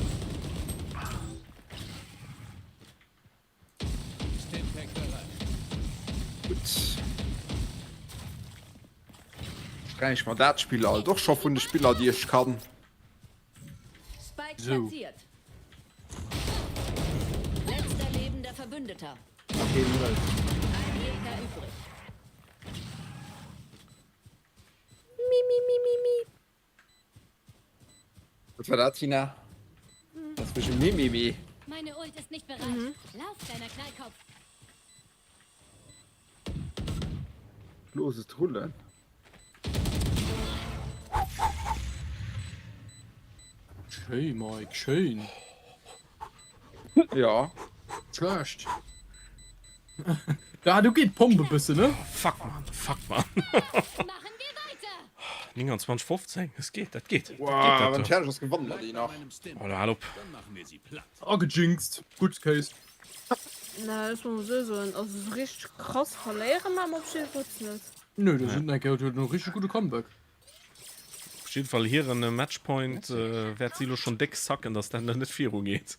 Gutt. Sträich mer dat Spill alt och scho vun de Spiller, déi ech kann. Spike So. platziert. Letzter lebender Verbündeter. Okay, nice. Ein Gegner übrig. Mi, mi, mi, mi, mi. Wat war dat, Tina? Dat ass wéi Mimimi. Meine Ult ist nicht bereit. Mhm. Lauf, kleiner Knallkopf. Looss et rullen. Schéi, Mike, schéin. Ja. Schlecht. Da, du geet d'Pomp e bëssen, ne? Fuck, Mann, fuck, Mann. 29, 15, es geet, dat geet. Wow, wann et fäerdeg ass, gewannen mer déi nach. Oh, hal op. Agejinxt. Gutt Case. Na, ech muss mol esou soen, also esou richteg krass verléiere mer op jiddefalls net. Nö, do sinn eng Kéier huet en richteg gudde Comeback. Op jidde Fall hiren Matchpoint wäert si elo schonn déck sacken, datt dat net viru geet.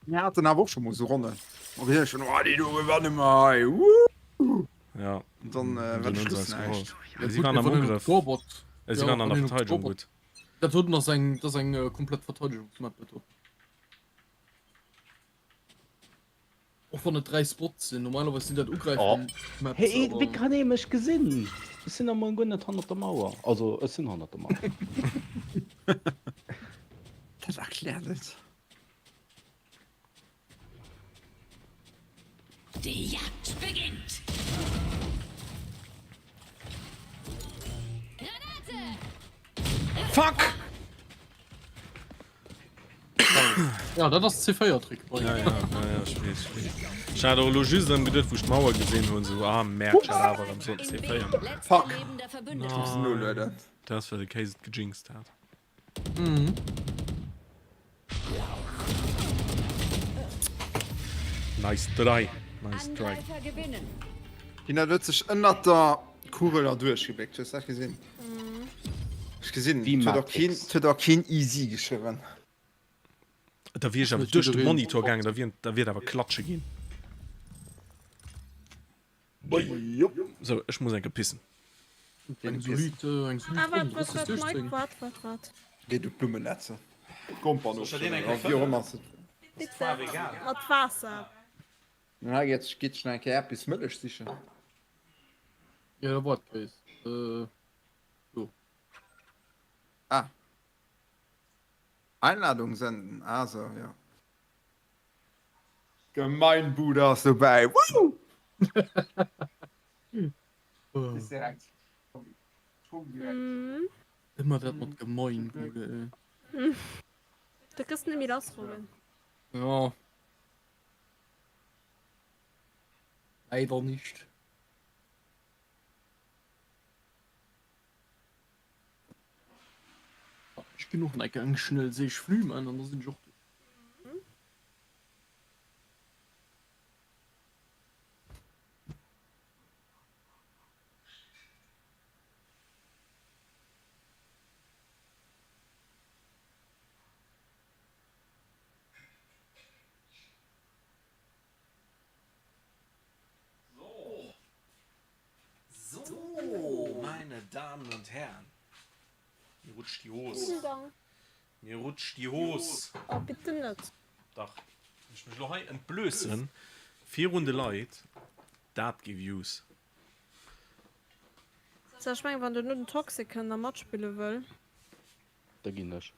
Mir haten awer och scho mol sou Ronnen, wou mir geduecht hunn, oh déi do gewanne mer hei, wouhou! Ja. An dann war de Schluss näischt. Ja, si waren am Ugrëff. Si waren an der Verteidegung gutt. Dat doten ass eng, dat ass eng komplett Verteidegungsmap dat do. Och wann et 3 Spots sinn, normalerweis sinn dat Ugräifer-Maps. Hey, wéi kann ee mech gesinn? Ech sinn am guer net hannert der Mauer. Also ech sinn hannert der Mauer. Dat erkläert et. Die Jagd beginnt! Granate! Fuck! Ja, dat ass C4-Trick. Ja, ja, ja, ja, ich wees, ich wees. Ich hat och elo just erëm geduet, wou ech d'Mauer gesinn hunn, sou, ah, merde, ich hat awer erëm sollten C4 maachen. Fuck! Ich muss null, oder? Dat ass well de Kéis et gejinxt hat. Mhm. Nice try, nice try. Angreifer gewinnen. Hien hat huet sech ënnert der Kugel erduerch gebéckt. Hues dat gesinn? Ech gesinn, Wéi et huet och keen, Matrix. et huet och keen easy geschriwwen. Da wier ech awer duerch de Monitor gaangen, da wier, da wier et awer klatsche ginn. Sou, ech muss enke pissen. Eng solid, eng solid Ah, Ronn, wat, wat, 30, wat, Mike, 16. wat, wat, wat? Géi du d'Blummen netzen. D'Gromperen Soll ech der deen eng ofschëllen, Kéier oder wéi och fëllen? ëmmer se. Bitte, mat Waasser. Na, jetzt geet schon eng Kéier eppes Mëllech sichen. Ja, da wart, Chris. Äh, do. Ah. Einladung senden, ah sou, jo. Gemeinbude ass dobäi, wouh! Bis direkt. Mhm. Ëmmer dat mat Gemeinbude, ey. Da kriss de net méi lass, Robin. Ja. Leider nicht. Ech ginn och nach eng schnell Seech Flü man an da sinn ech och do. So, meine Damen und Herren. Mir rutscht déi Hos. Vielen Dank. Mir rutscht déi Hos. Oh, bitte net. Dach. Wann ech mech elo hei entblössen virun de Leit, dat gi Views. So, ech mengen, wann duerno den Toxic kënnt a matspille wëll. Da ginn ech.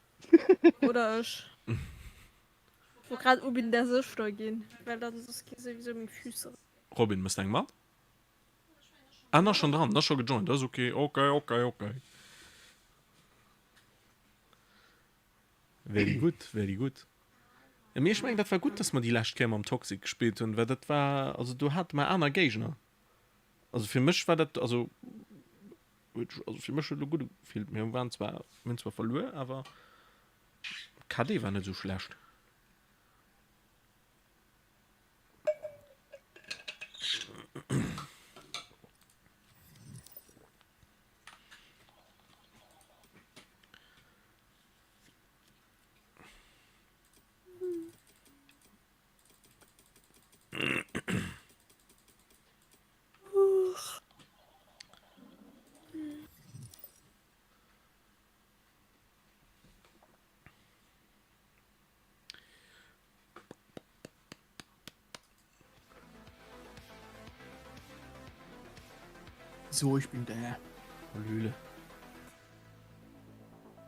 Oder ech. Ech wollt grad ubidden, dass ech da ginn, well dann soss gi souwisou meng Füße. Robin, mëss de eng mat? Ah, en ass schon dran, en ass scho gejoint, ass ok, ok, ok, ok. Very good, very good. Mee ech mengen, dat war gutt, dass mer déi lescht Kéier mam Toxic gespillt hunn, well dat war, also do hate mer aner Géigner. Also fir mech war dat, also huet, also fir mech huet elo gutt ugefillt. Mir waren zwar, mir hunn zwar verluer, awer KD war net esou schlecht. So, ich bin da. Hallöle.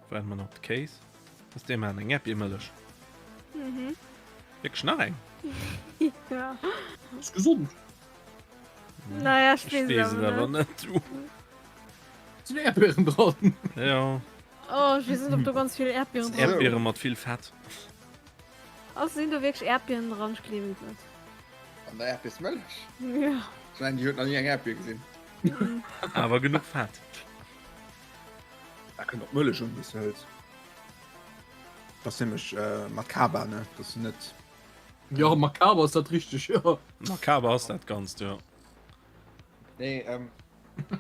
Waarden mer nach op de Kéis. Ass dee man eng Äppelmëllech? Mhm. Wierklech nach eng? Ja. Ass gesond. Naja, ech Ech weess weess et awer awer net. net, du. Sinn Äerdbieren dran? Ja. Oh, ech weess net, ob do ganz vill Äerdbieren dran sinn. Äerdbiere mat vill Fett. Ass, sinn do wierklech Äerdbieren dran? Ech gleewen et net. An der Äerdbiersmëllech? Ja. Ech mengen, déi huet nach ni eng Äerdbier gesinn. Awer genuch Fett. Da kënnt och d'Mëllech un, déi s du hëls. Dat ass nämlech makaber, ne? Dat ass net. Jo, makaber ass dat richteg, jo. Makaber ass dat Ganzt, jo. Nee, ähm,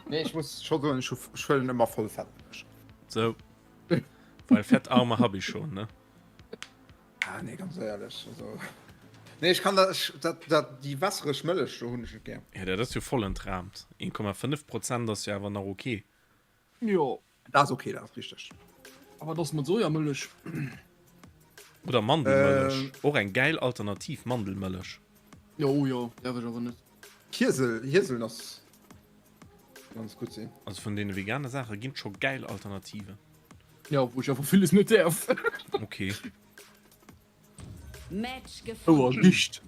nee, ech muss scho soen, ech ech huelen ëmmer voll Fettmëllech. Sou. Well Fettarme hab ich schon, ne? Ah, nee, ganz éierlech, also. Nee, ech kann dat, ech, dat, dat, déi wässereg Mëllech do hunn ech net gär. Ja, dat ass jo voll entrahmt. 1,5 Prozent ass jo awer nach ok. Jo. Dat ass ok, dat ass richteg. A wat ass mat Sojamëllech? Oder Mandelmëllech. Och eng gäil Alternativ, Mandelmëllech. Jo, oh jo, däerf ech awer net. Hiesel, Hieselnoss ganz gutt sinn. Also vun deene vegane Saache ginn et scho gäil Alternativen. Jo, wou ech awer villes net däerf. Ok. Match Ouer gefunden. Gicht.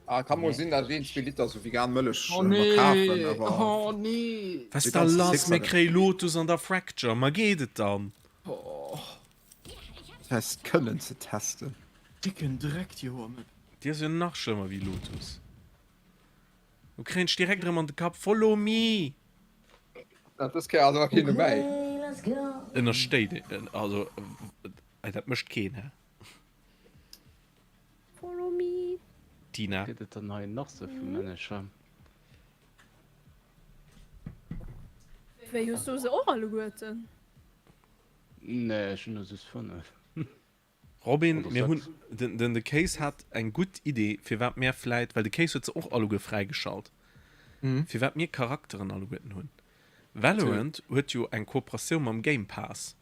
Ah, kann mol sinn, dat een, zwee Liter sou vegan Mëllech Oh mer nee, kafen, awer oh nee. Was de da ganze lass? Sixer Mir net. kréie Lotus an der Fracture. Ma geet et dann? Oh. Dat heist kënnen ze testen. Dicken Dreck déi Hoer met. Déi ass jo nach schlëmmer wéi Lotus. Do kréien ech direkt erëm an de Kapp, Follow me! Dat dës Kéier ass awer keen dobäi. Ënnerstéit een, also dat mécht keen, hä? Follow me. Tina. Gëtt et dann hei nach sou vill Männecher? Wéi, hues du se och alleguerten? Nee, ech hunn der just 5. Robin, mir hunn, den, den, de Case hat eng gutt Idee, firwat mär vläit, well de Case huet se och alleguer fräigeschalt, firwat mir Charakteren alleguerten hunn. Valorant huet jo eng Kooperatioun mam Game Pass.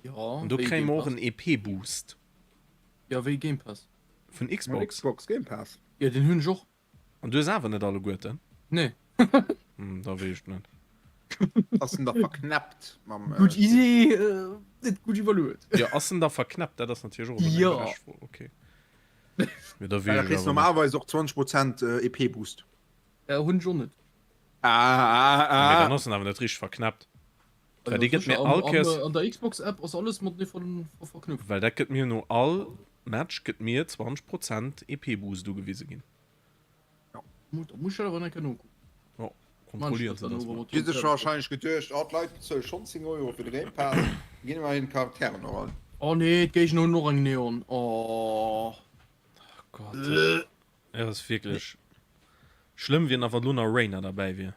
Jo, An do wéi kréie Game mer och Pass? en EP-Boost. Jo, wéi Game Pass? Vun Xbox. Xbox Game Pass. Jo, deen hunn ech och. An du hues awer net alleguerten? Nee. Hm, da weess ech et net. Ass en da verknäppt mam. Gutt Idee, net gutt iwwerluet. Jo, ass en da verknäppt? Dat ass natierlech och ëmmer eng Jo. gerecht Fro. Okay. Jo, da Well weess da ech kriss awer net. normalerweis och 20 Prozent EP-Boost. Ja, hunn ech och net. Ah, ah, ah. Mee dann ass en awer net richteg verknäppt. Well dee gëtt mir all Kéiers. An der Xbox-App ass alles matenee verknüpft. Well dat gëtt mir no all Match gëtt mir 20 Prozent EP-Boost ugewise ginn. Da muss ech dat awer eng Kéier nokucken. Jo, kontrollier se dat mol. Déi hu sech warscheinlech geduecht, oh d'Leit bezuele schonn 10 Euro fir de Game Pass, da ginn mer hinnen d'Charakteren och all. Oh nee, d'Géigner hunn och eng Neon. Oh. Oh Gott. Dat ass wierklech schlëmm, wien awer elo nach Reyna derbäi wier.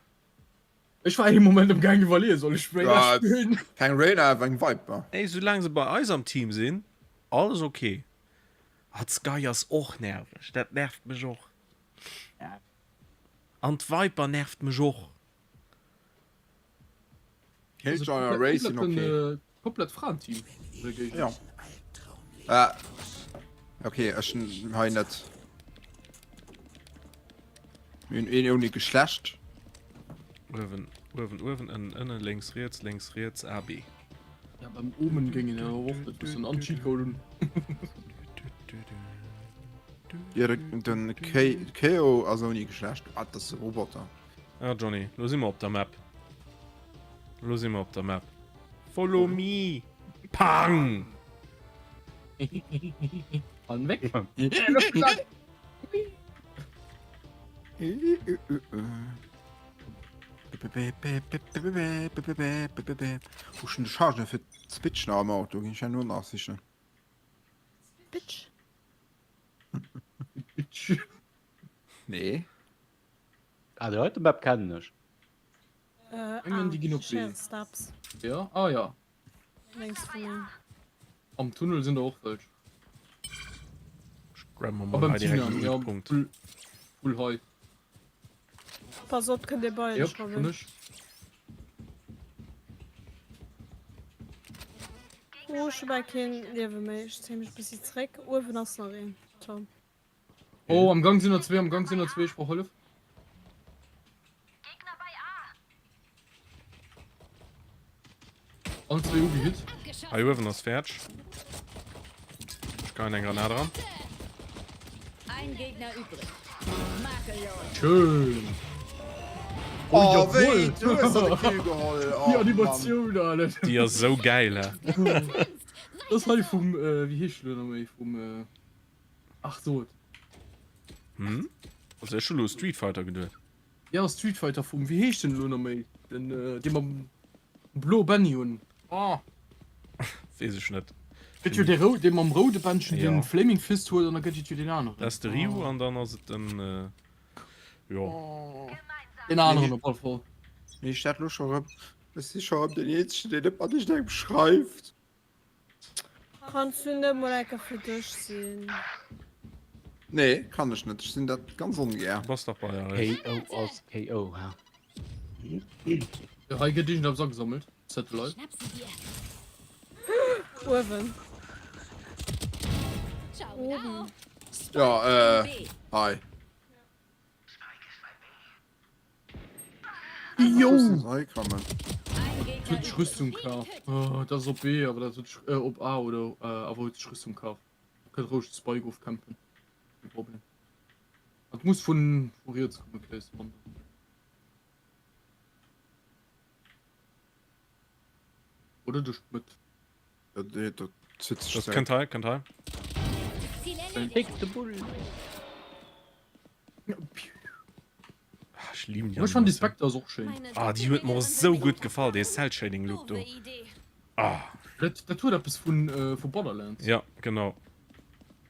Ech war ee Moment am gaang iwwerleeën, soll ech Reyna Ja, spillen? Keng Reyna, awer eng Viper. Ey, soulaang se bei eis am Team sinn, alles ok. Ah, d'Sky ass och nerveg, dat nervt mech och. An d'Viper nervt mech och. Killjoy a Raze sinn ok. Komplett Fraenteam. Ja. Ah. Ok, ech hunn hei net. Mir hunn een ouni Geschlecht. Uewen, uewen, uewen, ënnen, ënnen, lénks, riets, lénks, riets, A, B. Ja, beim Omen géing een jo och net wëssen. An Cheatcode hunn. Ja, den Keo ass ouni Geschlecht. Ah, dat ass e Roboter. Ah, Johnny, lo si mer op der Map. Lo si mer op der Map. Follow me! Pang! An weg! Wou ech den Charger fir d'Switch nach am Auto? Ginn ech herno nach sichen. Bitch. Bitch. Nee. Ah, déi heite Map kennen ech. Äh, Engen, déi ginn op B. Steps. Ja, ah ja. Lénks vun mir. Am Tunnel sinn der och welch. Ech grabben mer A mol beim hei direkt Tina, den ja, Ultpunkt. full, full high. Pass op, kënnt dir bei Jop, dech, hunn Robin. ech. Oh, ech hu bal keen Liewe méi. Ech zéie mech e bëssi zréck. Uewen ass nach een, Tom. Oh, am Gang sinn der zwee, am Gang sinn der zwee, ech brauch Hëllef. Allen zwee ugehit. Hei uewen ass fäerdeg. Ech geien eng Granat eran. Schön. Oh, jawohl. wéi, du hues der de Kill geholl. Oh, Déi Animatioun, Alter. Déi ass esou gäil, hä? Das ass hei vum, wéi heescht elo nach méi, vum. Ach so. Hm? Also ech hu lo Street Fighter geduet. Ja Street Fighter vum, wéi heescht den elo nach méi? Den äh, dee mam blo Benny hunn. Oh. Weess ech net. Gëtt jo dee rou, dee mam roude Bändchen Ja. den Flaming Fist huet an da gëtt et jo deen aneren. Dat ass de Ryu an dann ass et den äh, jo. Oh. Deen aneren op alle Fall. Mee ech dat lo scho rëm. Ech si scho rëm den eenzegen deen net mat iergendengem schreift. Kanns du net mol enker fir dech sinn? Nee, kann ech net. Ech sinn dat ganz ongär. Du bass dach bei eis. KO ass KO, ha? Jo, hei gëtt iergendeppes agesammelt. Satellite. Uewen. Oben. Ja, äh, hei. Jo! Huet sech Rüstung kaf. Oh, dat ass op B, awer dat huet sech, äh, op A oder, äh, awer huet sech Rüstung kaf. Kënnt roueg de Spike ofcampen. Kee Problem. Dat muss vun, vu riets komme, Claes, wann. Oder duerch d'Mëtt. Dat zitt sech Das kënnt hei, kënnt hei. Pick de Bull. Ah, ech. Ech liben déi Ech fannen déi Animatioun. Spectre ass och schéin. Ah déi huet mer och sou gutt gefall, dee Cell Shading Look do. Ah. Dat dat huet eppes vun vu Borderlands. Ja genau.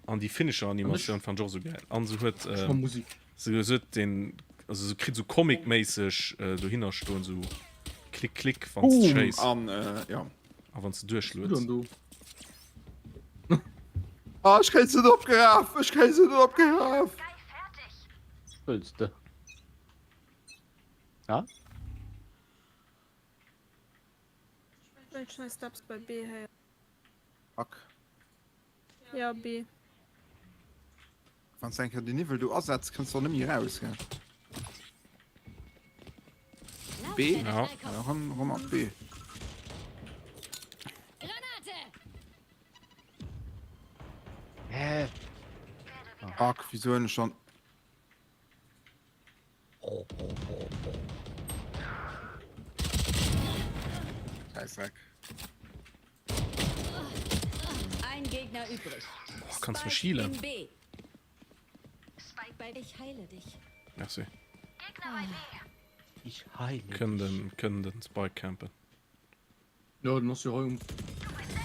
An déi Finisher Animatioun fand ech och sou gäil. An se huet Ech mam Musik. se huet den also se kritt sou Comic méisseg dohinner stoen sou klick klick wann s de Boom schéiss. an jo. A wann s de duerchlueds. Ah ech kréien se net opgeraf, ech kréien se net opgeraf. Wëlls de? Ha? Ech nei Steps bei B héieren. Fuck. Ja B. Wann s de eng Kéier den Niwwel do asetz, kënns de och net méi eraus, gell? B? Ja. Ja, rëm, rëm op B. Hä? Fuck, wieso hunn ech dann. Scheißdreck. Ein Gegner übrig. Oh, kannst du mich healen? B. Ich heile dich. Merci. Ich heile Kënnen den, kënnen den Spike campen. Ja, den ass jo hei um.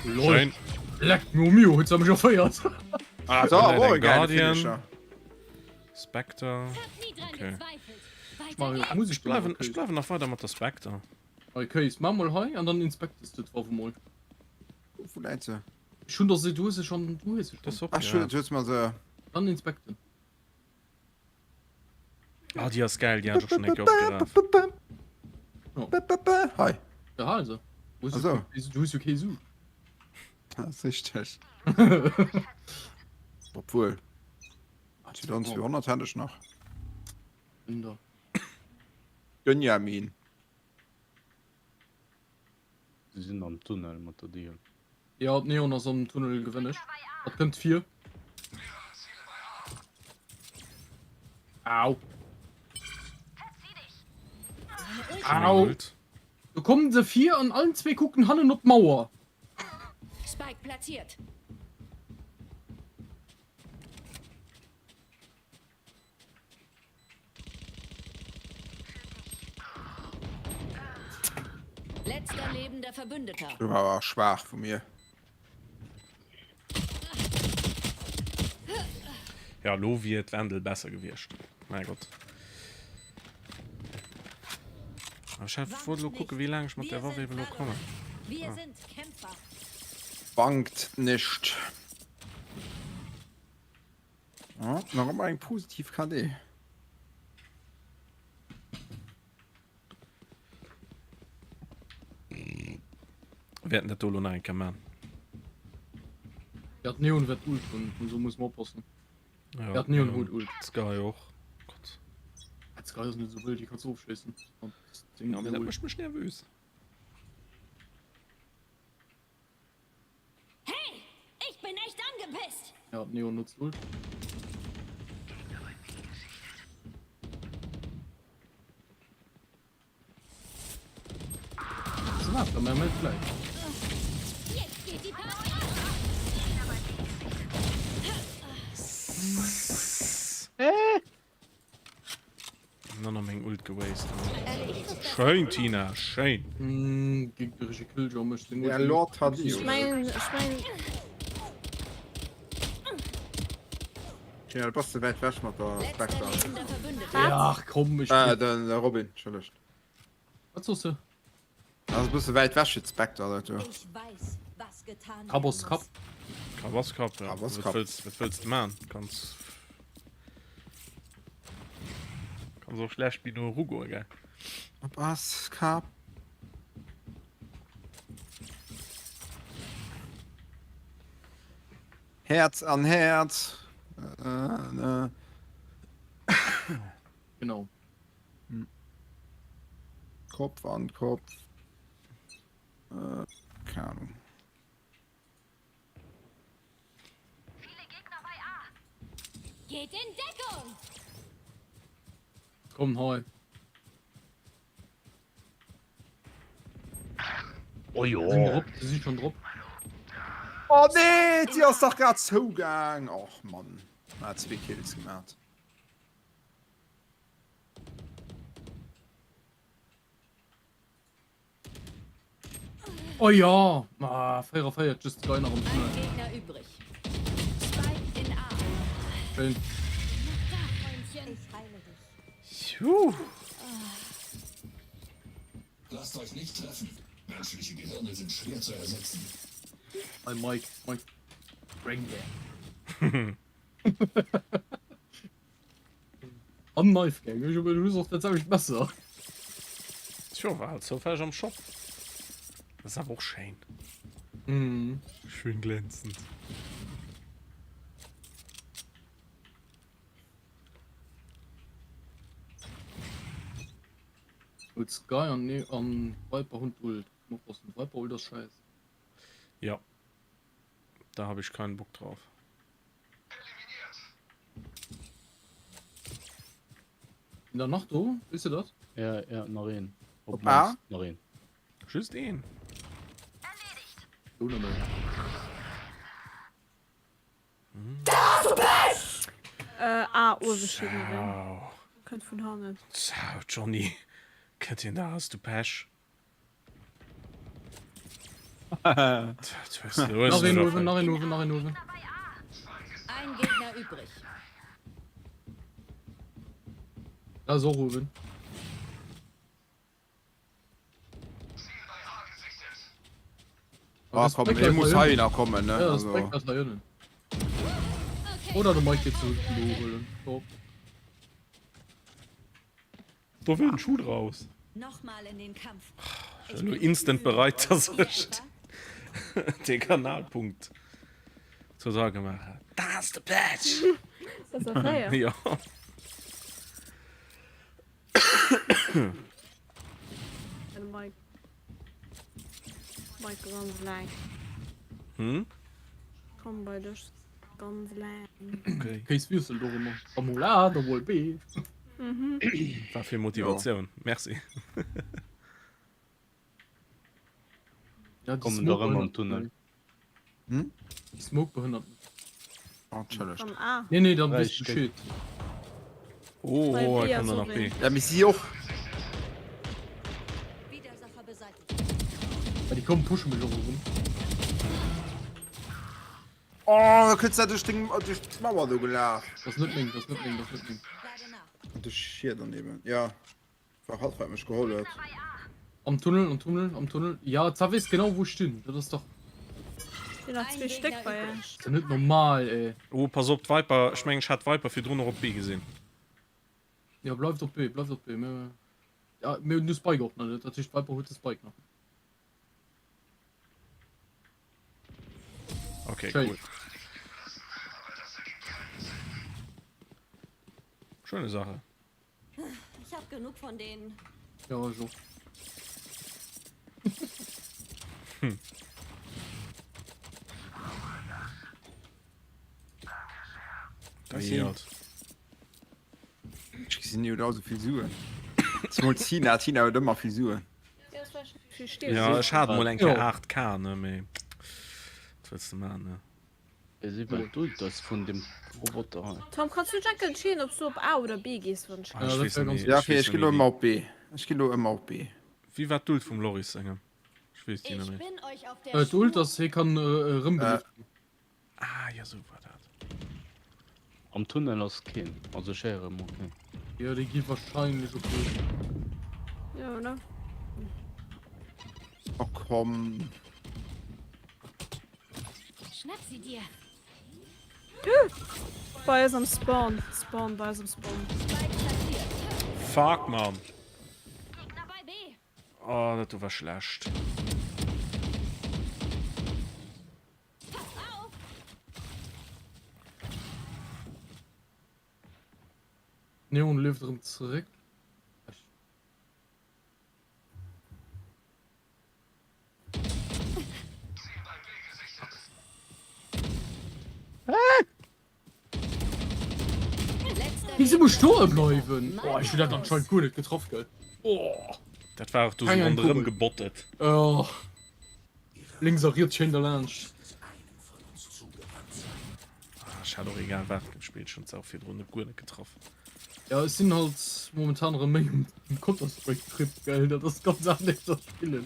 Lol. Schéin. Leck mir mio, huet se mech erféiert. Ah, So, dann oh, den geile Guardian. Finisher. Spectre. Okay. Mario, muss ich Ech bleiwen, ech bleiwen nach weider mat der Spectre. Okay, mach mol hei an dann inspektest du d'Waff mol. Wou läit se? Ech hunn der se, du hues se schon, du hues se Das schon. op, Ach, ja. du hues mer se. Dann inspekten. Ah, déi ass geil, déi hat ech och schon eng Kéier opgeraf. Hei. Ja, also. Wo Ach so. Du hues jo kee Su. Das ist richtig. Obwohl. 2200 hätte ich noch. Wunder. Gönjamin. Se sinn am Tunnel mat der Deal. Ja, d'Neon ass am Tunnel gewënn ech. Dat kënnt vir. Au. Au. Do kommen se vir an allen zwee kucken hannen op d'Mauer. Spike platziert. Letzter lebender Verbündeter. Du war awer schwaach vu mir. Ja, lo wier d'Wendel besser gewiescht. Mäi Gott. Aber ech hat wollt lo kucken, wéi laang ech mat der Waff eben lo kommen. Wir Ah. sind Kämpfer. Bangt nicht. Oh, nach ëmmer eng positiv KD. Wäerten dat do lo nach eng Kéier man. Ja, d'Neon wäert Ult hunn, und so muss man oppassen. Ja, Ja, d'Neon huet Ult. D'Sky och. Gott. Ja, d'Sky ass net esou wëll, déi kannst du ofschéissen. An das Ding Ja, mee dat mécht mech nervös. Hey, ich bin echt angepisst. Ja, Neon nutzt Ult. So, warte, dann machen wir gleich. Jetzt geht die Party ab. Dann nach meng Ult gewastet. Schéin Tina, schéin. Mm, gegnerische Killjoy mécht den Der Lord hat Ech mengen, ech mengen. Tina, du bass ze wäit wech mat der Spectre. Ach komm, ech. Äh, den Robin, entschëllegt. Wat soss de? Ass e bësse wäit wech fir d'Spectre, dat do. Ich weiß, was getan Kapp ass Kapp. Kapp ass Kapp, ja. Kapp ass Wat Kapp. wëlls, wat wëlls de man? Kanns. Kanns och schlecht méi no erugoen, gell? Kapp ass Kapp. Häerz an Häerz. Äh, ne. Genau. Kopf an Kopf. Äh, keine Ahnung. Geht in Deckung. Komm hei. Oh jo. Sinn drop, si si schon drop. Oh nee, déi ass dach grad zougaang. Och Mann, hat zwee Kills gemaat. Oh ja! Ma 44 just Skye nach am Tunnel. Gegner übrig. Spike in A. Schön. Da, Freundchen. Ich heile dich. Juh. Lasst euch nicht treffen. Menschliche Gehirne sind schwer zu ersetzen. Hi Mike, Mike. Brain Gang. An Knife Gang, ech du hues och dat selwecht Messer. Tjo, war halt zoufälleg am Shop. Dat ass awer och schéin. Mhm. Schön glänzend. Gut, Sky an, ne an Viper hunn d'Ult. Oppassen, Viper Ult ass scheiß. Ja. Da habe ich keinen Bock drauf. Sinn der nach do? Weess de dat? Ja, ja, nach een. Op Op A? mannst nach een. Just een. Do nëmmen. Äh, A, uewe steet nach een. Ciao. Kënnt vun hannen. Ciao, Johnny. Kënnt hien da? Has du Pech? Nach een uewen, nach een uewen, nach een uewen. Ein Gegner übrig. Da ass och uewen. Ah, komm, hie muss heihinner kommen, ne? Ja, das Also. Spike ass hei ënnen. Oder de Mike geet zurück den do huelen. So. Do wëll en Schuh draus. Nochmal in den Kampf. Ech elo instant bereit, dass ech de Kanalpunkt total gemaach hat. Da ass de Patch! Das ass fair. Jo. Mike. Mike ganz eleng. Hm? Komm bei dech ganz eleng. Okay. Kéis wiessel do ëmmer. Da mol A, da mol B. Mhm. War fir Motivatioun. Merci. Ja, déi Kommen Smoke der ëmmer am behënnert Tunnel. mech. Hm? Déi Smoke behënnert mech. Oh, challenged. Am A. Nee, nee, dann Dräi weess du Stéck. Bescheed. Oh, Bei oh, B er ass kann och nach B. een. Ja, mee si och. Widersacher beseitigt. Ja, déi kommen pushen mech och erëm. Oh, da kënns dat duerch deng duerch d'Mauer do gelaf. Dat ass net meng, dat ass net meng, dat ass net meng. Lade nach. Duerch hier daneben. Ja. War hatt wat mech geholl huet. Am Tunnel, am Tunnel, am Tunnel. Ja, da weess genau wou ech stinn. Dat ass dach Sinn nach zwee Stéck bei Iech. ass ja net normal, ey. Oh, pass op, d'Viper. Ech mengen, ech hat d'Viper virdrun och op B gesinn. Ja, bleift op B, bleift op B. Mir, ja, mir hunn de Spike och nach net. Dat heescht, d'Viper huet de Spike nach. Okay, Schéin. cool. Schöne Sache. Ich hab genug von denen. Ja, ech och. Hm. Merci. Ech gesinn, dir hutt all esou vill Suen. Zemol d'Tina, d'Tina huet ëmmer vill Suen. Ja, ech hat mol eng Kéier 8K, ne, mee wat wëlls de maachen, ne? Ech si well d'Ult ass vun dem Roboter hei. Tom, kanns du enke entscheeden, ob s du op A oder B gees, wann ech Ah, ech weess net méi, Ja, ech okay, weess ech net ginn elo méi ëmmer wéi. op B. Ech ginn elo ëmmer op B. Wéi war d'Ult vum Loris sengem? Ech weess déi net Ich méi. bin euch auf der Äh, d'Ult Spur. ass, hie kann erëmbelieft ginn. Ah, jo, sou war dat. Am Tunnel ass keen, also ech héiere mol keen. Jo, déi gi wahrscheinlech op B. Ja, oder? Oh komm. Schnapp sie dir. Bei eis am Spawn. Spawn, bei eis am Spawn. Fuck, Mann. Gegner bei B. Oh, dat do war schlecht. Pass auf. Neon leeft erëm zeréck. Wieso muss stoe bleiwen? Oh, ech hunn dat anscheinend guer net getraff, gell? Oh. Dat war och do sou Keng eng ronderëm Kugel. gebottet. Oh. Lénks a riets schéin derlaanscht. Ah, ech hat och egal wat gespillt, ech hunn se och virdrun guer net getraff. Ja, ech sinn halt momentan erëm méi um Counter-Strike-Trip, gell? Dat ass ganz anescht als spillen.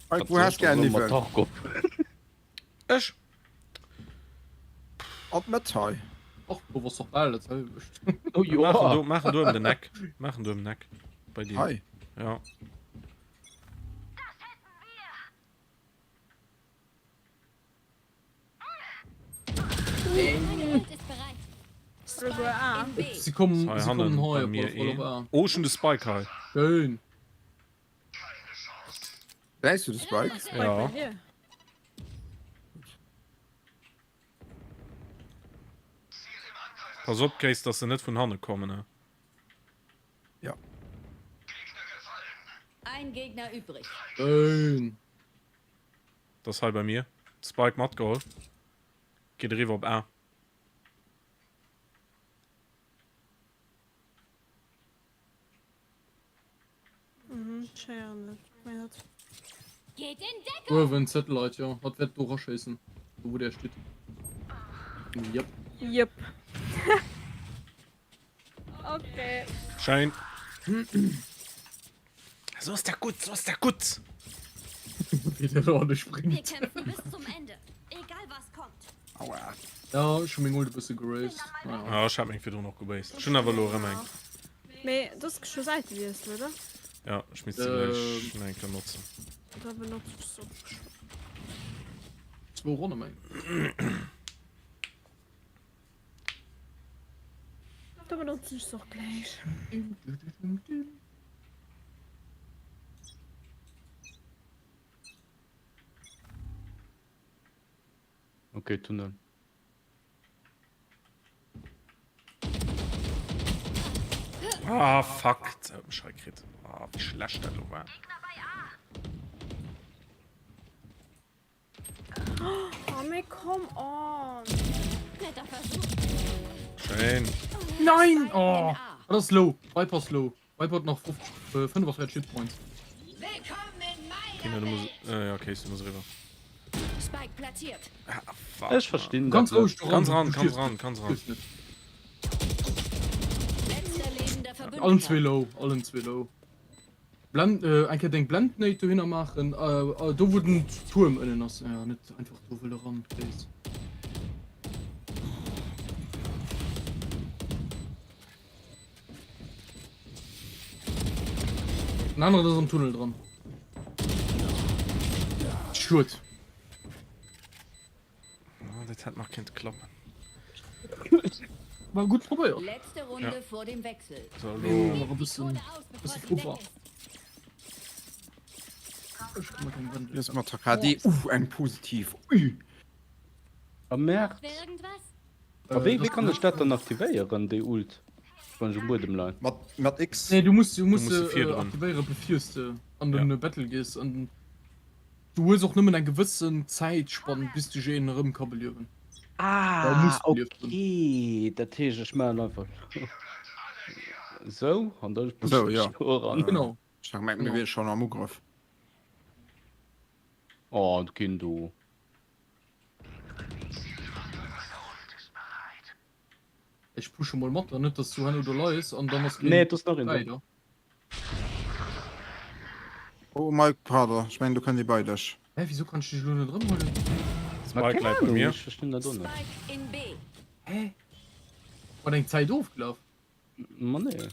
Mike, wou häss gär en Niwwel? Ech? An d'Mëtt hei. Och, do ass doch bal dat selwecht. Oh jo. Maachen do, maachen do ëm den Eck. Maachen do ëm den Eck. Bei dir. Hei. Ja. Si kommen, Hei si hannen kommen hei bei op mir alle Fall op een. A. Oh, ech hunn de Spike hei. Schön. Gesäis du de Spike? Spike Ja. bei dir. Pass op, Case, dass se net vun hanne kommen, he. Ja. Ein Gegner übrig. Schön. Das hei bei mir. Spike matgeholl. Geet eriwwer op A. Mhm, ech héieren net. Mein Gott. Geht in Deckung! Uewen Satellite, jo. Hatt wäert do raschéissen. Do wou der steet. Jep. Jep. Okay. Schein. So ass dat gutt, so ass dat gutt. Wéi der do an dech Wir spréngt. kämpfen bis zum Ende. Egal was kommt. Aua. Ja, ech hu meng Ult e bësse geraced. Naja. Ah, ech hat meng virdrun och gewased. Ech hunn awer elo erëm eng. Mee du ass scho Säitewiessel, oder? Ja, ech misst se gläich nach eng Kéier notzen. Da benotze ech se och geschwënn. Zwou Ronne méi. Da benotzen ech se och gläich. Okay, Tunnel. Ah, fuck. Jetzt hat mich gekriegt. Ah, wie schlecht das war. Oh, mee come on. Netter Versuch. Schön. Nein! Oh! Dat ass low. Viper ass low. Viper huet nach 50, äh, 45 Hitpoints. Willkommen in meiner Kinder, du musst, Welt. äh, ja, okay, du musst rüber. Spike platziert. Ah, fuck. Ech verstinn Ganz dat net. roueg do Ganz ran, ran, du ganz stirbs ran, net. ganz Du ran. stirbs net. Letzter lebender Verbündeter. Allen zwee low, allen zwee low. Blend, äh, eng Kéier deng Blendnate dohinner maachen, äh, do wou den Tuerm ënnen ass. Ja, net einfach do wëlle ran, please. Den aneren ass am Tunnel dran. Schued. Oh, dat hätt nach kinnt klappen. War gutt probéiert. Letzte Runde Ja. vor dem Wechsel. So, Nee, elo. nach e bëssen, Kohle aus, bevor bësse sie Puffer. weg ist. Ech kann mer keng Wendel. Hier ass mat der KD. Uh, eng positiv. Ui. Am März. Wer irgendwas? A wéi, wéi kann ech dat dann aktivéieren, déi Ult, wann ech um Buedem leien? Mat, mat X. Nee, du muss, du muss Du musst se se äh, virdrun. aktivéieren, bevir s de an den Battle gees. An du hues och nëmmen eng gewëssen Zäitspann, bis dech een erëm ka beliewen. Da Ah, muss belieft ginn. okay, dat heescht ech maachen einfach esou an da Esou, pushen ja. ech do eran. Genau. Ech hat gemengt, mir wiere schonn am Ugrëff. Oh, keen do. Ech pushe mol mat, net dass du herno do leis an dann ass Nee, et ass nach een do. Weider. Oh Mike, pardon, ech mengen do kënnt ee bei dech. Hä, wieso kann ech dech elo net erëmhuelen? Ma Spike keng läit bei Ahnung, mir. ech verstinn dat och net. Spike in B. Hä? War deng Zäit ofgelaf? Ma nee.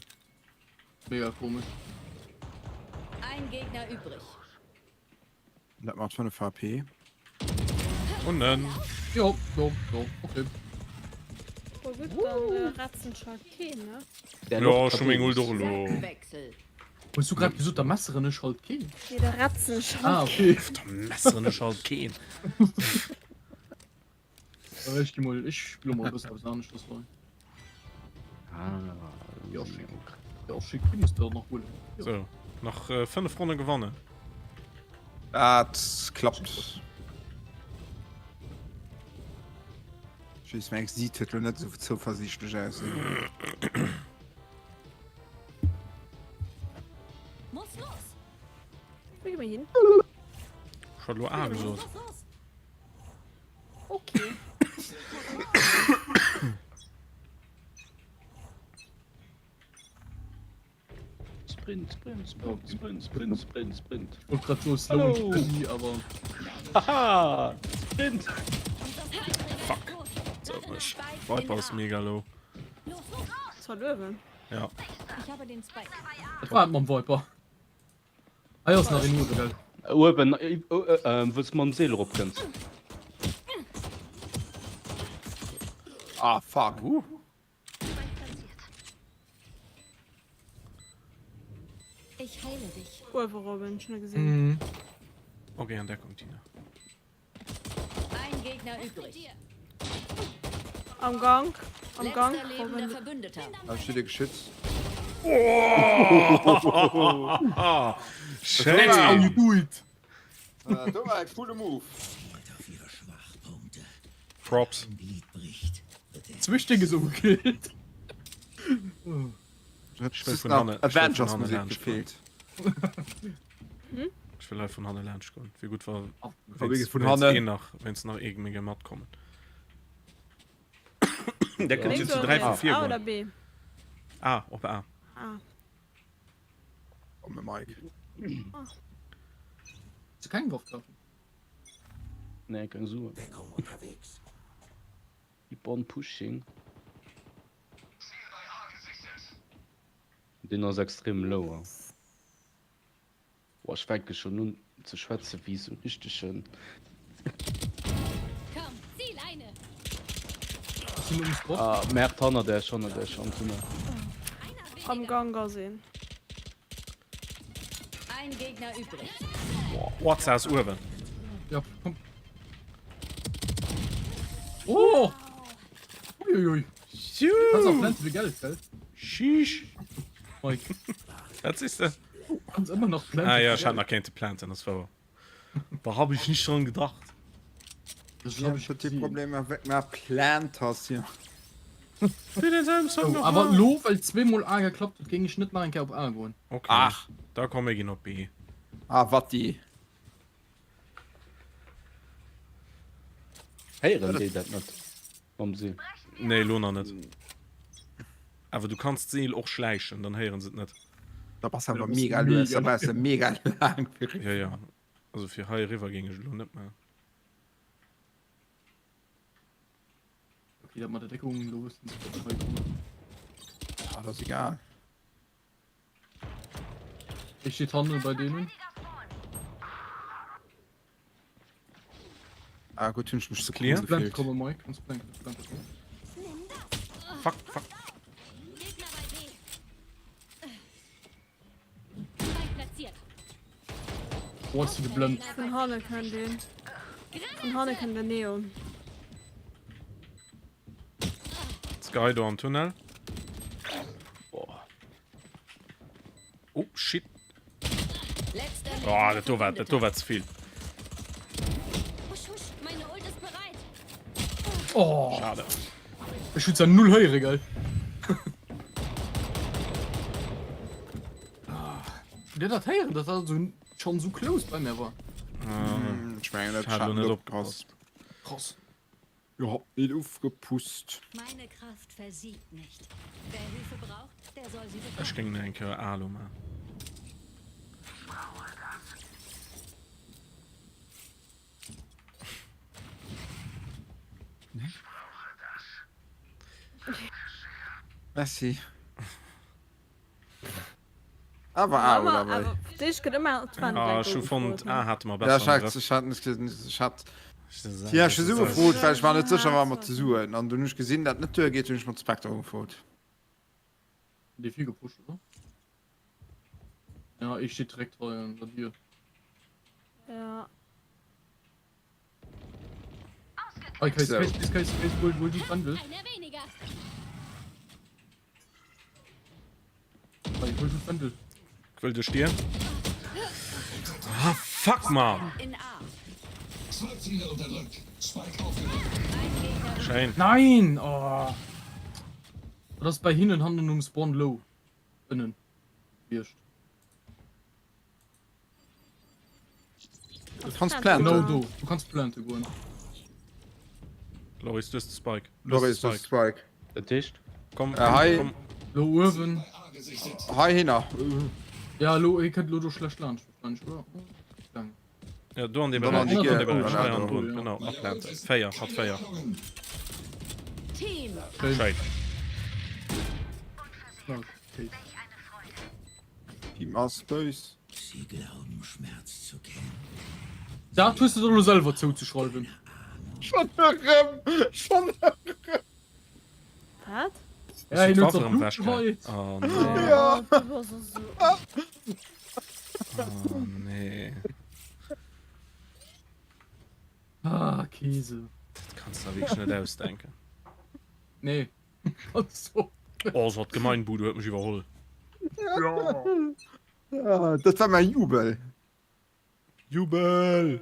Mega komesch. Ein Gegner übrig. Dat mat 5 HP. Unnen. Jo, jo, jo, okay. Oh gutt, dann retzen scho keen, ne? Jo, ech hu meng Ult och elo. Hues du grad gesot, da messeren ech halt keen? Nee, da retzen ech halt Ah, okay. Da messeren ech halt keen. Ech gi mol, ech spille mol e bëssen eppes aneschters hei. Ah, Ja, schick. Ja, schick, déi muss de nach huelen. Jo. So, nach 5 Ronne gewannen. Dat klappt. Ech weess, meng sieht huet lo net esou zouversiichtlech aus. Muss los! Wou gi mir hin? Ech hat elo A gesot. Los, los! Okay. Sprint, Sprint, Sprint, Sprint, Sprint, Sprint, Sprint. Ich wollt grad so slow and steady, awer. Haha! Sprint! Fuck. So, ech. Viper ass mega low. Zwar uewen. Ja. Dat war et mam Viper. Hei ass nach een uewe, gell? Uewen, wou s de mam Seel erop kënns. Ah, fuck. Uh. Ich heile dich. Uewe Robin, schon gesehen. Mhm. Okay, an Deckung, Tina. Ein Gegner übrig. Am Gang, am Gang, Letzter lebender Robin. Verbündeter. Da steht e Geschütz. Oh! That's how you Schéin! do it! Äh, do war e coole Move. Props. Zwee Stéck esou gekillt. Ich will vun hanne, ich will vun hanne Avengers-Musik laanscht goen. gefeelt. Ech wëll hei vun hanne laanscht goen. Wier gutt, wa Wéi vun wéinst hanne? een nach, wéinst nach ee méi matkommen. Der kënnt jo Lénks zu oder 3 vu riets? vir A oder goen. B? A, op A. A. Komm, Mike. Hues du keng Waff kaufen? Nee, keng Suen. Keep on pushing. Deen ass extrem low. Boah, ech fänke schon un ze schwätze wéi sou en richtegen. Komm, zieh Leine. Sinn um Spot. Ah, Merd, hannert Äech, hannert Äech am Tunnel. Am Gang ass een. Ein Gegner übrig. Boah, ze ass uewen. Ja, komm. Oh! Uiuiui. Kannst auch planten für Geld, gell? Sheesh. Mike. Wat sees de? Kannst ëmmer nach planten. Ah ja, ech hätt nach kéinte planten, ass wouer. Da hab ich nicht dran gedacht. Ich hab petit Probleme avec ma Plantation. Spill denselben Song Oh, noch awer mal. lo, well zweemol A geklappt huet, géing ech net nach eng Kéier op A goen. Okay. Ach. Da komm mir ginn op B. Ah, wat déi. Héieren déi dat net mam Seel? Nee, lo nach net. Awer du kanns d'Seel och schläichen, dann héieren se et net. Da bass awer mega lues, da bass de mega laang fir. Ja, ja. Also fir hei eriwwer géing ech elo net maachen. Okay, dat mat der Deckung, do wëssen se, datt ech hei kommen. Ah, dat ass egal. Ech steet hanne bei deenen. Ah gutt, hunn ech mech ze Clear? cool Plant gefillt. komme Mike, ganz plank, plank. Fuck, fuck. Gegner bei B. Spike platziert. Boah, ist sie geblendet. Vun hanne kënnt een. Vun hanne kënnt den Neon. Sky do am Tunnel. Boah. Oh, shit. Oh, dat do war, dat do war ze vill. Oh. Schade. Ech hunn zwar null héiere, gell? Hutt Dir dat héieren, dass dat esou schonn esou close bei mir war? Ech mengen, dat Ech hat lo hat net net opgepasst. Krass. Jo, hab net ufgepusst. Meine Kraft versiegt nicht. Wer Hilfe braucht, der soll sie Ech bekommen. géing nach eng Kéier Alu man. Merci. Awer A oder wéi? Dich gëtt ëmmer d'Wand Ah, ech hu fonnt A hate mer Ja, besser ech am hat, Grëff. ech hat net gesinn, ech hat Ja, ech hu Su gefrot, well ech war net sécher war mat de Suen. An dunn hunn ech gesinn, dat net duergeet, hunn ech mat Spectre ugefrot. Déi vill gepusht, oder? Ja, ich stehe direkt hei an der Dier. Ja. Hey, Case, So. Case, Case, Case, Case, hol, hol die Wandel. Einer weniger. Hey, hol die Wandel. Ich will duerch Dier. Ah, fuck, man! In A. Schein. Nein! Oh. Das ist bei hinnen hannendrum um Spawn low. Innen. Gewiescht. Du kanns planten. Genau do. Du kanns plante goen. Loris, du hues de Spike. Loris, du hues de Spike. Dat heescht? Komm, Äh, hei. komm. Lo uewen. Heihinner. Ja elo hie kënnt elo do schlecht laanscht wahrscheinlech oder? Gaangen. Ja do an dee Dann an Beräich, déi an dee Gär. Beräich, hei Voilà, an do. drun, genau, aplanten. 4, hat 4. Team. Schéin. Okay. Team ass béis. Sie glauben, Schmerz zu kennen. Dat hues de der elo selwer zouzeschreiwen. Schonn erëm! Schonn erëm! Wat? Ja, hien huet Waffe se erëm Blut wechgehäit. geheit. Oh nee. Ja. Oh, du bass esou. Oh nee. Ah, Käse. Dat kanns de der wierklech net ausdenken. Nee. Kanns du. Oh, so d'Gemeinbude huet mech iwwerholl. Ja, dat war mäi Jubel. Jubel!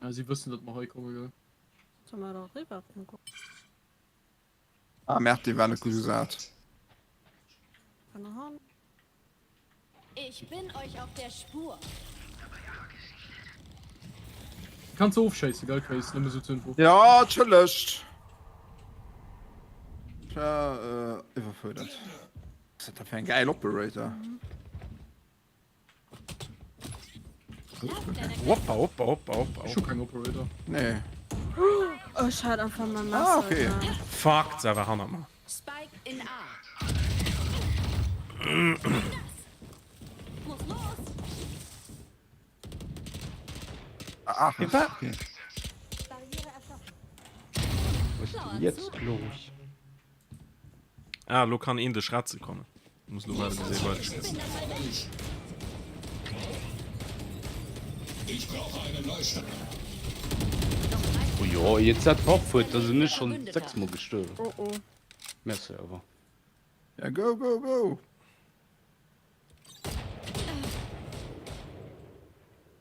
Ja, si wëssen, datt mer hei komme, gell? Soll mer da riwwer kucken? Ah, Merde, déi war net gutt gesat. Ich bin euch auf der Spur. Kanns du ofschéissen, gell, Case? Nëmme sou zur Info. Ja, entschëllegt. Ech war äh, iwwerfuerdert. Was ass dat fir eng gäil Operator? Hoppa, hoppa, hoppa, hoppa. Ech hu keng Operator. Nee. Ech hat einfach mein Messer. Ah, okay. Fuck, se war hannert mer. Spike in A. Muss los. Ach, okay. Barriere erschaffen. Was ist denn jetzt los? Ah, lo kann een dech retze kommen. Muss lo waarden bis ee bei dech kënnt. Oh jo, iert dat Waff huet, da sinn ech schonn 6 mol gestuerwen. Oh oh. Merci awer. Ja, go, go, go!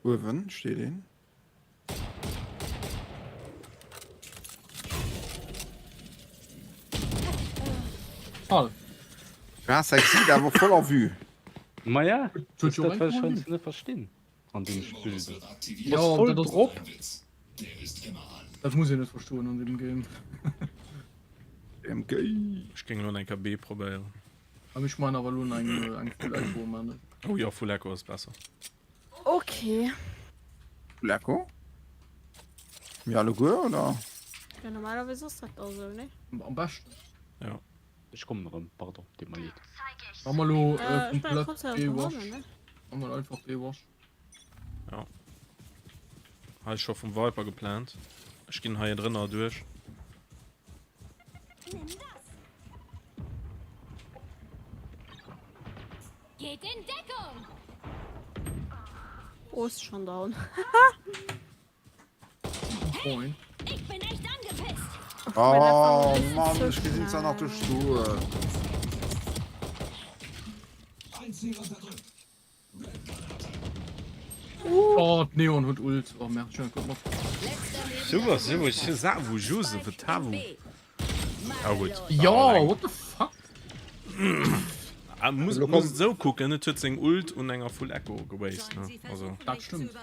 Uewen steet een. Schade. Ja, sexy, da war voll en vue. Maja, Huet jo dat wat ech eng heiansdo net verstinn an deem Spill do. Ja, Bass voll dat ass- drop. Dat muss een net verstoen an deem Game. MG. Ech géing elo eng Kéier B probéieren. Awer ech man awer elo eng eng Full Echo man ech. Oh jo, Full Echo ass besser. Okay. Full Echo? Mir alleguer, oder? Ja, normalerweise ass dat da sou, ne? Am beschten. Ja. Ech kommen erëm, pardon, deet mer leed. Mach mal lo Äh, äh, ech mein, komplett kommst ja von B-Wash. hannen, ne? Mach mal einfach B-Wash. Ja. Hei ass scho vum Viper geplant. Ech ginn hei drënner duerch. Nimm das. Geht in Deckung. Oh, ist schon down. Moin. Ich bin echt angepisst. Oh Mann, ech gesinn zwar nach duerch d'Tour. Oh, d'Neon huet Ult. Oh merde, ech hun net gutt mat. Super, super, Savu, Joseph, Tavu. Ah gutt. Jo, what the fuck? Ah, muss, muss et esou kucken, et huet seng Ult un enger Full Echo gewastet, ne? Also. Dat stëmmt.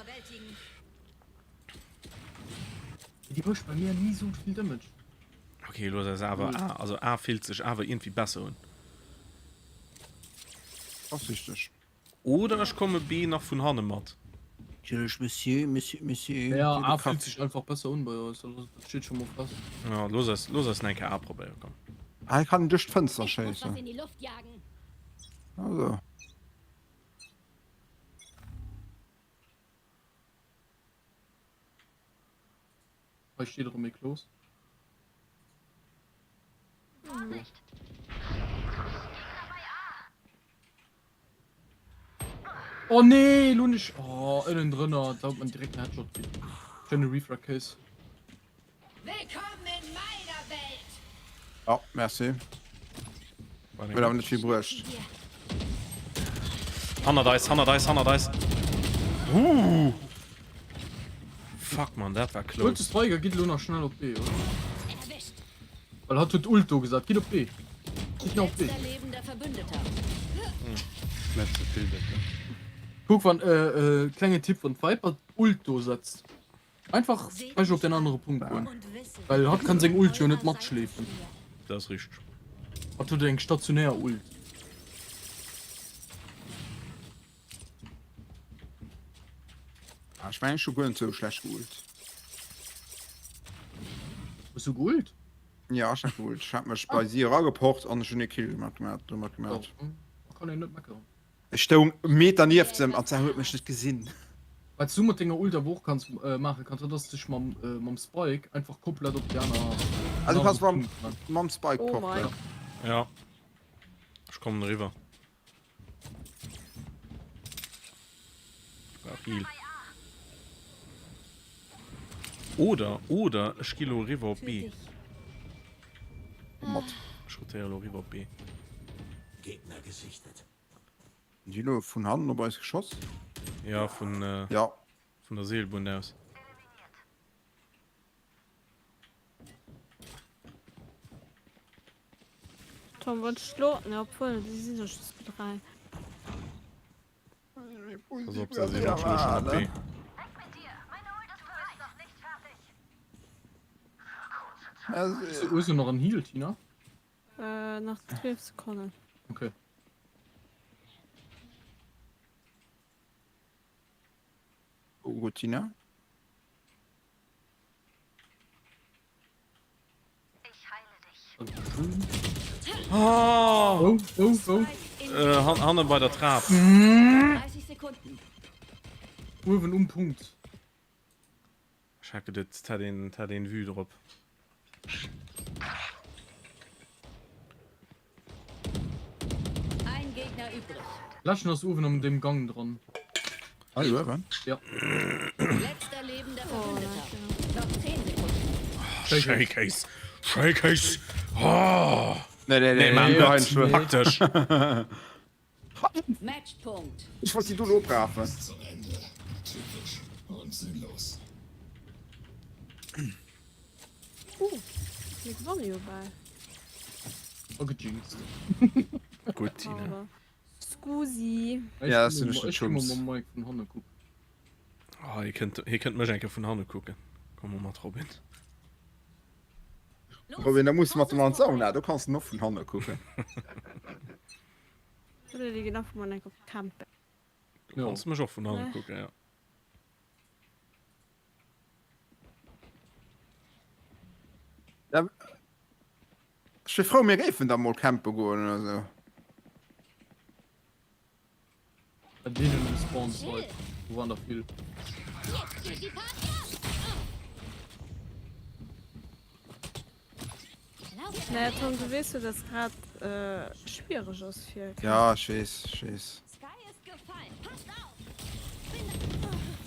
Déi mécht bei mir ni sou vill Damage. Okay, lo ass awer A, also A fillt sech awer iergendwéi besser un. Ass richteg. Oder ech komme B nach vun hanne mat. Natierlech, Monsieur, Monsieur, Monsieur. Ja, A fillt sech einfach besser un bei eis, dat steet scho mol fest. Ja, looss eis, looss eis eng Kéier A probéieren, komm. Hei kann een duerch d'Fënster Ich muss was schéissen. in die Luft jagen. Also. Hei steet erëm ee Klos. Vorsicht! Gegner bei A. Oh nee, lo hunn ech oh, ënnen drënner, da huet man direkt en Headshot kritt. Schöne Refrag Case. Willkommen in meiner Welt. Ja, merci. Huet awer net vill bruecht. Hannert eis, hannert eis, hannert eis. Uh. Fuck man, dat war Huet de close. Striker gitt elo nach schnell op B, oder? Well hatt huet Ult do gesat. Gitt op B. Gitt nach op B. Merci vill bitte. Kuck wann äh, äh, klenge Tipp wann d'Viper Ult do setzt. Einfach gleich op den anere Punkt goen. Well hatt kann seng Ult jo net matschleefen. Dat ass richteg. Hatt huet eng stationär Ult. Ah, ech mengen ech hu guer net sou schlecht geult. Hues du geult? Ja, ech hat geult. Ech hat mech bei si eragepocht an ech hunn ee Kill domat gemaach. Domat gemaach. Da kann een net meckeren. Ech stoung e Meter nieft em an se huet mech net gesinn. Wat s du mat denger Ult awer och kanns maachen kanns, dat ass dech mam mam Spike einfach komplett op déi aner. Ah, du kanns mam mam Spike Oh mein. porten. Ja. Ech kommen eriwwer. Ech brauch Heal. Oder, oder ech gi lo eriwwer op B. Mat. Ech rotéiere lo eriwwer op B. Gegner gesichtet. Hunn déi elo vun hannen op eis geschoss? Ja, vun, äh, Ja. vun der Seelbunn aus. Tom, wann ech lo, ne, obwuel, déi sinn jo just 3. Pass op, se sinn och schon op B. Hues du nach en Heal, Tina? Äh, nach 12 Sekonnen. Okay. Oh, gut, Tina. Oh! Oh, oh, oh. Äh, han hanne bei der Trap. 30 Sekunden. Uewen um Punkt. Ech hat geduet, et hätt een, et hätt een Vue drop. Ein Gegner übrig. Leschten ass uewen an deem Gang dran. Hei uewen? Ja. Letzter lebender Verbündeter. Noch 10 Sekunden. Showcase! Showcase! Oh! Nee, nee, Nee, nee, man, nee, net. nee. Pack dech! Matchpunkt. Ech wollt si do lo oprafen. Zum Ende. Typisch und sinnlos. Uh, mir gewanne jo bal. Oh, gejinxt. Gutt, Tina. Scusi. Ja, das sinn ech net Ech gi mol schumms. mam Mike vun hanne kucken. Oh, hie kënnt, hie kënnt mech eng Kéier vun hanne kucken. Komm mol mat, Robin. Robin, da muss du mat dem an d'Sauna, do kanns du och vun hanne kucken. Oder déi ginn einfach mol eng op campen. Du kanns mech och vun hannen kucken, ja. Ja, ech wier frou, mir géifen da mol campe goen oder sou. Bei deenen um Spawn Site, do waren der vill. Jetzt geht die Party ab. Naja Tom, du weess jo dass grad schwiereg ass fir. Ja ech weess, ech weess.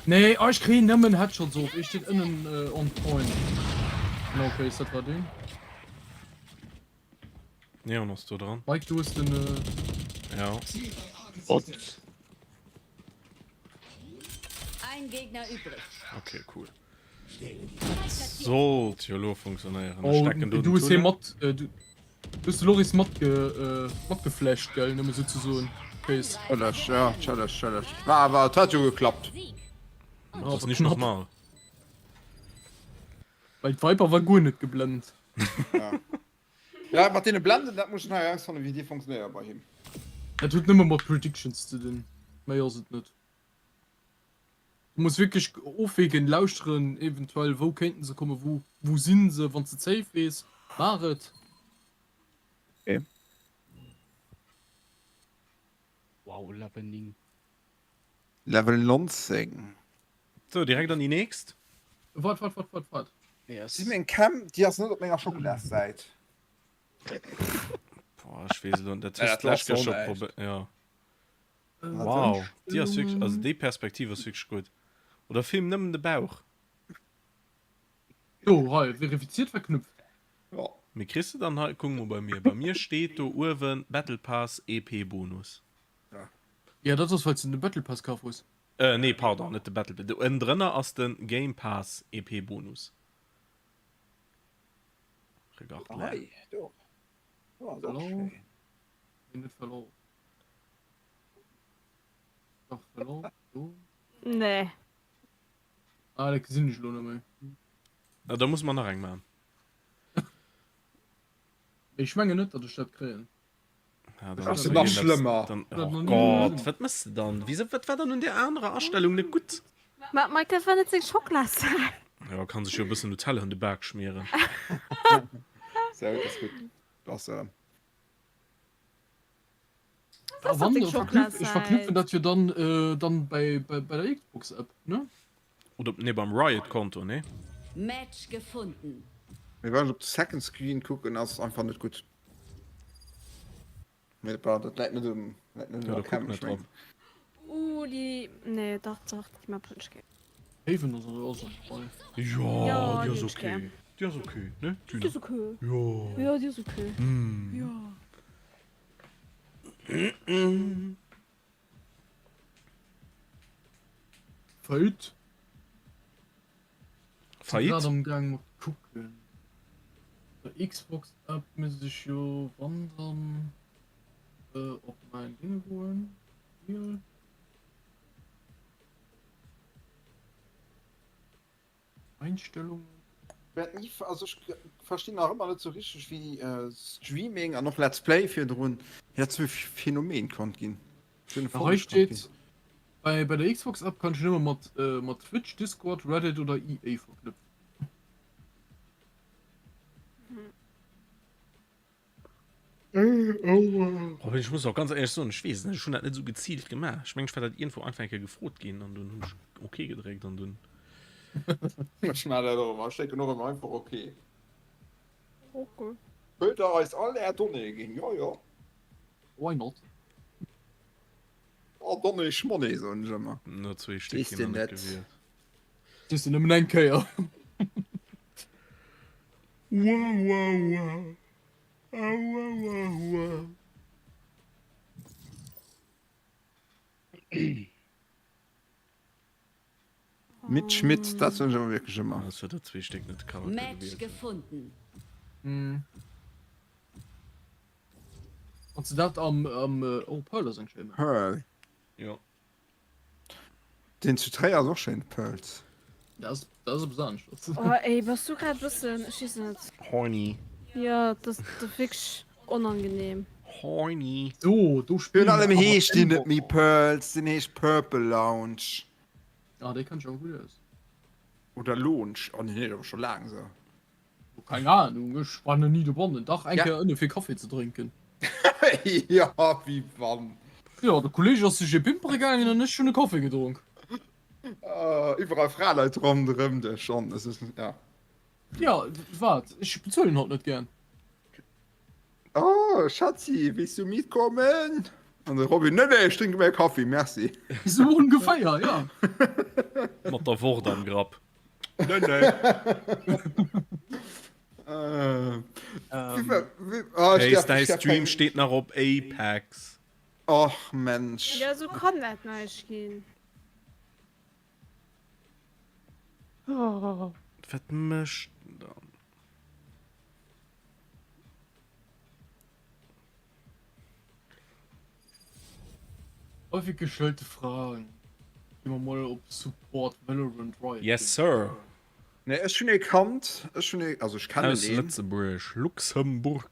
Nee, oh, ech kréien nëmmen Headshots of, ech steet ënnen on point. No case, dat war deen. Neon ass do dran. Mike, du hues den. Ja. What? Ein Gegner übrig. Okay, cool. Sollt jo elo funktionéieren. Ech Oh, stecken do du den hues hie Tunnel. mat. Äh, du hues de Loris matge, äh, matgeflasht, gell? Nëmme sou ze soen. Peace. Challenge, ja, Challenge, Challenge. War awer, et hat jo geklappt. Dat ass nicht normal. Well d'Viper war guer net geblennt. Ja. Ja, mat deene Blenden, dat muss ech nach erausfannen, wéi déi funktionéiere bei him. Dat huet nëmme mat Predictions ze dinn, méi ass et net. Du muss wierklech ofwägen, lauschteren, eventuell wou kéinten se kommen, wou wou sinn se, wann s de d'Safe weess, maach et. Okay. Wow, Level 9. Level 19. Sou, direkt an déi nächst. Waart, waart, waart, waart, waart. Yes. Si meng Cam, déi ass net op menger Schokolassäit. Boah, ech weess elo net, dat Ja, hues dat du d'lescht ass Kéier scho näischt. probi-, ja. Wow, déi ass wierklech, also déi Perspektiv ass wierklech gutt. Oder film nëmmen de Bauch. Do, hei, verifiziert, verknüpft. Jo. Mee kriss de dann hei, kuck mol bei mir, bei mir steet do uewen Battle Pass EP Bonus. Ja, dat ass well s de den Battle Pass kaf hues. Äh nee, pardon, net de Battle Pass, do ënnendrënner ass de Game Pass EP Bonus. Regarde là. Hei, do. Do ass och Verlor. schéin. Nee, net verlor. Dach, verlor, do. Nee. Ah, dat gesinn ech elo net méi. Na, da musse mer nach eng maachen. Mee ech mengen net, datt ech dat kréien. Ja, dann Ass nach schlëmmer. Dann, oh Gott, wat mëss de dann? Wieso, wat war dann un der anerer Astellung net gutt? Ma Mike, dat war net seng Schoklassäit. Ja, kann sech jo e bëssen Nutella an de Bak schmieren. Sou, ass gutt. Ass, äh. A wann, da verknüpf, ech verknüpfen dat jo dann, äh, dann bei, bei, bei der Xbox-App, ne? Oder, nee, beim Riot-Konto, nee? Match gefunden. Mee wann ech op de Second Screen kucken ass einfach net gutt. Mee bon, dat läit net um, läit net un Ja, der da kuck Cam, net ech mengen. drop. Uh, déi, nee, dach, dach, déi Map hunn ech gär. Haven ass awer och bei. Jo, Ja, déi déi ass hunn ech ok. gär. Déi ass ok, ne Déi Duna? ass ok. Jo. Jo, déi ass ok. Mm. Jo. Faillite. Faillite? Grad am Gaang mat kucken. Der Xbox App misst ech jo wann dann äh, op mein Ding goen. Hier. Einstellungen. Wäert ni, also ech verstinn nach ëmmer net sou richteg wéi Streaming an och Let's Play virdrun dat zu Phänomen konnt ginn. Hei steet, bei, bei der Xbox App kann ech nëmme mat, mat Twitch, Discord, Reddit oder EA verknüpfen. Robin, ech muss och ganz éierlech soen, ech weess et net, ech hunn dat net esou geziilt gemaach. Ech mengen, ech war dat iergendwou einfach eng Kéier gefrot ginn an dunn hunn ech ok gedréckt an dunn. Ech maachen dat och ëmmer, ech drécken och ëmmer einfach ok. Ok. Wëllt der eis all är Donnéeë ginn? Jo, jo. Why not? Oh, Donnéeë Schmonnéeë soen ech ëmmer. No zwee Stéck Weess ginn deen nach net net. gewielt. Weess de nëmmen eng Kéier. Wow, wow, wow. Au, au, au, au. Mit Schmidt, dat soen ech awer wierklech ëmmer. Ass huet der zwee Stéck net de Charakter Match gewielt. gefunden. Hm. Wann s de dat am, am, oh Pearl ass eng schéin Map. Pearl. Jo. Deen zu Tréier ass och schéin, Pearls. Dat ass, dat ass eppes aneschters. Oh ey, bass du grad bëssen, ech weess net. Horny. Jo, dat ass wierklech onangenehm. Horny. So, do Virun spillen allem mer awer heescht deen net méi N-Wort. Pearls, deen heescht Purple Lounge. Ah, dee kennt ech awer gutt aus. Oder Lounge, oh deen heescht awer scho laang esou. Keng Ahnung, ech war nach ni dobannen. Dach, eng Ja. Kéier ënne fir Kaffi ze drénken. Jo, wéi wann. Jo, de Kolleeg ass sech ee pimpere gaangen an ech hunn e Kaffi gedronk. Oh, iwwerall Fraleit ronderëm dech schonn, es ist, ja. Ja, wat? Ech bezuelen haut net gär. Oh, Schatzi, willst du mitkommen? An de Robin, Nee, nee, ech drénke mäi Kaffi, merci. Sou ongeféier, ja. Mat der Wort am Grapp. Nee, nee. Hey, däi Stream steet nach op Apex. Och Mensch. Jo, sou kann dat näischt ginn. Wat mécht en dann? Häufig gestellte Fragen. Gehen wir mal op Support Valorant Riot. Yes sir. Nee, ech hunn ee kannt, ech hunn ee, also ech kennen Aus een. Lëtzebuerg, Luxemburg,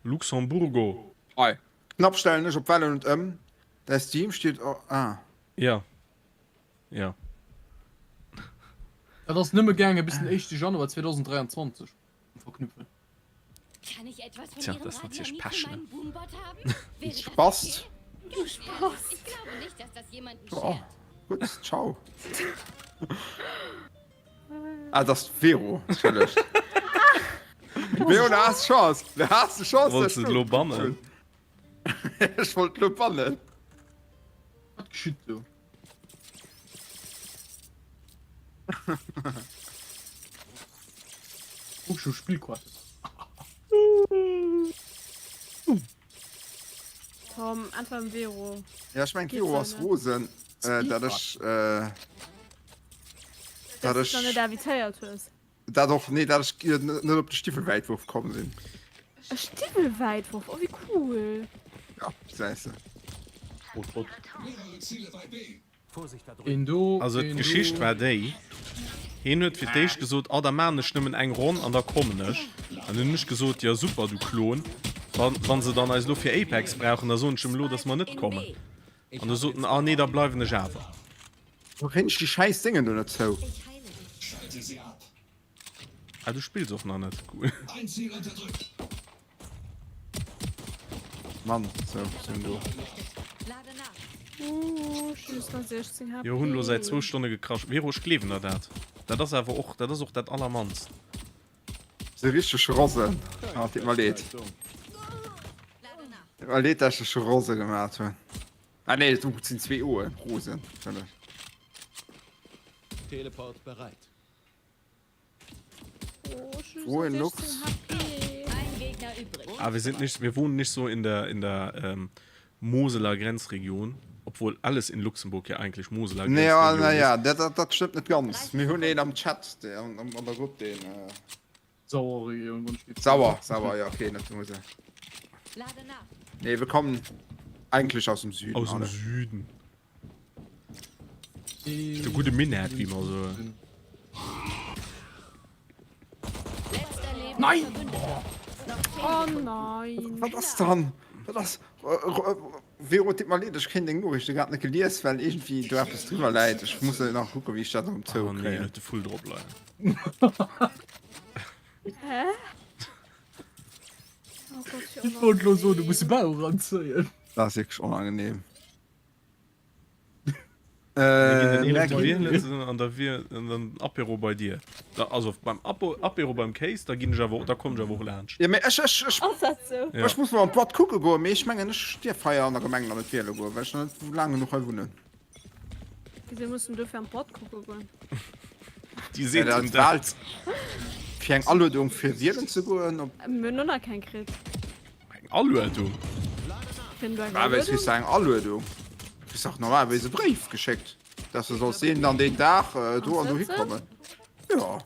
Luxemburgo. Hei, knapp stellen ech op Valorant ëm. Däi Steam steet, ah. Ja. Ja. Dat ass nëmme gaange bis den éischte Januar 2023 verknüpfen. Tja, dat ass natierlech Pech, ne? Spast. Du Spast. Oh, gutt, ciao. Ah, dat ass d'Vero, entschëllegt. Vero, da has de Chance. Da has de Chance. Wollts de elo bannen? Ech wollt elo bannen. Wat geschitt do? Guck schon Spielquartett. Tom, einfach im Vero. Ja, ech meng d'Vero ass rosen, äh, dat ech äh, dat Dass du ech net invitéiert hues. dat och nee, dat ech net op de Stiffelwäitwurf komm sinn. E Stiffelwäitwurf, oh wéi cool. Ja, gesäis de. Rot, rot. Een do, Also een d'Geschicht do. war déi, hien huet fir d'éischt gesot, oh da maachen ech nëmmen eng Ronn an da kommen ech. An dunn hunn ech gesot, jo super, du Klon, wann, wann se dann eis elo fir Apex brauchen, da soen ech em elo, dass mer net kommen. An du sot en, ah nee, da bleiwen ech awer. Wou kréien ech déi schäiss Déngen do net zou? Ah, du spills och nach net, cool. Mann, sou, sinn do. Ooh, ech hu just nach 16 HP. Jo, hunn elo säit zwou Stonne gekrasch. Vero, ech gleewen der dat. Dat ass awer och, dat ass och dat allermannst. Se richteg rosen. Ah, deet mer leed. Deet mer leed, dass ech dech rose gemaat hunn. Ah nee, et sinn zwee Oen rosen, natierlech. Teleport bereit. Frohe Lux. Ah, wir sind nicht, wir wohnen nicht so in der, in der ähm, Moseler Grenzregion, obwohl alles in Luxemburg ja eigentlich Moseler Nee, ja, Grenzregion na ist. ja, dat, dat, dat stëmmt net ganz. Mir hunn een am Chat, dee, an, an der Grupp, deen. Äh, Sauer Region, wann ich jetzt. Sauer, sauer, ja, okay, net Mosel. Nee, wir kommen eigentlich aus dem Süden. Aus dem alle. Süden. De gudde Minett, wéi mer soen. Nein! Oh nein! Wat ass dann? Wat ass? Vero, et deet mer leed, ech kréien deng Noriichte grad net gelies, well iergendwéi do eppes driwwer läit. Ech muss nach kucken, wéi ech dat erëm Oh nee, zoukréien. huet de Vull drop leien. Hä? Oh Gott, wie Ich wollt lo soen, du muss de Bauch eranzéien. Dat ass wierklech onangenehm. Mir ginn den Äh, 11. Maggie. wielen an da wier an dann Apéro bei dir. Da, also beim Apo, Apéro beim Kéis, da ginn ech awer, da kommen ech awer och laanscht. Ja, mee ech, ech, ech, Ass dat sou? Ja. ech muss mol an d'Boîte kucke goen, mee ech mengen, ech dierf hei an der Gemeng nach net wiele goen, well ech nach net laang genuch hei wunnen. Wisou muss en dofir an d'Boîte kucke goen? Déi Ja, seet dat em dat. Wahl, fir eng Aluedung fir wielen ze goen, op. Mir hunn och nach keng kritt. Eng Aluedung? Finn du eng Normalerweis kriss du eng Aluedung. Du kriss dach normalerweis e Bréif geschéckt, dass du solls deen an deen Dag do an dohi kommen. Jo.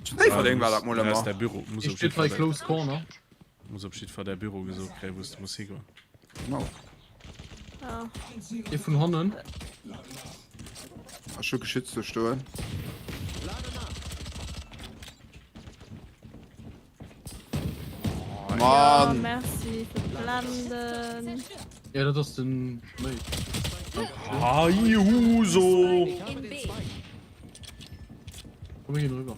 Zu Déifferdeng war dat mol ëmmer. Der Büro muss op Steet hei Close Corner. Muss op jiddwer der Büro gesot kréien, wou s du muss higoen. Genau. Ee vun hannen. Ech hu Geschütz do stoen. Ja, Mann! merci fir d'Blenden. Ja, dat ass den Mate. Ah, Juso! Komm hier rüber.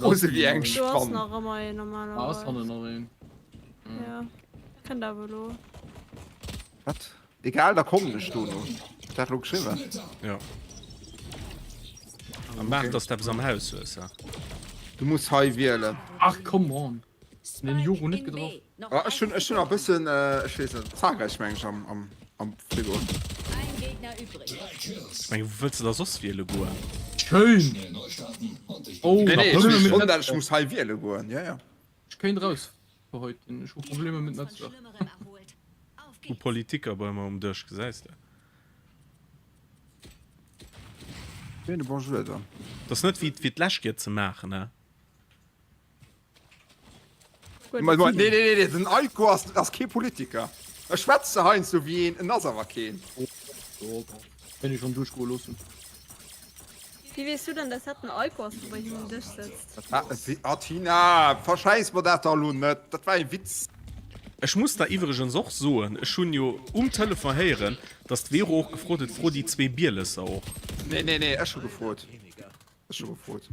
Oh, se wéi eng Do ass Spann. nach ëmmer een Ah, ass hannen normalerweis. nach een. Ja, kënnt awer elo. Wat? Egal, da kommen ech dono. Huet dat elo geschriwwen? Ja. A maach, dass de eppes am Haus hues, ha? Du muss hei wielen. Ach, come on. Den Joro net getroff. Ah, ech hunn ech hunn nach bëssen, ech weess net, Zahnrecht meng ech am am am Frigo. Ech meng, wou wëlls de da soss wiele goen? Schéin! Oh, Nee, nee, ech Probleme mit hunn dat, ech muss hei wiele goen, ja, ja. Ech kéint raus fir haut ginn, ech hu Probleme mit Netzwerk. Hu Politiker bei mer um Dësch, gesäis de. Schöne Bonjour dann. Dat ass net wéi wéi d'lescht Kéier ze maachen, he? Nee, nee, nee, nee, den Eiko ass, ass kee Politiker. E schwätzt heiansdo wéi een, en ass awer keen. Kéint ech schonn duerchgoe loossen. Wéi weess du denn, dass dat den Eiko ass, dee bei him um Dësch sëtzt? Ah, Tina, verschäiss mer dat da elo net. Dat war ee Witz. Ech muss der iwwregens och soen, ech hunn jo um Telefon héieren, dass d'Vero och gefrot huet, fro déi zwee Bielesser och. Nee, nee, nee, ech hu gefrot. Ech hu gefrot.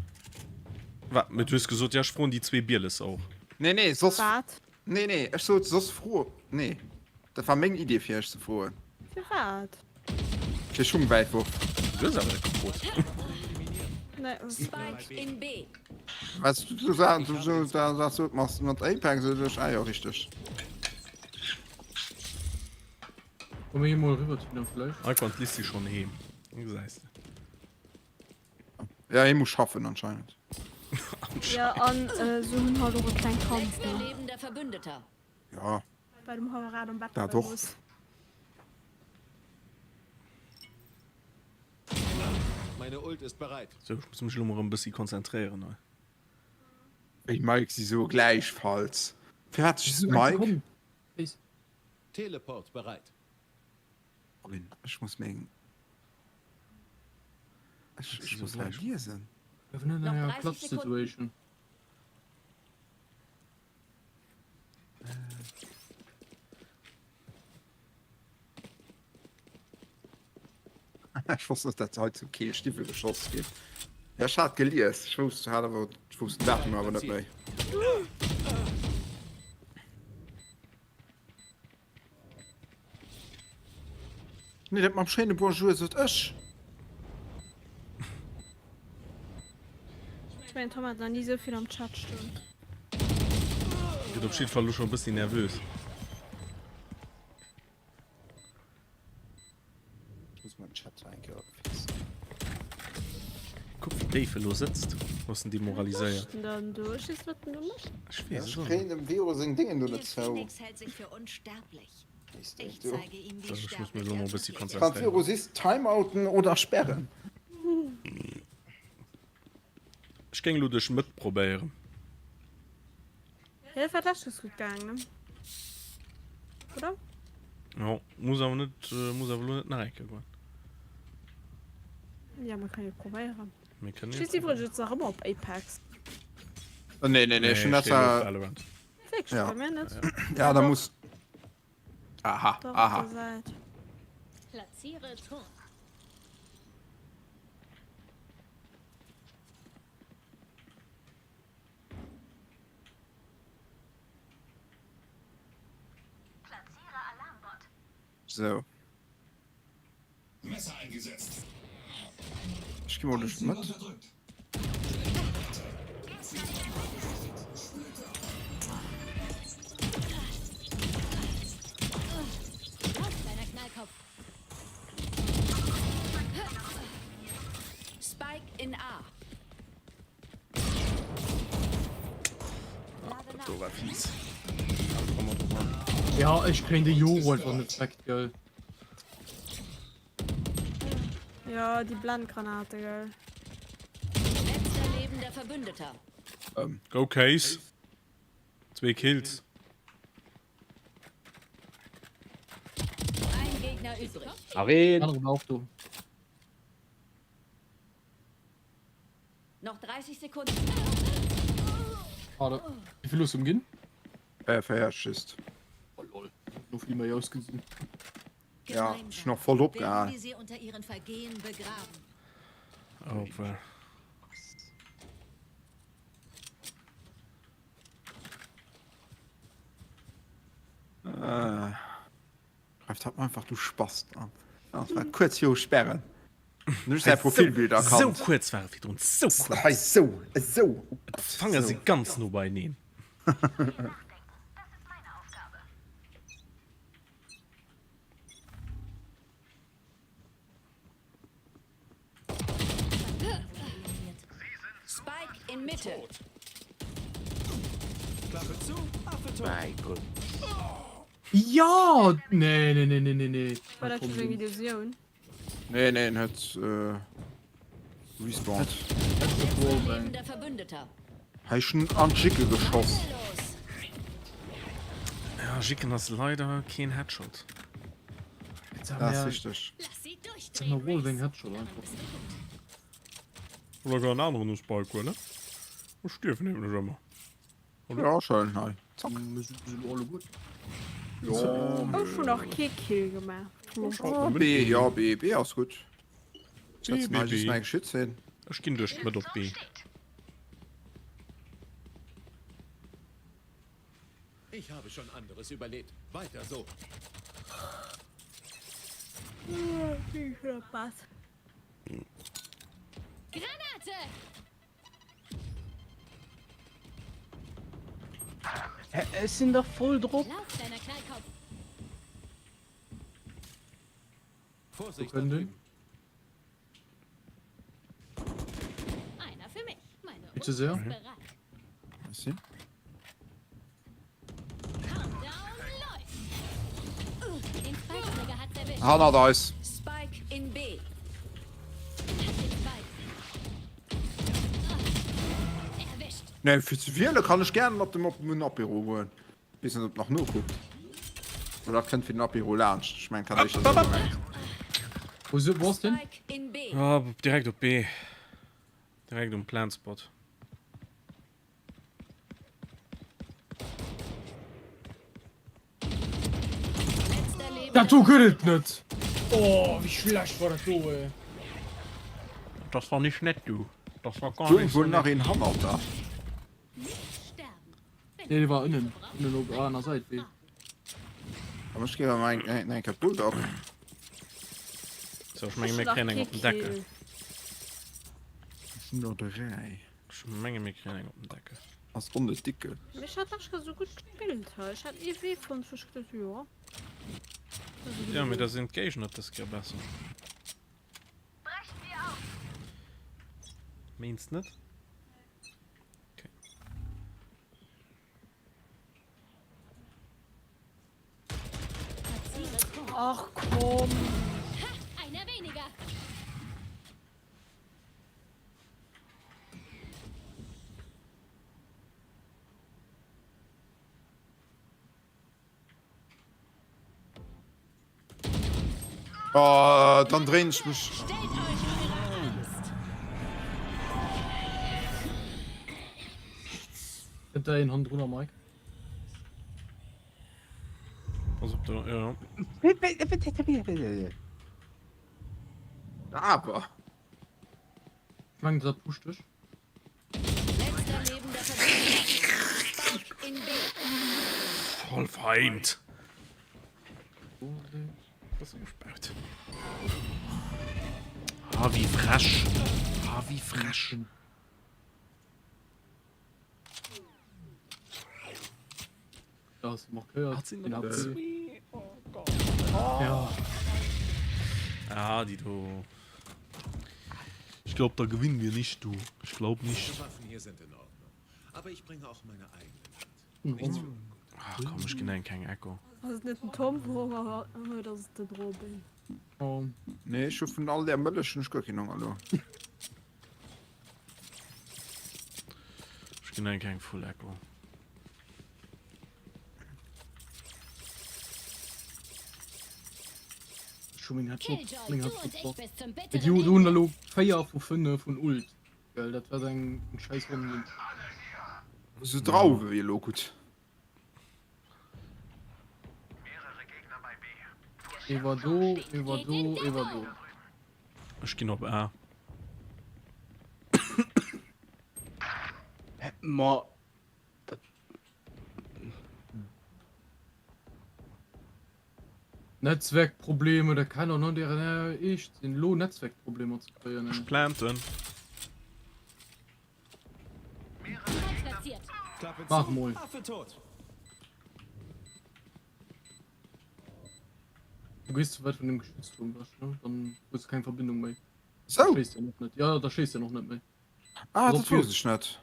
Wat? Mee du hues gesot, jo, ech froen déi zwee Bielesser och. Nee, nee, soss. Wat? Nee, nee, ech sot soss fro. Nee, dat war meng Idee fir iech ze froen. Firwat? Fir Schungwäitwurf. Du hues awer net gefrot. Nee. Spike in B. Was du du sa du so da sagst du machst mat Apex oder ah jo richteg. Komm mir mol rüber Tina vielleicht. Hei konnt d'Lissi schonn heem. Gesäis de. Ja hie muss schaffen anscheinend. Ja an se hunn halt och e klengt Kand Letzter ne. lebender Verbündeter. Ja. Bei dem Haurad am Bett Dat bleiwe och. muss. Meine Ult ist bereit. Sou, ech muss mech elo mol erëm e bëssi konzentréieren hei. Wéi Mike si soe gläichfalls. Firwat just Mike? Teleport bereit. Ech muss meng Ech, ech muss hei liesen. Wir sind in einer Klatsch-Situation. Ech wosst net dat hei zu Keel Stiwwel geschoss ginn. Ja ech hat gelies, ech wousst hat awer ech wousst den Datum awer net méi. Nee dat mam schéine Bonjour sot ech. Ech mengen Tom hat nach ni esou vill am Chat stoen. Gëtt op jiddwer Fall elo scho e bëssi nervös. Muss man Chat eng Kéier fixen. Kuck wéi déif e lo sëtzt, ass en demoraliséiert. Wat mécht en dann do? Ech weess net wat en do mécht. Ech weess Ech et och kréien net. dem Vero seng Déngen do net Der zou. Phoenix hält sich für unsterblich. Wees Ich du. zeige ihm, wie So, ech muss mech sterblich elo mol er e bëssi wirklich ist. Kannst konzentréieren. Vero siehst timeouten oder sperren. Ech géing elo duerch Mëtt probéieren. Ja, dat war d'lescht ganz gutt gaangen, ne? Oder? Jo, muss awer net, muss awer elo net nach eng Kéier goen. Ja, man kann jo probéieren. Mir kënnen jo Stees iwwregens nach ëmmer op Apex? Nee, nee, nee, Nee, ech hunn ech dat steet elo op zwar. Valorant. Wierklech? Ja. Bei mir net. Ja, da muss. Aha, Doch, op aha. der Säit. Platziere Turm. So. Messer eingesetzt. Ech gi mol duerch d'Mëtt. Spike in A. Ah, dat do war fies. Also komm mal drop an. Ja, ech kréien de Joro einfach net weg, gell. Ja, déi Blendgranate, gell. Letzter lebender Verbündeter. Ähm. Go Case. Zwee Kills. Ein Gegner übrig. Areen. Anere war och do. Noch 30 Sekunden. Schade. Wéi vill hues du em ginn? Äh, 4 just. Oh lol. No vill méi ausgesinn. Ja, ech hun och voll Werden opgehal. wir sie unter ihren Vergehen begraben. Obwuel. Äh. Greift hat einfach du Spast an. Das war kuerz viru Sperren. Nu säi Profilbild erkannt. Sou kuerz war et virdrun, sou kuerz. Hei sou, esou. D'Fanger si ganz no beieneen. Spike in Mitte. Klappe zu, Affe tot. Mäi Gott. Ja! Nee, nee, nee, nee, nee, nee. War dat just eng Illusioun? Nee, nee, en huet respawned. Lebender Verbündeter. Hei ech hun an d'Jicke geschoss. Ja, Jicken ass leider keen Headshot. Dat ass richteg. Oder gar en aneren um Spike huelen. Ech stierwen nämlech ëmmer. Oder? Ja, schon hei. Zack. Jo, Ech hunn nach kee Kill gemaach. Oh, B, ja, B, B ass gutt. B, B, B. Eng Schützin. Ech ginn duerch d'Mëtt op B. Ich habe schon anderes überlebt. Weiter so. Granate! Hä, ech sinn dach voll drop. Lauf, kleiner Knallkopf! Vorsicht, da Können drüben. Einer für mich. Meine Bitte sehr. Ult ist bereit. Merci. Countdown läuft. Den Spike-Träger hat's erwischt. Hannert eis. Spike in B. Hat den Spike. Erwischt. Nee, fir ze wiele kann ech gären mat dem op den Apéro goen. Weess net ob nach nokuckt. Oder dat kënnt fir den Apéro laanscht. Ech mengen, dat hat éischter esou gemengt. Wou si, wou ass deen? Spike in B. Ah, direkt op B. Direkt um Plantspot. Dat do gëtt et net! Oh, wéi schlecht war dat do, ey! Das war nicht nett, du. Das war gar Stoung nicht so wuel nach nett. een hannert der. Nee, dee war ënnen. Ënnen op der aner Säit, wéi. Awer ech géif awer eng eng Kéier Bulldog. So, ech menge mir kréien eng op den Deckel. Et sinn der 3. Ech menge mir kréien eng op den Deckel. Ass on de Dickel. Mee ech hat lech esou gutt gespillt hei. Ech hat ee Wee fonnt wou ech geduet hu jo. Jo, mee da sinn d'Géigner dës Kéier besser. Meens net? Okay. Ach komm. Einer weniger. Oh, dann dréin ech mech. Kënnt da een hannendrunner, Mike? Pass op do, jo. Awer. Ech mengen dat pusht dech. Letzter lebender Verbündeter. Spike in B. Voll Feind. Das ist gesperrt. Ah, wie frech. Ah, wie frech. Da ass markéiert. Hat sinn Den der AP. zwee. Oh Gott. Ja. Ah, die do. Ich glaub, da gewinnen wir nicht, du. Ich glaub nicht. Die Waffen hier sind in Ordnung. Aber ich bringe auch meine eigenen mit. Mhm. Nichts für ungut. Ach komm, ich ginn eng keng Echo. Ass et net den Tom wou Honger huet, ass et den Robin. Oh. Nee, ech hu vun all där Mëllech hunn ech guer keen Honger elo. Ech ginn eng keng Full Echo. Ech hu meng Headshot, Killjoy, meng du Headshot und ich war. bis zum Mee bitteren déi hunn Ende. elo 4 vu 5 vun Ult. Well dat war eng eng scheiß Ronn. Sou Drauwe wier elo gutt. Ee war do, ee war do, ee war do. Ech ginn op A. Ma dat. Netzwerkprobleme, dat kann doch net deren Eescht sinn, elo Netzwerkproblemer ze kréien. Ech planten. Mach mol. Du gees ze wäit vun dem Geschützturm ewech, ne? Dann hues du keng Verbindung méi. Sou. Da schéisst en och net. Ja, da schéisst en och net méi. Ah, dat wousst ech net.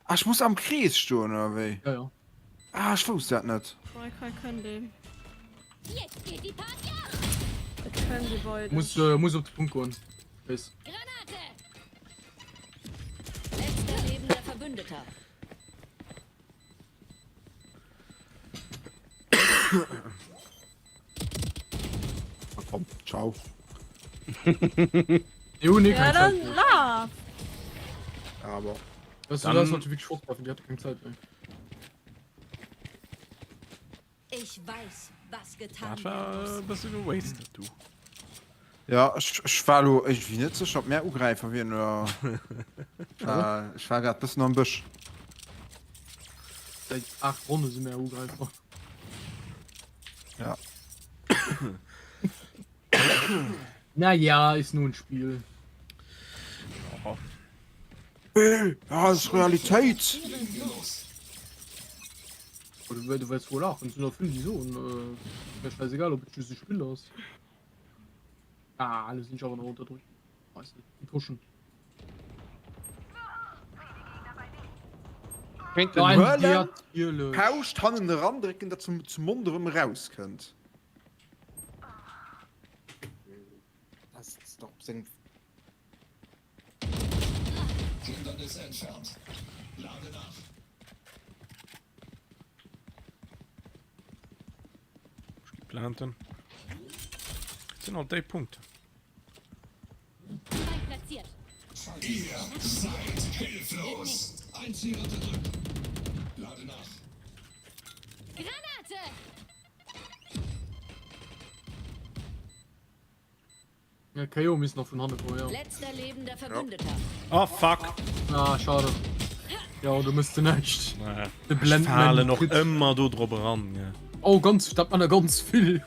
Ah, ech muss am Krees stoen, oder wéi? Ja, ja. Ah, ech wousst dat net. Hei, hei kënnt een. Jetzt geht die Party ab! Et kënnt ee bei Muss, dech. äh, muss op de Punkt goen. Schéiss. Granate! Letzter lebender Verbündeter. Ah, komm, ciao. Jo, nee, Ja, keng dann Zäit méi. laf! Aber. Weißt du, Dann- das sollte wirklich fortwerfen, die hatte keng Zäit méi. Ich weiß, was getan Dat war werden muss. e bësse gewastet, du. Ja, ech, ech war elo iergendwéi net sécher, ob mär Ugräifer wieren oder. Ech war grad bëssen am Bësch. Säit 8 Ronne si mär Ugräifer. Ja. Naja, ist nur ein Spiel. Ja. Äh, ah, das ist Realitéit! Oder du wärst wohl lachen, sind noch vill déi soen, äh, mir scheißegal, ob et just e Spill ass. Ah, alle sinn ech awer nach unterdrückt. Weiß net, déi pushen. Kéint Nein, den déi huelen, natierlech. Pauscht hannen erandrécken, datt se zum Mond erëm erauskënnt. Dat ass dach op sengem. Hindernis entfernt. Lade nach. Ech gi planten. Et sinn alt déi Punkten. Spike platziert. Ihr seid hilflos. Ein Ziel unterdrückt. Lade nach. Granate! Ja, KO misst nach vun hanne kommen, ja. Letzter lebender Verbündeter. Oh fuck! Ah, schade. Ja, du mëss de näischt. De Blend falen och ëmmer do drop eran, ja. Oh, ganz, dat man der ganz vill.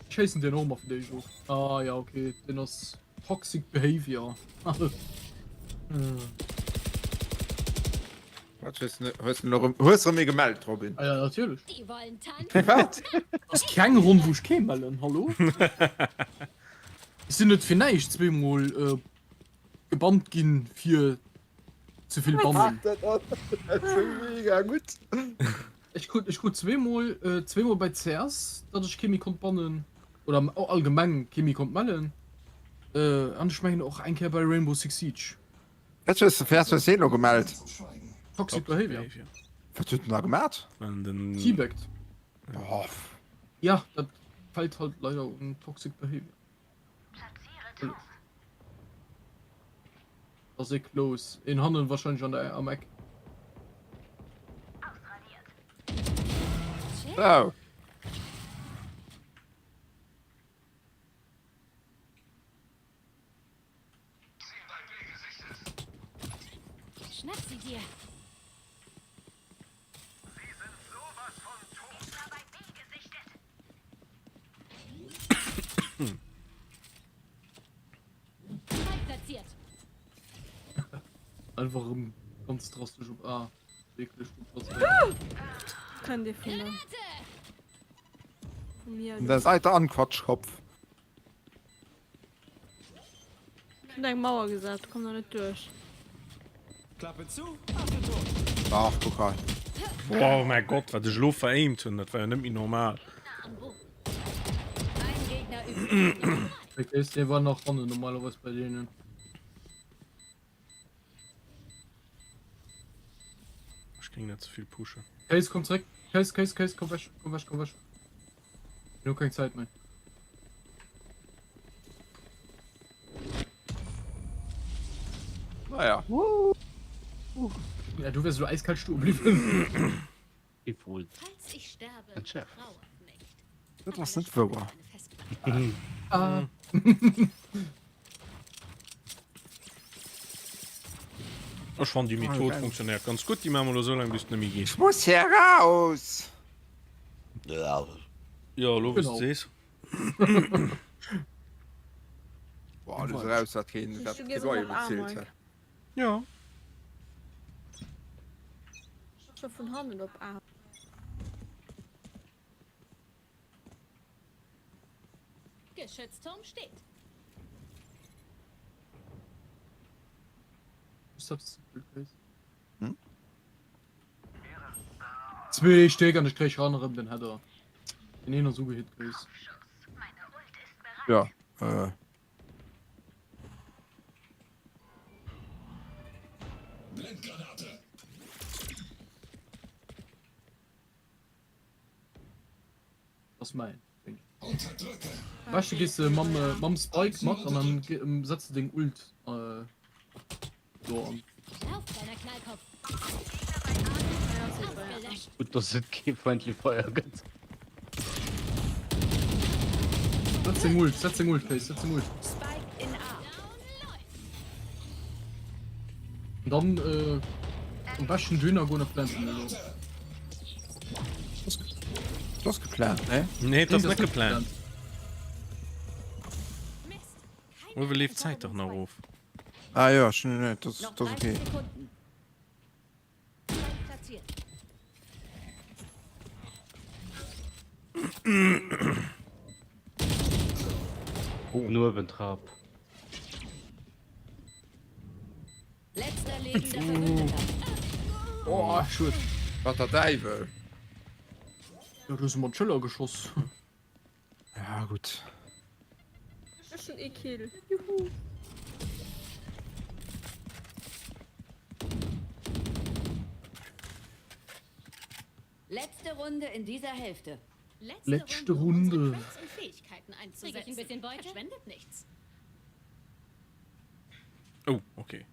Chasen den och ëmmer fir déi of. Ah ja, okay, den ass toxic behavior. Wat hues du hues du erëm hues erëm ee gemellt, Robin? Ah ja, natierlech. Die wollen tanzen. Wat? Ass keng Ronn wou ech kee mellen, hallo? Ech sinn net fir näischt zweemol äh, gebannt ginn fir ze vill bannen. Dat ass sou mega gutt. Ech krut ech krut zweemol äh, zweemol bei CS, datt ech kee méi konnt bannen oder allgemeng kee méi konnt mellen. Äh, an ech mengen och eng Kéier bei Rainbow Six Siege. Wat hues de fir SSC elo gemellt? Toxic Behavior. Wat huet en da gemat? Teabagged. Oh. Ja, dat fällt halt leider un Toxic Behavior. Ass ee close. Een hannen wahrscheinlech an der am Eck. Oh. Schnapp sie dir. Platziert. Einfach erëm ganz drastesch op A. Wierklech gut placéiert. Kënnt Dir vun der. Vu mir. Vun der Seite an, Quatschkopf. Ech hunn eng Mauer gesat, komm der net duerch. Klappe zu, Affe tot. Ach, guck hei. Oh mäi Gott, wat ech elo veräimt hunn, dat war jo net méi normal. Okay, dee war nach hannen normalerweis bei deenen. Ech géing net ze vill pushen. Case, komm zréck. Case, Case, Case, komm weg, komm weg, komm weg. Mir hu keng Zäit méi. Naja. Ja, du wärst elo eiskalt stoe bliwwen. Falls ich sterbe, trauert nicht. Dat ass net wouer. Ah. Ech fannen déi Method funktionéiert ganz gutt. Déi maache mer elo esou laang bis et net méi geet. Ech muss hier raus! Jo, elo wou s de sees. Boah, alles eraus wat keen wat kee Loyer bezilt he. Jo. Scho vun hannen op A. Geschützturm steht. Hm? Zwee Stéck an ech kréich ran erëm den Header. Den een ass ugehit Chris. Ja, äh. Blendgranate. Ass mäin Ding. Am beschte gees de mam, äh, mam Spike mat an dann ge- ähm, setz de deng Ult äh, do an. Lauf, kleiner Knallkopf. Ausgelöscht. Gutt, dass et kee Friendly Fire gëtt. Setz deng Ult, setz deng Ult, Face, setz deng Ult. Spike in A. An dann äh, am beschten dohinner goen a planten elo. Dat ass geplant, ne? Nee, dat ass net geplant. Uewe leeft d'Zäit dach nach of. Ah jo, ech hunn, nee, dat ass okay. Oh. Uewen Trap. Letzter lebender Verbündeter. Oh, schued. Wat der Däiwel. Ja, du hues em an d'Schëller geschoss. Ja, gutt. Ech hunn ee Kill. Juhu. Letzte Runde in dieser Hälfte. Letzte Runde. Crates und Fähigkeiten einzusetzen. Krieg ich ein bisschen Beute? Verschwendet nichts. Oh, okay.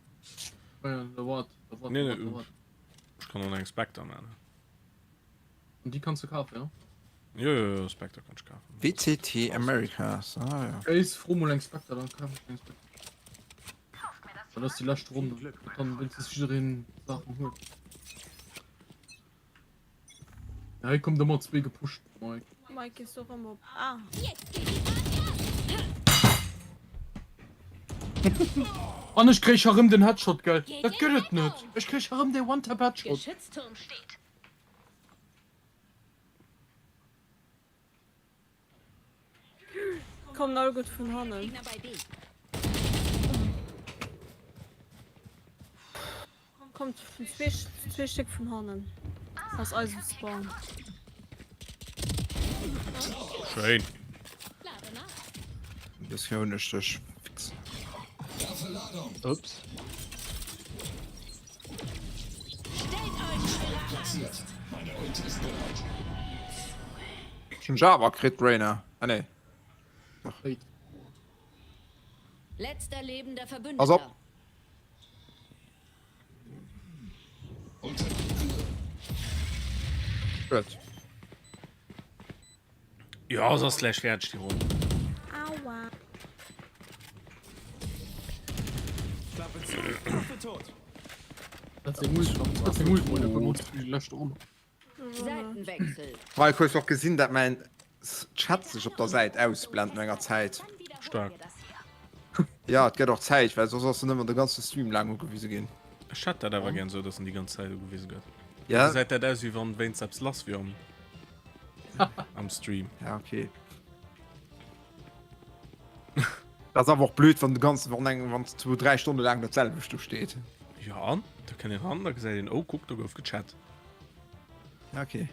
Ja, da wart, da wart, Nee, da nee, wart, da wart. ech kann och nach eng Spectre maachen. Und die kannst du kaufen, ja? Jo, jo, jo, Spectre kann ech kafen. WCT Americas, ah jo. Ace, fro mol eng Spectre, dann kaf ech eng Spectre. Well dat ass déi lescht Ronn, dann wéinstens jiddereen Saachen huet. Ja, hei kommt ëmmer zwee gepusht, Mike. Mike gees du rëm op A. An ech kréich erëm den Headshot, gell? Dat gëtt et net! Ech kréich erëm dee One-Tap-Headshot. Geschützturm steht. Kommen all gutt vun hannen. Kommt vun zwee Stéck vun hannen aus eisem Spawn. Schéin. Dës Kéier hunn ech dech fix. Ups. Ech hunn Java kritt, Rainer. Ah nee. Dach. Letzter lebender Pass op! Verbündeter. Schued. Jo, se ass gläich fäerdeg, déi Ronn. Aua. Klappe zu, Affe tot. Dat seng Ult, dat seng Ult mol, dat déi lescht Ronn. Seitenwechsel. Mike, hues och gesinn dat mäin Chat sech op der Säit ausblend no enger Zäit? Stark. Ja, et gëtt och Zäit, well soss ass en ëmmer de ganze Stream laang ugewise ginn. Ech hätt dat awer gär esou, dass en déi ganz Zäit ugewise gëtt. Ja. Gesäit dat aus wéi wann wéinst eppes lass wier am am Stream. Ja, okay. Dat ass awer och blöd, wann de ganzen, wann eng, wann zwou, dräi Stonne laang dat selwecht do steet. Ja an? Da kënnt een ran, da gesäit een, oh kuck, do gouf gechat. Ja, okay.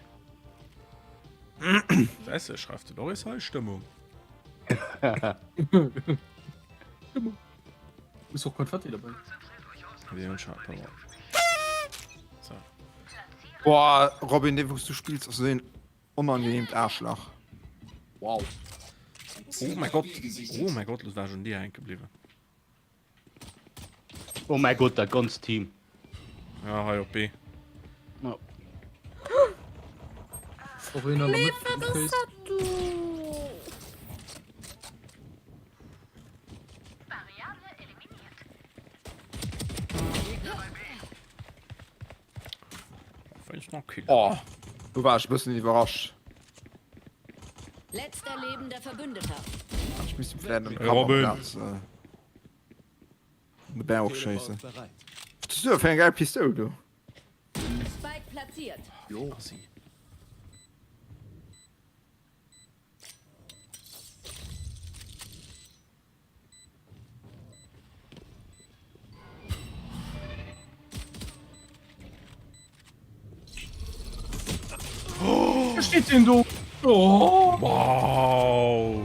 Weißt du, schreift de Doris hei Stëmmung. Stëmmung. Ist och Konfetti dabei. So. Boah, Robin, dee wous du spills ass esou een onangenehmt Aarschlach. Wow. Oh mein Gott, oh mein Gott, lo war ech un dir hänke bliwwen. Oh mein Gott, dat ganzt Team. Ja, hei op B. Ja. Och een an der Nee, Mëtt wat vum ass Case. dat do? Oh, do war ech e bëssen iwwerrascht. Letzter lebender Verbündeter. Ech misst vläicht am Hey, Robin. Kammerplatz äh, de Bauch schéissen. Was ist du fir eng geil Pistoul do? Spike platziert. Jo, si. Wo steht denn do? Oh. Wow!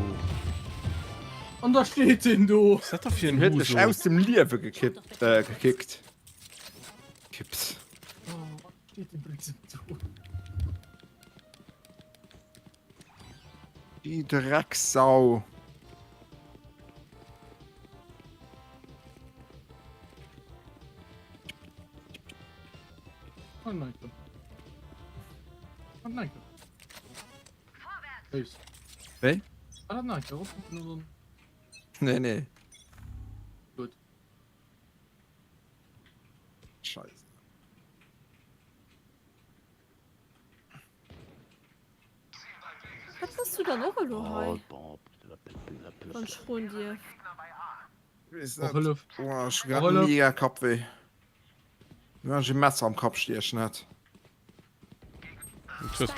An da steht den do. Was dat da fir en Huet dech Huso? aus dem Liewe gekippt, äh, gekickt. Kippt. Oh, steht den Blödsinn do. Die Drecksau. Oh nein. Oh nein. Wéi? Wéi? Ah, nein, Nee, nee. Gut. Scheiße. Wat bass du dann och elo hei? Wann ech froen dierf. Och Hëllef. Oh, ech hu grad mega Kappwéi. Wéi wann ech e Messer am Kapp stiechen hätt.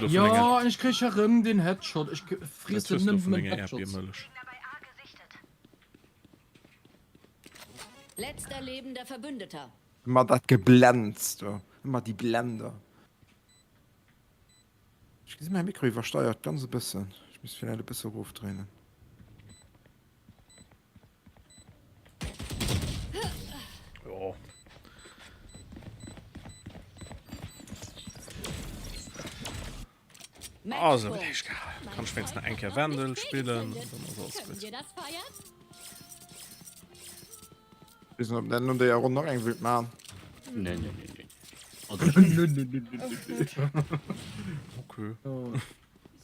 Jo, an ech kréich erëm den Headshot. Ech friessen nëmmen Headshots. Letzter lebender Verbündeter. Ëmmer dat Geblänz do. Ëmmer déi Blender. Ech gesinn mäi Mikro iwwersteiert ganz e bëssen. Ech misst villäit e bësse erofdréinen. Jo. Also, kann ech wéinstens nach eng Kéier Wendel spillen, dann ass alles gutt. Weess net, ob der no deeër Ronn nach eng wëllt man. Nee, nee, nee, nee. Nee, nee, nee, nee, nee. Okay.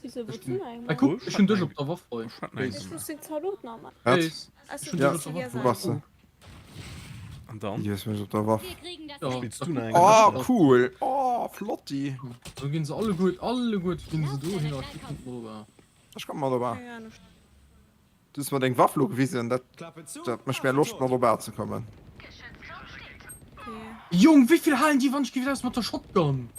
Wieso, wozu eigentlich? Hey, kuck, ech hunn dech op der Waff hei. Ech muss den Zalot nach machen. Wat? Also, Ja, du wou bass de? An dann? Yes, mech op der Waff. Ja, Spills du nach eng Oh, Geschicht? cool! Oh, flotti! Da ginn se alleguer, alleguer ginn se dohin a kicken drüber. Ech komme mat op A. Du hues mer deng Waff lo gewisen, dat dat mécht mär Loscht mat op A ze kommen. Jong, wéivill halen déi wann ech géif aus mat der Shotgun?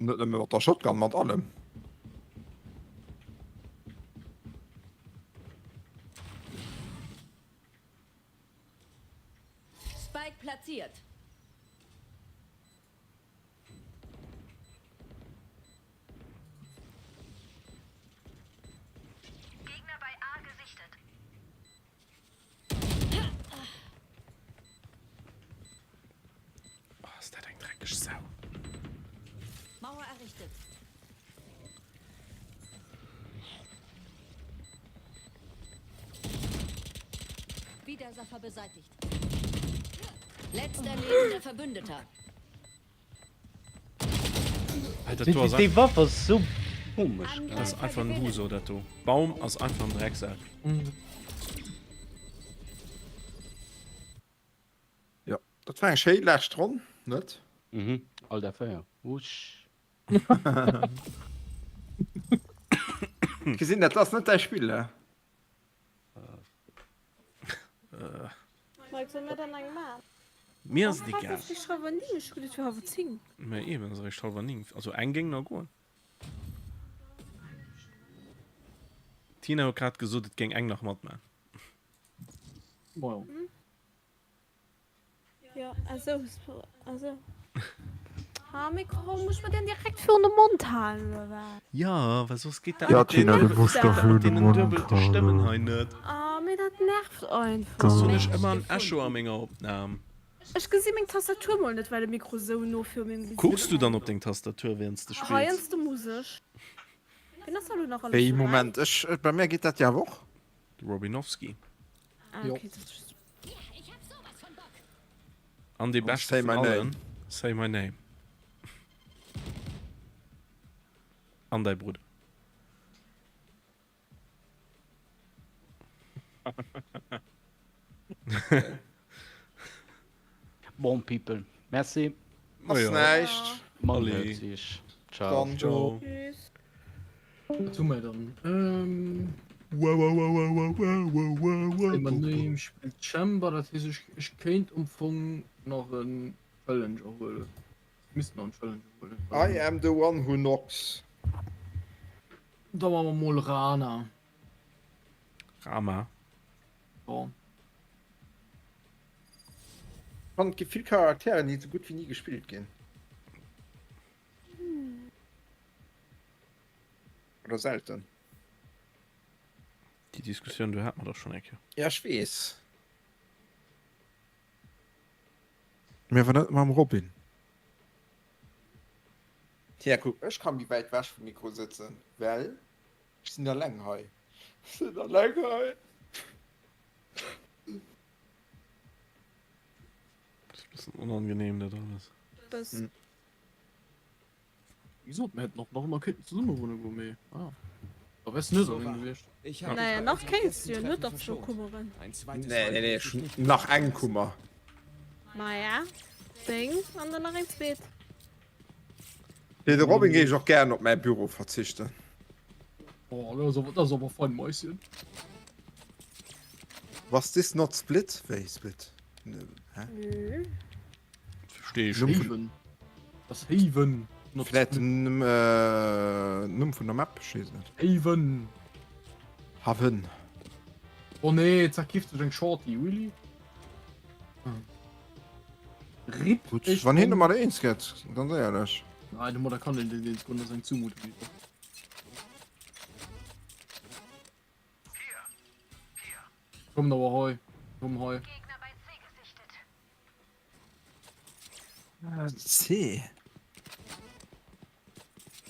Net nëmme mat der Shotgun, mat allem. Spike platziert. Gegner bei A gesichtet. Oh, ass dat eng dreckeg Sau. Mauer errichtet. Widersacher beseitigt. Letzter lebender Verbündeter. Alter, du ass Déi Waff ass sou komesch. Dat ass einfach en Huso dat do. Baum ass einfach en Drecksak. Jo, dat war eng schéi lescht Ronn, net? Mhm, all der 4. Usch. Gesinn, dat ass net däi Spill, he? Mike, soll mir dann eng maan? Mir ass et egal. Ass eréischt halwer 9, ech hu geduet et wier halwer 10. Mä eben, ass eréischt halwer 9. Also eng géing nach goen. D'Tina huet grad gesot, et géing eng nach matman. Majo. Jo, esou, esou. Ha, mee komm, muss ech mer den direkt virun de Mond halen, oder wat? Jo, well soss geet dat Ja, mat Tina, du muss der deenen virun de Mond duebelte Stëmmen halen. hei net. Ah, mee dat nervt einfach. Soss hunn ech ëmmer en Echo a menger Opnam. Ech gesi meng Tastatur mol net, well de Mikro sou no viru mengem Gesiicht Kucks du ass. dann op deng Tastatur, wärends de spills? Heiansdo muss ech. Wien ass da lo nach alles Wéi, dobäi? Moment, ech, bei mär geet dat jo awer och. De Robinowski. Ah, okay, dat ass. An dee beschte Say vun my name. allen, Say my name. An däi Brudder. Bon people, merci. Ass näischt. Man hört sich. Ciao. Dann. Ciao. Tschüss. Wat hu mer dann? Ähm. Say my name spillt Chamber, dat heescht ech, ech kéint am Fong nach en Challenger huelen. Ech misst nach en Challenger huelen. I am the one who knocks. Da maache mer mol Rana. Rama. Ja. Fannen et gi vill Charakteren déi sou gutt wéi ni gespillt ginn. Oder selten. Déi Diskussioun do hate mer dach schonn eng Kéier. Ja ech weess. Mee awer net mam Robin. Tja kuck, ech ka méi wäit wech vum Mikro sëtzen, well ech sinn alleng hei. Ech sinn alleng hei. Ass e bëssen onangenehm dat alles. Bëssen. Wéi gesot, mir hätten och nach ëmmer kéinten zesumme wunne goen, mee ah, da wäers du net alleng gewiescht. Naja, nach kéints du jo, en huet dach zwou Kummeren. Nee, nee, nee, ech hunn nach eng Kummer. Maja, deng an dann nach eng zweet. Fir de Robin géif ech och gären op mäi Büro verzichten. Oh, dat ass awer, dat ass awer fein, Mäuschen. Was this not split? Wéi split? Hä? Nö. Verstehe ich nicht. Haven. Das Haven. Not Vläit den Numm, äh, Numm vun der Map, ech weess et net. Haven. Haven. Oh nee, zerkifft sech eng Shorty, really? Hm. Rip. Gutt, wann hien domadder eens gëtt, ganz éierlech. Nein, domadder kann een net eens goen, dat ass eng Zumutung. Komm awer hei, komm hei. C.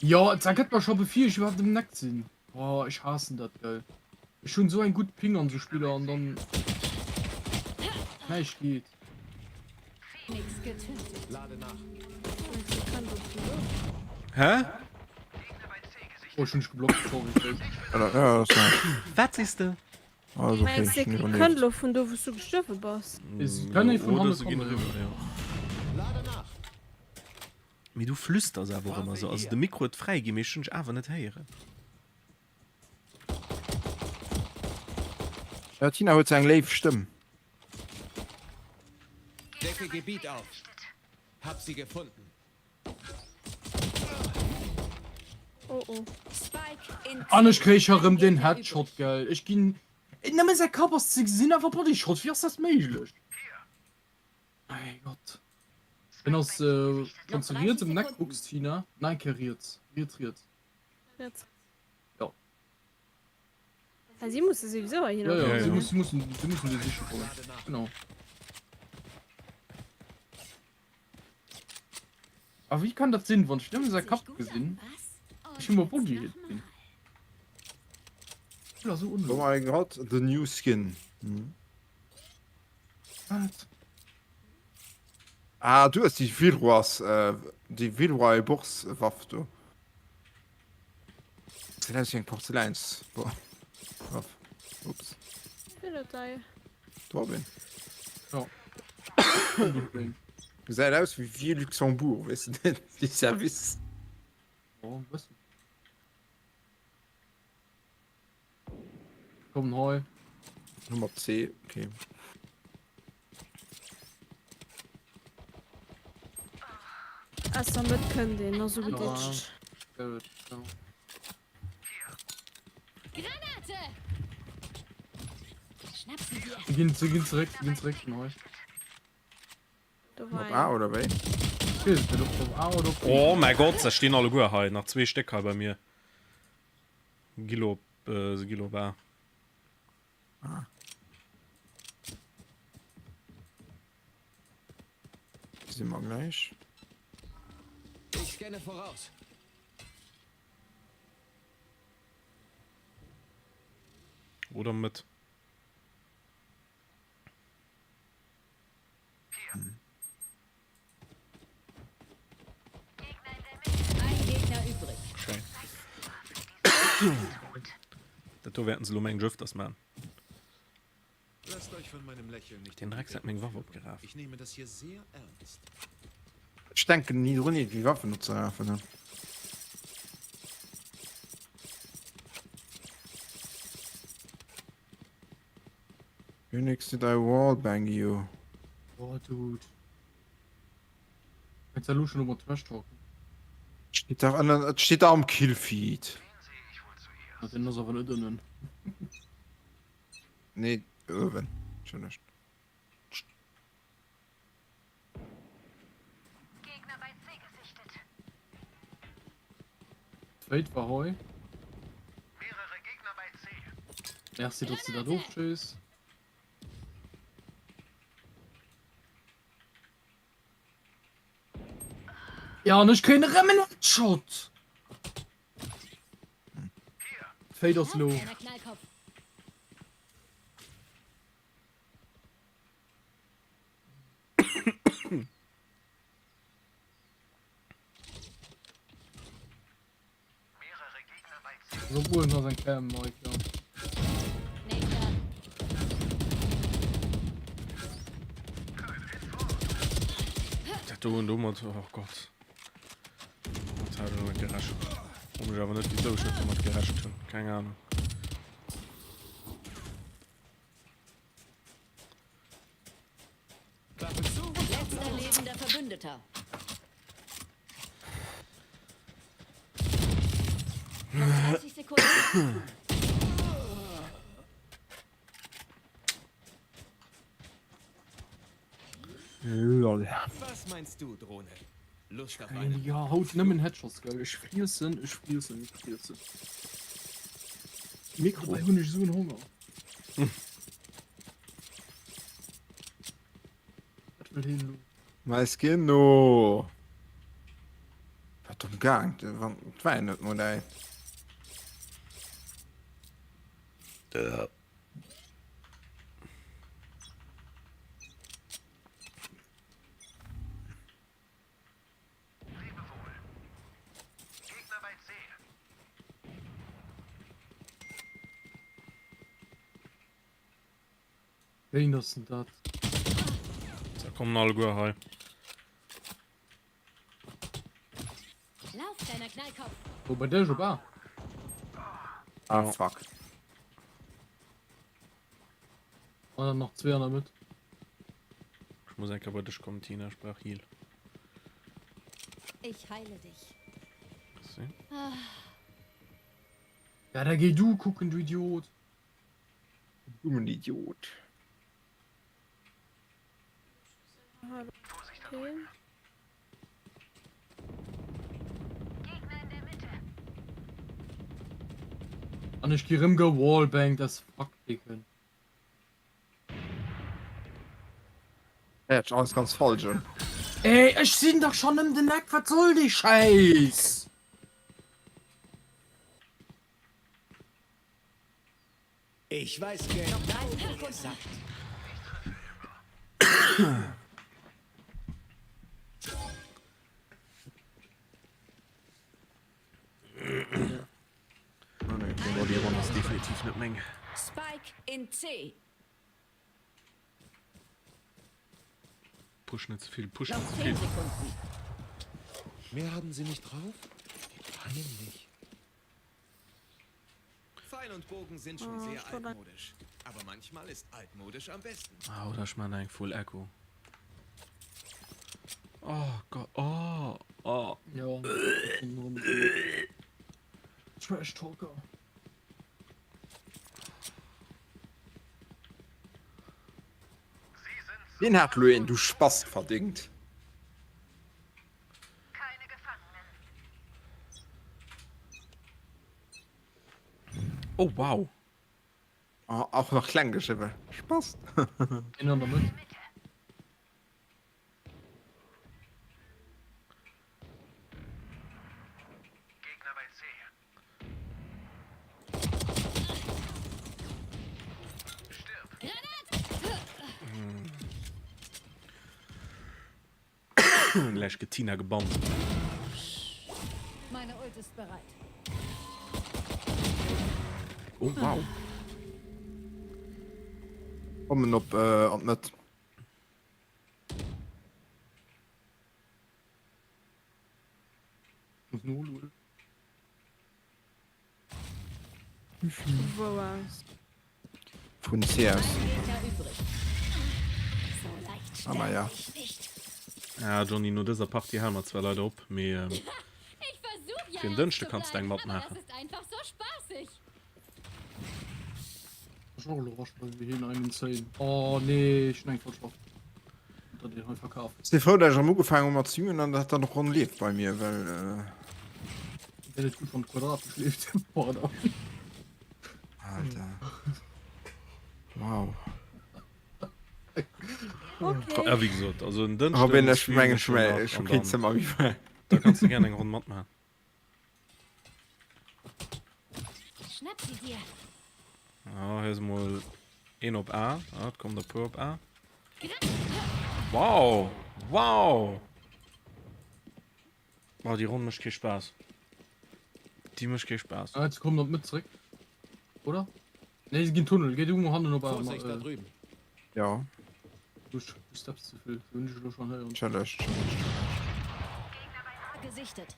Jo, et zergëtt mer scho bevir ech iwwerhaapt um Neck sinn. Oh, ech haassen dat, gell. Ech hunn esou eng gutt Ping an sou Spiller an dann näischt geet. Hä? Oh, ech hunn dech geblockt, sorry. Ja, ja, das war. Wat sees de? Also, okay, Mengs ich de, hun kënnt iwwerleeft. elo vun do wous du gestuerwe bass? Si kënnen vun Oder hanne se ginn kommen, eriwwer, jo. jo. Mee du flüsters awer och ëmmer sou. Also de Mikro huet fräi ginn, mee ech hunn dech awer net héieren. Ja, Tina huet sou eng léif Stëmm. Decke Gebiet auf. Hab sie gefunden. Oh oh. An ech kréich erëm den Headshot, gell. Ech ginn. Nëmme säi Kapp ass ze gesinn, awer Bodyshot, wéi ass dat méiglech? Mäi Gott. Hien ass, wann s de riets ëm den Eck kucks, Tina, nach eng Kéier riets, riets, riets. Riets. Jo. Ah, si musse souwisou heihinner Ja, ja, kommen, si ne? mussen, mussen, si mussen déi siche kommen. Genau. A wéi kann dat sinn, wann ech nëmme säi Kapp gesinn, ech hu mer Body-Hit ginn? Dat ass esou Oh onlogesch. my god, the new skin. Hm. Wat? Ah, du hues déi Villeroys, äh, déi Villeroy Bourse Waff do. Sieht aus wie eng Porzeläins. Boah. Waff. Ups. Robin. Ja. Gesäit aus wéi Vieux Luxembourg, weess de, déi Service. Ja, e bëssen. Kommen hei. Nummer C, okay. Aus der Mëtt kënnt een, ass ugeditscht. Granate! Schnapp sie dir. Sie ginn, sie ginn zeréck, sie ginn zeréck vun hei. Do war Op A een. oder wéi? Ich weess et net, ob op A oder op B. Oh mäi Gott, se stinn alleguer hei. Nach zwee Stéck hei bei mir. Gillo op, se gi lo op A. Ah. Sinn mer gläich. Ich scanne voraus. Oder Mëtt. Ein Gegner übrig. Schéin. Dat do wäerten se lo mengen ech öfters man. Lasst euch von meinem Lächeln nicht Den Drecks hat meng Waff opgeraf. Ich nehme das hier sehr ernst. Ech denken ni drun iergendwéi Waffen opzerafen. Ne? Phoenix did I wallbang you? Oh dude. Fänks elo schon u mat Trash talken? Steet da ënnen, et steet da am Killfeed. Na den ass awer net ënnen. Nee, uewen. Entschëllegt. D'Fate war hei. Merci, dass du dat ofschéiss. Ja, an ech kréien erëm en Headshot! D'Fate ass low. So uewen ass eng Cam, Mike, ja. Dat do hunn domat, oh Gott. Dat hat ech net gerechent. Fro mech awer net wisou ech net domat gerechent hunn. Keng Ahnung. Letzter lebender Verbündeter. Noch 30 Sekunden. Lol. Was meinst du, Drohne? Lust auf einen? Ja, haut nëmmen Headshots, gell? Ech friessen, ech friessen, ech friessen. Mikro. Dabei hunn ech esou en Honger. Wat wëll hien elo? Mäi Skin no. Wat domm gaang, dat war net mol däi. Wéin ass denn dat? Se kommen alleguer hei. Lauf, kleiner Knallkopf! Wou bei dech op A? Ah fuck. An dann nach zwee an der Mëtt. Ech muss eng Kéier bei dech kommen Tina, ech brauch Heal. Ich heile dich. Merci. Ah. Ja da géi du kucken, du Idiot. Dummen Idiot. An ech gi rëm gewallbangt as fuck Dicken. Äh, alles ganz falsch. Ey, ech sinn dach schon ëm den Eck, wat soll dee Schäiss? Ich weiß genau, wo ihr seid. Oh, déi Ronn ass definitiv net meng. Spike in C. Push net ze vill, push net Noch ze 10 vill. Sekunden. Mehr haben sie nicht drauf? Wie peinlich. Pfeil und Bogen sind schon Oh, sehr schon ein- altmodisch. Aber manchmal ist altmodisch am besten. Ah, oder ech man eng Full Echo. Oh Gott, oh, oh. Ja. Trash Talker. Deen hat lo een du Spast verdingt. Oh wow. Oh, auch nach kleng geschriwwen. Spast. Een an der Mëtt. Gläich gëtt Tina gebannt. Meine Ult ist bereit. Oh wow. Kommen op äh, an d'Mëtt. Muss nolueden. Wou aus? Vun C aus. So leicht Ah, ma ja. sterbe ich nicht. Ja Johnny, no dëser Partie hale mer zwar leider op, mee ähm, Ich versuch ja fir en ernst Dënschde zu kanns de eng bleiben, aber das matmaachen. ist einfach so spaßig. Ech och elo raschelen, wéi hien einen insane. Oh nee, ech hunn eng falsch Waff. Huet der déi hei verkaf? Si frou, dat ech erëm ugefaangen hu mat streamen an dat dann och ronn leeft bei mir, well. Wär net gutt wann quadratesch leeft, pardon. Alter. Wow. Okay. Ja, wéi gesot, also en Dënschden Robin, ech streamen mengen ech schon nach ech hu an keen dann Zëmmer méi fräi. da kanns de gären eng Ronn matmaachen. Schnapp sie dir. Ah, hei ass mol een op A. Ah, et kommt der puer op A. Wow! Wow! Oh, déi Ronn mécht kee Spaass. Déi mécht kee Spaass. Ah, jetzt kommen noch mit zurück. Oder? Ne, sie gehen Tunnel. Geh du mal handen op A. Vorsicht da drüben. Ja. Du, du steppst zu viel. Du wünschst schon hören. Challenge, challenge. A gesichtet.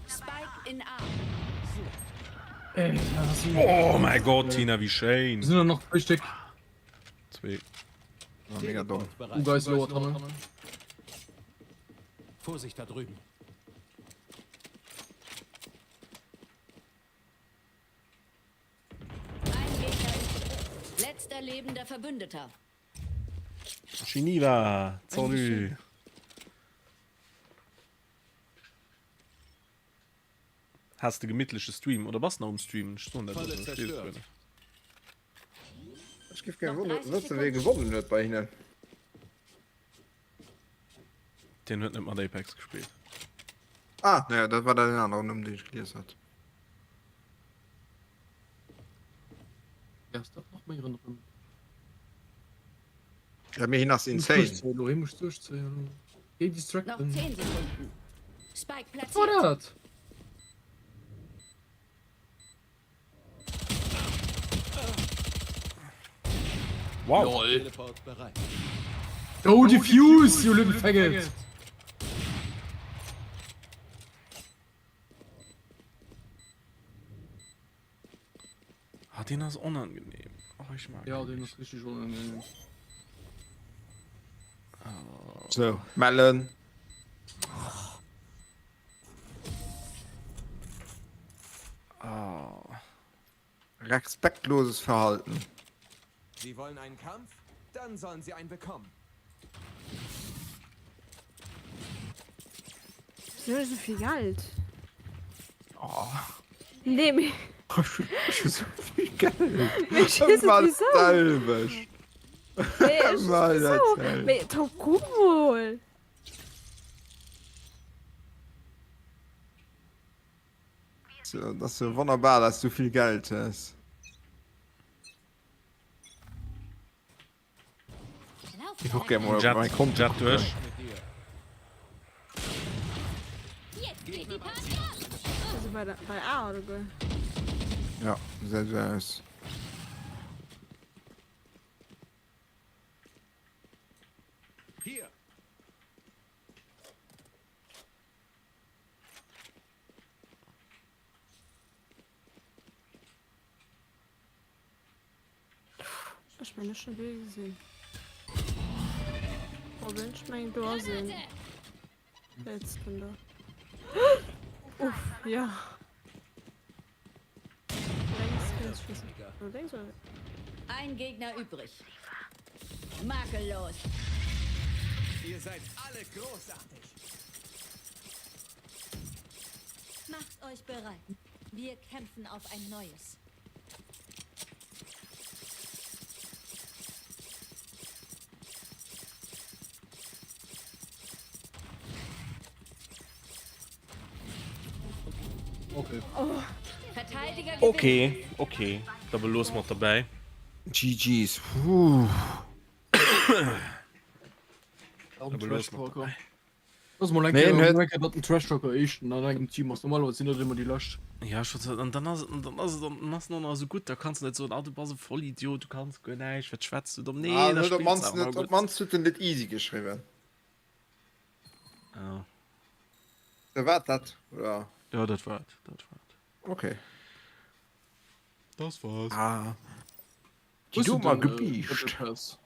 Spike in A. Ey, ja, das sind Oh mein Gott, Tina, wie schéin. Sind noch zwei Stück. Zwee. Oh, mega dumm. Uga ist lower Tunnel. Vorsicht da drüben. Ein Gegner übrig. Letzter lebender Verbündeter. Geneva, salut. Has de gemittleche Stream oder bass nach um Streamen? Ech soen dat Falle elo, ech weess et guer zerstört. net. Ech géif gär wëssen, wee gewonnen huet bei hinnen. Deen huet net mat Apex gespillt. Ah, naja, dat war dat en aneren Numm, deen ech gelies hat. Ja, ass dat nach méi ronderëm? Ja, mee hien ass insane. Elo, hie muss duerchzéien. Géi Noch distracten. 10 Sekunden. Spike Wat war platziert. dat? Wow. Lol. Teleport bereit. Go defuse, you little faggot! Ah, deen ass onangenehm. Oh, ich mag Ja, deen ass richtig onangenehm. So, mellen. Ah. Respektloses Verhalten. Sie wollen einen Kampf? Dann sollen sie einen bekommen. Wieso hues du esou vill Geld? Oh. Nee, mee. Ech hu sou vill Geld. Mee ech weess net wieso. Ëmmer dat selwecht. Nee, ech weess Ëmmer net dat wieso. selwecht. Mee Tom, guck mol. So, dat ass jo wonnerbar, dass du vill Geld hues. Ich och gerne mal op mein Konto Jet kucken. duerch. Also bei der, bei A oder B? Ja, gesäit esou aus. Hier. Ech mengen ech hunn B gesinn. Robin, ech mengen do ass een. Riets vun der. Uff, ja. Lénks, lénks schiessen. Oder lénks oder? Ein Gegner übrig. Makellos. Ihr seid alle großartig. Macht euch bereit. Wir kämpfen auf ein neues. Okay. Oh. Verteidiger gewinnen. Okay, okay. Da beloosse mer et derbäi. GG's. Puh. Da beloosse mer et derbäi. Ass mol eng Nee, Kéier, en huet- mol eng Kéier, datt den Trash Talker éischten an engem Team ass. Normalerweis sinn dat ëmmer déi lescht. Ja, schon so, an dann ass et, dann ass et, dann ass en och nach esou gutt, da kanns du net soen, ah, du bass e Vollidiot, du kanns guer näischt, wat schwätz du domm? Nee, Ah, da en huet op spills mannst awer net, op gutt. mannst huet en net easy geschriwwen. Ja. Da war dat, oder? Ja, dat war et, dat war et. Okay. Das war's. Ah. Déi Hues do du mar den, äh, gebiischt. Battle Pass?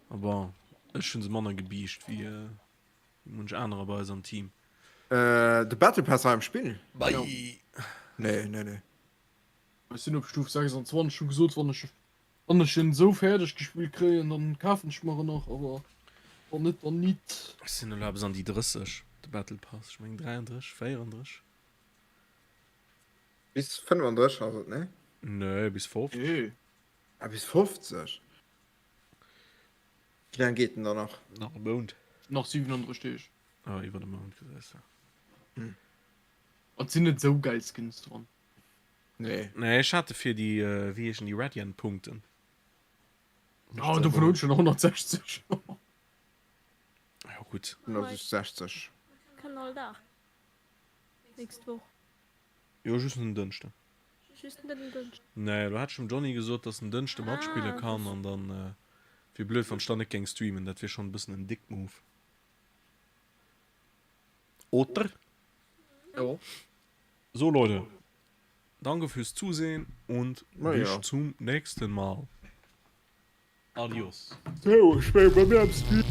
A bon, ech hunn se manner gebiischt wéi äh, munch anerer bei eis am Team. Äh, de Battle Pass hei am Spill? Bei. Nee, nee, nee. Ech sinn op Stuf 26, hu gesot, wann ech wann ech en esou fäerdeg gespillt kréien, dann kafen ech mer en och, awer wann net, dann nit. Ech sinn elo eppes an déi 30, de Battle Pass, ech mengen 33, 34. Bis 35 ass et, nee? Nee, bis 50. Nee. Ah, bis 50? Wéi laang geet den dann nach? Nach e Mount. Nach 37 Deeg. Ah, iwwer e Mount gesäis de. Hm. An et sinn net esou gäil Skins dran. Nee. Nee, ech hat fir déi, wéi heeschen déi, Radiant-Punkten. Ah, dovun hunn ech schon 160. Ja, gutt. 160. Kënnen all Dag. Nächst Woch. Jo, just den Dënschden. Just net den Dënschden. Nee, do hat ech dem Johny gesot, dass en Dënschde matspille Ah, kann an dann wier blöd, wann ech dann net géing streamen. Dat wier schonn e bëssen en Dick Move. Oder? Jo. So Leute, danke fürs Zusehen und Na bis ja. zum nächsten Mal. Adios. Sou, ech menge bei mir am Stream.